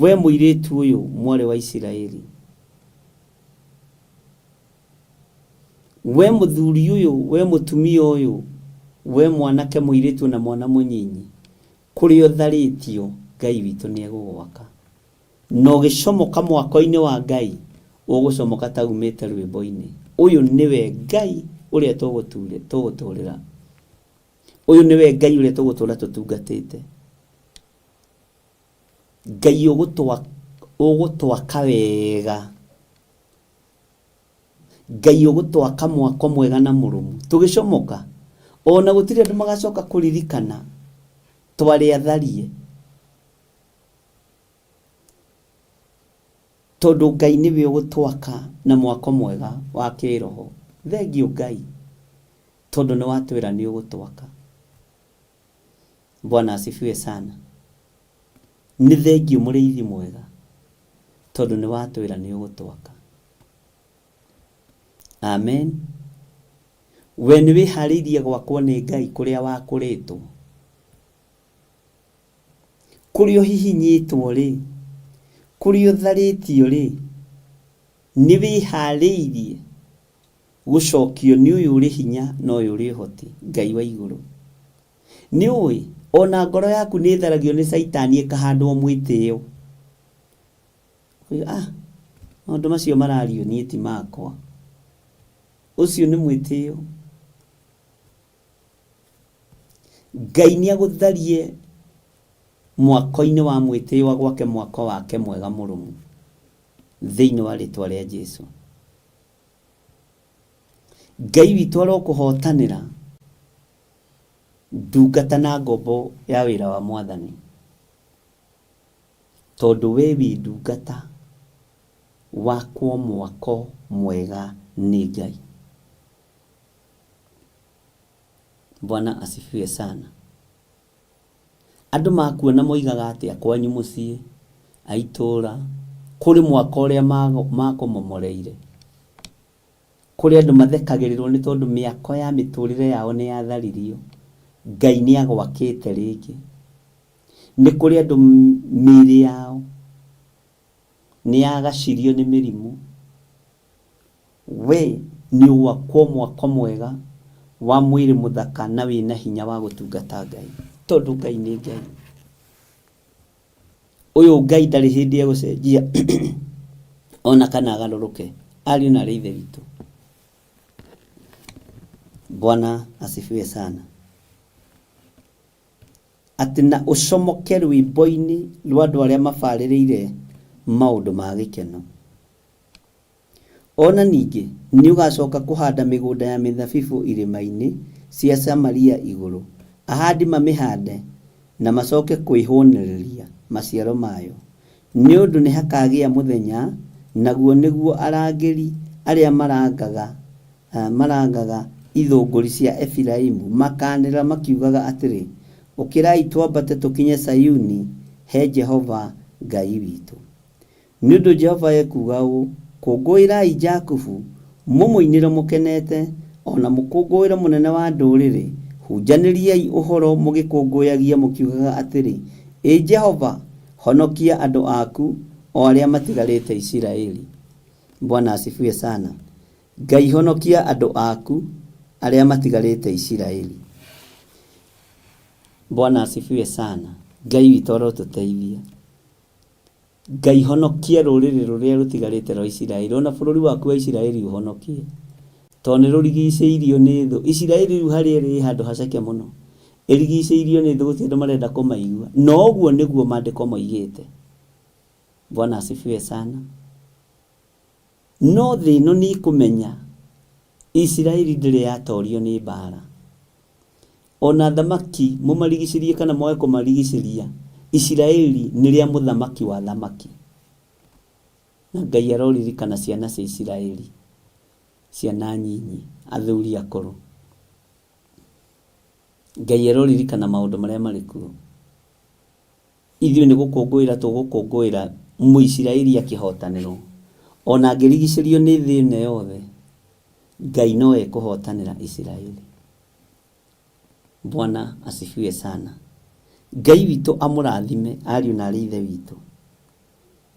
We mũirĩtu ũyũ mwarĩ wa Isiraeli, we mũthuri ũyũ, we mũtumia ũyũ, we mwanake mũirĩtu na mwana mũnyinyi, kũrĩa ũtharĩtio Ngai witũ nĩ egũgwaka. Na ũgĩcomoka mwako-inĩ wa Ngai, ũgũcomoka ta umĩte rwĩmbo-inĩ. Ũyũ nĩwe Ngai ũrĩa tũgũtũũrĩra. Ũyũ nĩwe Ngai ũrĩa tũgũtũũra tũtungatĩte. Ngai ũgũtwaka wega. Ngai ũgũtwaka mwako mwega na mũrũmu. Tũgĩcomoka, ona gũtirĩ andũ magacoka kũririkana twarĩ atharie. Tondũ Ngai nĩwe ũgũtwaka na mwako mwega wa kĩroho. Thengiũ Ngai, tondũ nĩ watwĩra nĩ ũgũtwaka. Bwana asifiwe sana. Nĩ thengiũ mũrĩithi mwega, tondũ nĩ watwĩra nĩ ũgũtwaka. Amen. We nĩ wĩharĩirie gwakwo nĩ Ngai kũrĩa wakũrĩtwo. Kũrĩa ũhihinyĩtwo-rĩ, kũrĩa ũtharĩtio-rĩ, nĩ wĩhaarĩirie gũcokio nĩ ũyũ ũrĩ hinya na ũyũ ũrĩ ũhoti, Ngai wa igũrũ? Nĩ ũĩ, o na ngoro yaku nĩ ĩtharagio nĩ Caitani ĩkahandwo mwĩtĩo. Ah, maũndũ macio marario niĩ ti makwa. Ũcio nĩ mwĩtĩo. Ngai nĩ agũtharie mwako-inĩ wa mwĩtĩo agwake mwako wake mwega mũrũmu thĩinĩ wa rĩtwa rĩa Jesu. Ngai witũ arokũhotanĩra ndungata na ngombo ya wĩra wa mwathani tondũ we wĩ ndungata wakwo mwako mwega nĩ Ngai. Bwana asifiwe sana. Andũ makuona moigaga atĩa kwanyu mũciĩ, a itũũra, kũrĩ mwaka ũrĩa makũmomoreire? Kũrĩ andũ mathekagĩrĩrwo nĩ tondũ mĩako ya mĩtũrĩre yao nĩ yatharirio, Ngai nĩ agwakĩte rĩngĩ. Nĩ kũrĩ andũ mĩĩrĩ yao nĩ yagacirio nĩ mĩrimũ. We nĩ ũgwakwo mwako mwega wa mwĩrĩ mũthaka na wĩna hinya wa gũtungata Ngai. Tondũ Ngai nĩ Ngai. Ũyũ Ngai ndarĩ hĩndĩ egũcenjia ona kana agarũrũke. Ariũ na arĩ ithe witũ. Bwana asifiwe sana. Atĩ na ũcomoke rwĩmbo-inĩ rwa andũ arĩa mabarĩrĩire maũndũ ma gĩkeno. O na ningĩ nĩũgacoka kũhanda mĩgũnda ya mĩthabibu irĩma-inĩ cia Samaria igũrũ, ahandi mamĩhande, na macoke kwĩhũnĩrĩria maciaro mayo. Nĩ ũndũ nĩhakagĩa mũthenya, naguo nĩguo arangĩri arĩa marangaga, marangaga ithũngũri cia Efiraimu makaanĩrĩra makiugaga atĩrĩ, Ũkĩrai twambate tũkinye Zayuni he Jehova Ngai witũ. Nĩ ũndũ Jehova ekuuga ũũ, Kũngũĩrai Jakubu, mũmũinĩre mũkenete, o na mũkũngũĩre mũnene wa ndũrĩrĩ, hunjanĩriai ũhoro mũgĩkũngũyagia mũkiugaga atĩrĩ, Ĩ Jehova, honokia andũ aku, o arĩa matigarĩte Isiraeli. Bwana asifiwe sana. Ngai honokia andũ aku, arĩa matigarĩte Isiraeli. Bwana asifiwe sana. Ngai witũ arotũteithia. Ngai honokia rũrĩrĩ rũrĩa rũtigarĩte rwa Isiraeli, ona bũrũri waku wa Isiraeli ũhonokie, tondũ nĩ rũrigicĩirio nĩ thũ. Isiraeli rĩu harĩa ĩrĩ ĩ handũ haceke mũno, ĩrigicĩirio nĩ thũ, gũtirĩ andũ marenda kũmaigua. Na ũguo nĩguo maandĩko moigĩte. Bwana asifiwe sana. No thĩ ĩno nĩ ĩkũmenya Isiraeli ndĩrĩ yatorio nĩ mbaara. O na athamaki mũmarigicĩrie kana mwage kũmarigicĩria, Isiraeli nĩ rĩa mũthamaki wa athamaki. Na Ngai aroririkana ciana cia Isiraeli, ciana nyinyi, athuri akũrũ. Ngai aroririkana maũndũ marĩa marĩ kuo. Ithuĩ nĩ gũkũngũĩra tũgũkũngũĩra Mũisiraeli akĩhotanĩrwo. O na angĩrigicĩrio nĩ thĩ ĩno yothe, Ngai no ekũhotanĩra Isiraeli. Bwana asifiwe sana. Ngai witũ amũrathime ariũ na arĩ ithe witũ.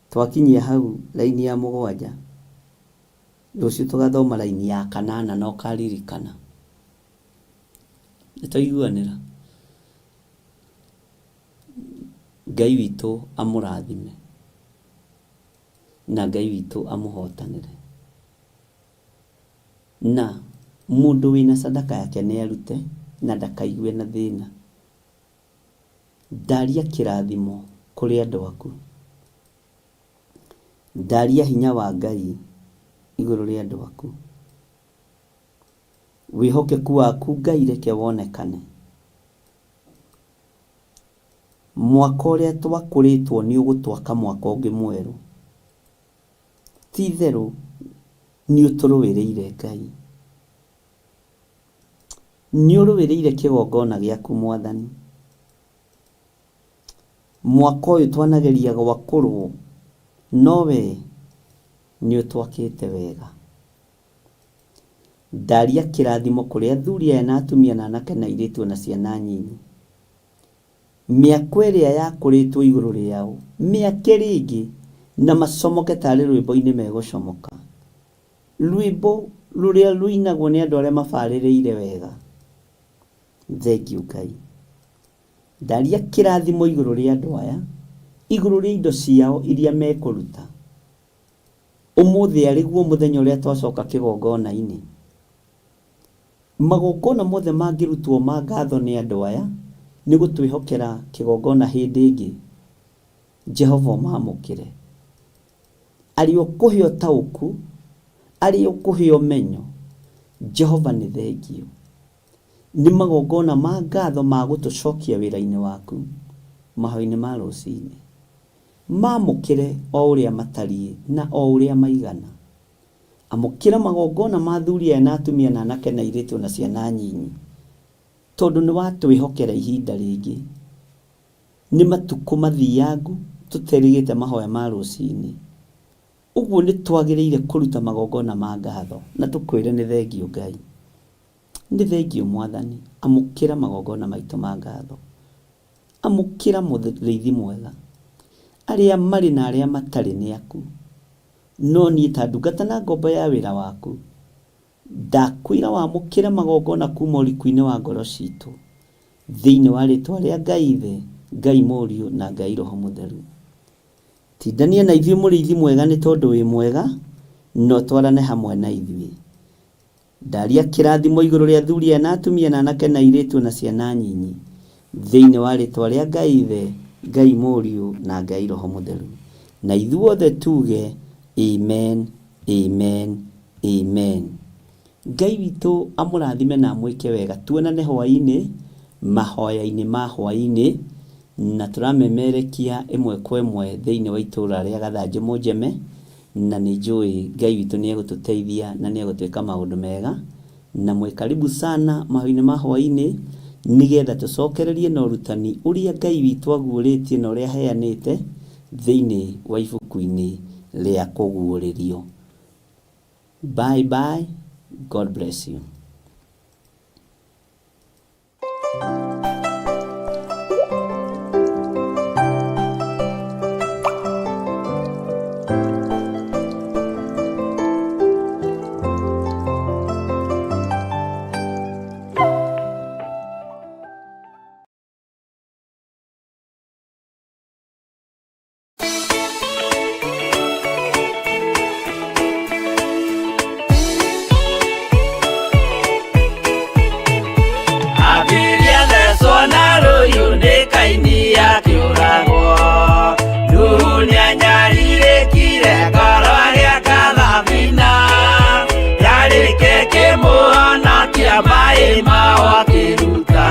Twakinyia hau raini ya mũgwanja, rũciũ tũgathoma raini ya kanana na ũkaririkana. Nĩ twaiguanĩra? Ngai witũ amũrathime na Ngai witũ amũhotanĩre. Na mũndũ wĩna sadaka yake nĩ arute na ndakaigue na thĩna. Ndaria kĩrathimo kũrĩ andũ aku. Ndaria hinya wa Ngai igũrũ rĩa andũ aku. Wĩhokeku waku Ngai reke wonekane. Mwaka ũrĩa twakũrĩtwo nĩ ũgũtwaka mwaka ũngĩ mwerũ. Ti itherũ nĩ ũtũrũĩrĩire Ngai. Nĩ ũrũĩrĩire kĩgongona gĩaku Mwathani. Mwaka ũyũ twanageria gwakũrwo, no we nĩ ũtwakĩte wega. Ndaria kĩrathimo kũrĩ athuri aya na atumia na anake na airĩtu o na ciana nyinyi. Mĩako ĩrĩa yakũrĩtwo igũrũ rĩao, mĩake rĩngĩ, na macomoke tarĩ rwĩmbo-inĩ megũcomoka. Rwĩmbo rũrĩa rũinagwo nĩ andũ arĩa mabarĩrĩire wega. Thengiũ Ngai. Ndaria kĩrathimo igũrũ rĩa andũ aya, igũrũ rĩa indo ciao iria mekũruta. Ũmũthĩ arĩ guo mũthenya ũrĩa twacoka kĩgongona-inĩ. Magongona mothe mangĩrutwo ma ngatho nĩ andũ aya, nĩ gũtwĩhokera kĩgongona hĩndĩ ĩngĩ, Jehova ũmamũkĩre. Arĩa ũkũhe ũtaũku, arĩa ũkũhe ũmenyo, Jehova nĩ thengiũ. Nĩ magongona ma ngatho ma gũtũcokia wĩra-inĩ waku mahoya-inĩ ma rũcinĩ. Maamũkĩre o ũrĩa matariĩ na o ũrĩa maigana. Amũkĩra magongona ma athuri aya na atumia na anake na airĩtu o na ciana nyinyi, tondũ nĩ watwĩhokera ihinda rĩngĩ. Nĩ matukũ mathiangu tũterĩgĩte mahoya ma rũcinĩ. Ũguo nĩ twagĩrĩire kũruta magongona ma ngatho na tũkwĩre nĩ thengiũ Ngai. Nĩ thengiũ Mwathani, amũkĩra magongona maitũ ma ngatho. Amũkĩra mũrĩithi mwega. Arĩa marĩ na arĩa matarĩ nĩ aku. No niĩ ta ndungata na ngombo ya wĩra waku, ndakwĩra wamũkĩre magongona kuuma ũriku-inĩ wa ngoro citũ, thĩinĩ wa rĩtwa rĩa Ngai Ithe, Ngai Mũriũ na Ngai Roho Mũtheru. Tindania na ithuĩ mũrĩithi mwega nĩ tondũ wĩ mwega, na ũtwarane hamwe na ithuĩ. Ndaria kĩrathimo igũrũ rĩa athuri aya na atumia na anake na airĩtu o na ciana nyinyi, thĩinĩ wa rĩtwa rĩa Ngai Ithe, Ngai Mũriũ, na Ngai Roho Mũtheru. Na ithuothe tuuge, Amen, Amen, Ngai witũ amũrathime na amwĩke wega. Tuonane hwaĩ-inĩ mahoya-inĩ ma hwaĩ-inĩ, na tũramemerekia ĩmwe kwa ĩmwe thĩinĩ wa itũra rĩa Gathanjĩ Mũnjeme, na nĩ njũĩ Ngai witũ nĩ egũtũteithia na nĩ egũtwĩka maũndũ mega. Na mwĩ karibu sana mahoya-inĩ ma hwaĩ-inĩ, nĩgetha tũcokererie na ũrutani ũrĩa Ngai witũ aguũrĩtie na ũrĩa aheanĩte thĩinĩ wa ibuku-inĩ rĩa Kũguũrĩrio. Bye bye, God bless you. Abiria thecwo na rũhiũ nĩ Kaini akĩũragwo. Nuhu nĩanyarirĩkire ngoro agĩaka thabina. Yarĩke kĩmũhonokia maĩ mao akĩruta.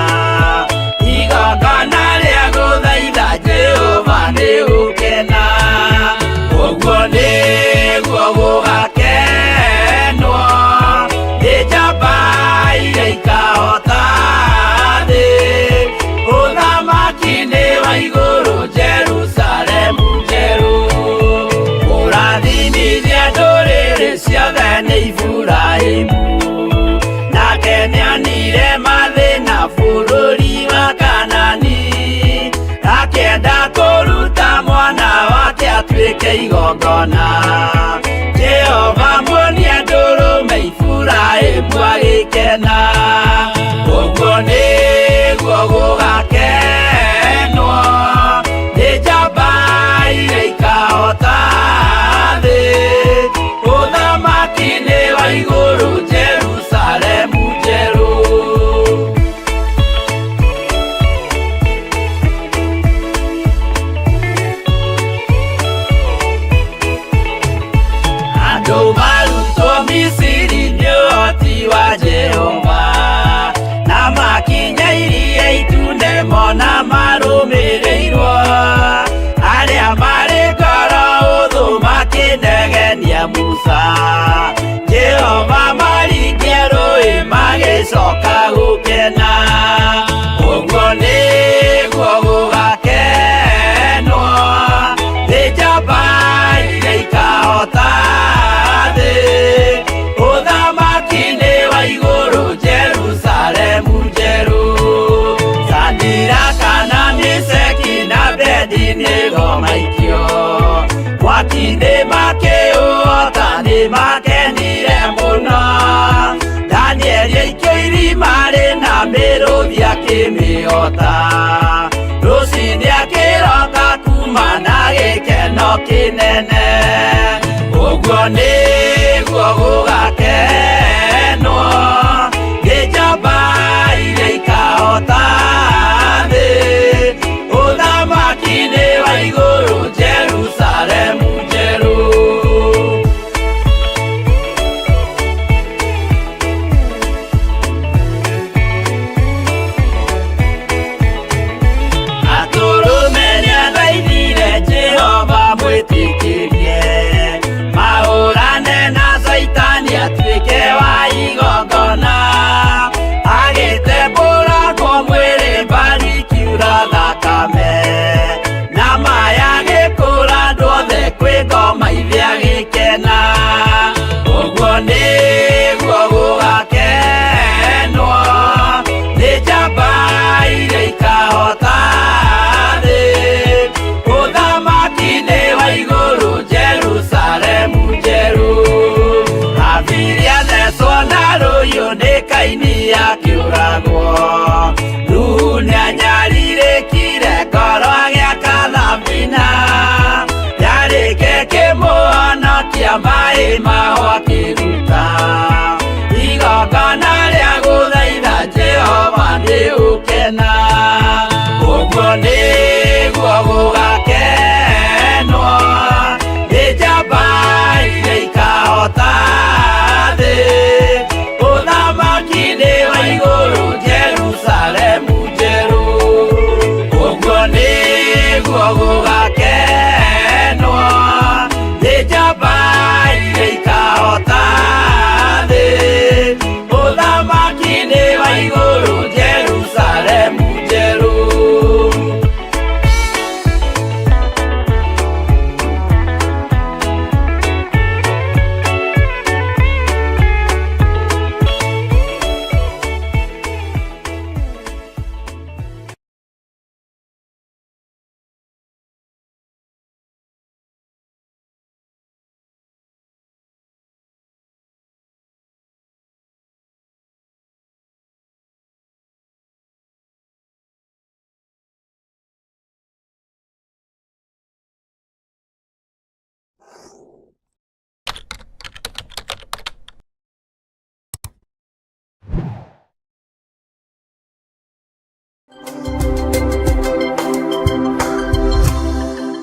Igongona rĩa gũthaitha Jehova nĩ gũkena. Ũguo nĩguo gũgakenwo nĩ njamba iria ikahota thĩ. Ũthamaki nĩ wa igũrũ Jerusalemu njerũ. Kũrathimithia ndũrĩrĩ ciothe nĩ Iburahĩmu. Nake nĩonire mathĩna bũrũri wa Kanani. Akĩenda kũruta mwana wake atuĩke igongona. Jehova muonia ndũrũme Iburahĩmu agĩkena. Ũguo nĩguo gũgakenwo nĩ njamba iria ikahota thĩ. Ũthamaki nĩ wa igũrũ Jerusalemu njerũ. Andũ marutwo Misiri nĩ ũhoti wa Jehova, na makinya iria itune mona marũmĩrĩirwo. Arĩa marĩ ngoro hũthũ makĩnegenia Musa, Jehova maringia rũĩ magĩcoka gũkena. Ũguo nĩguo gũgakenwo nĩ njamba iria ikahota thĩ. Ũthamaki nĩ wa igũrũ Jerusalemu njerũ. Sadiraka na Meshaki na Abednego maikio mwaki-inĩ makĩũhota nĩ makenire mũno. Danieli aikio irima rĩna mĩrũthi akĩmĩhota. Rũcinĩ akĩroka kuma na gĩkeno kĩnene. Ũguo nĩguo gũgakenwo nĩ njamba iria ikahota thĩ. Ũthamaki nĩ wa igũrũ Jerusalemu njerũ. Atũrũme nĩathaithire Jehova mwĩtĩkĩrie mahũrane na Caitani atuĩke wa igongona. Agĩtembũrangwo mwĩrĩ mbari ikiura thakame, na maya agĩkũra andũ othe kwĩ ngoma ithe agĩkena. Ũguo nĩguo gũgakenwo nĩ njamba iria ikahota thĩ. Ũthamaki nĩ wa igũrũ Jerusalemu njerũ. Abiria thecwo na rũhiũ nĩ Kaini akĩũragwo. Nuhu nĩanyarirĩkire ngoro agĩaka thabina. Yarĩke kĩmũhonokia maĩ mao akĩruta. Igongona rĩa gũthaitha Jehova nĩ ũkena.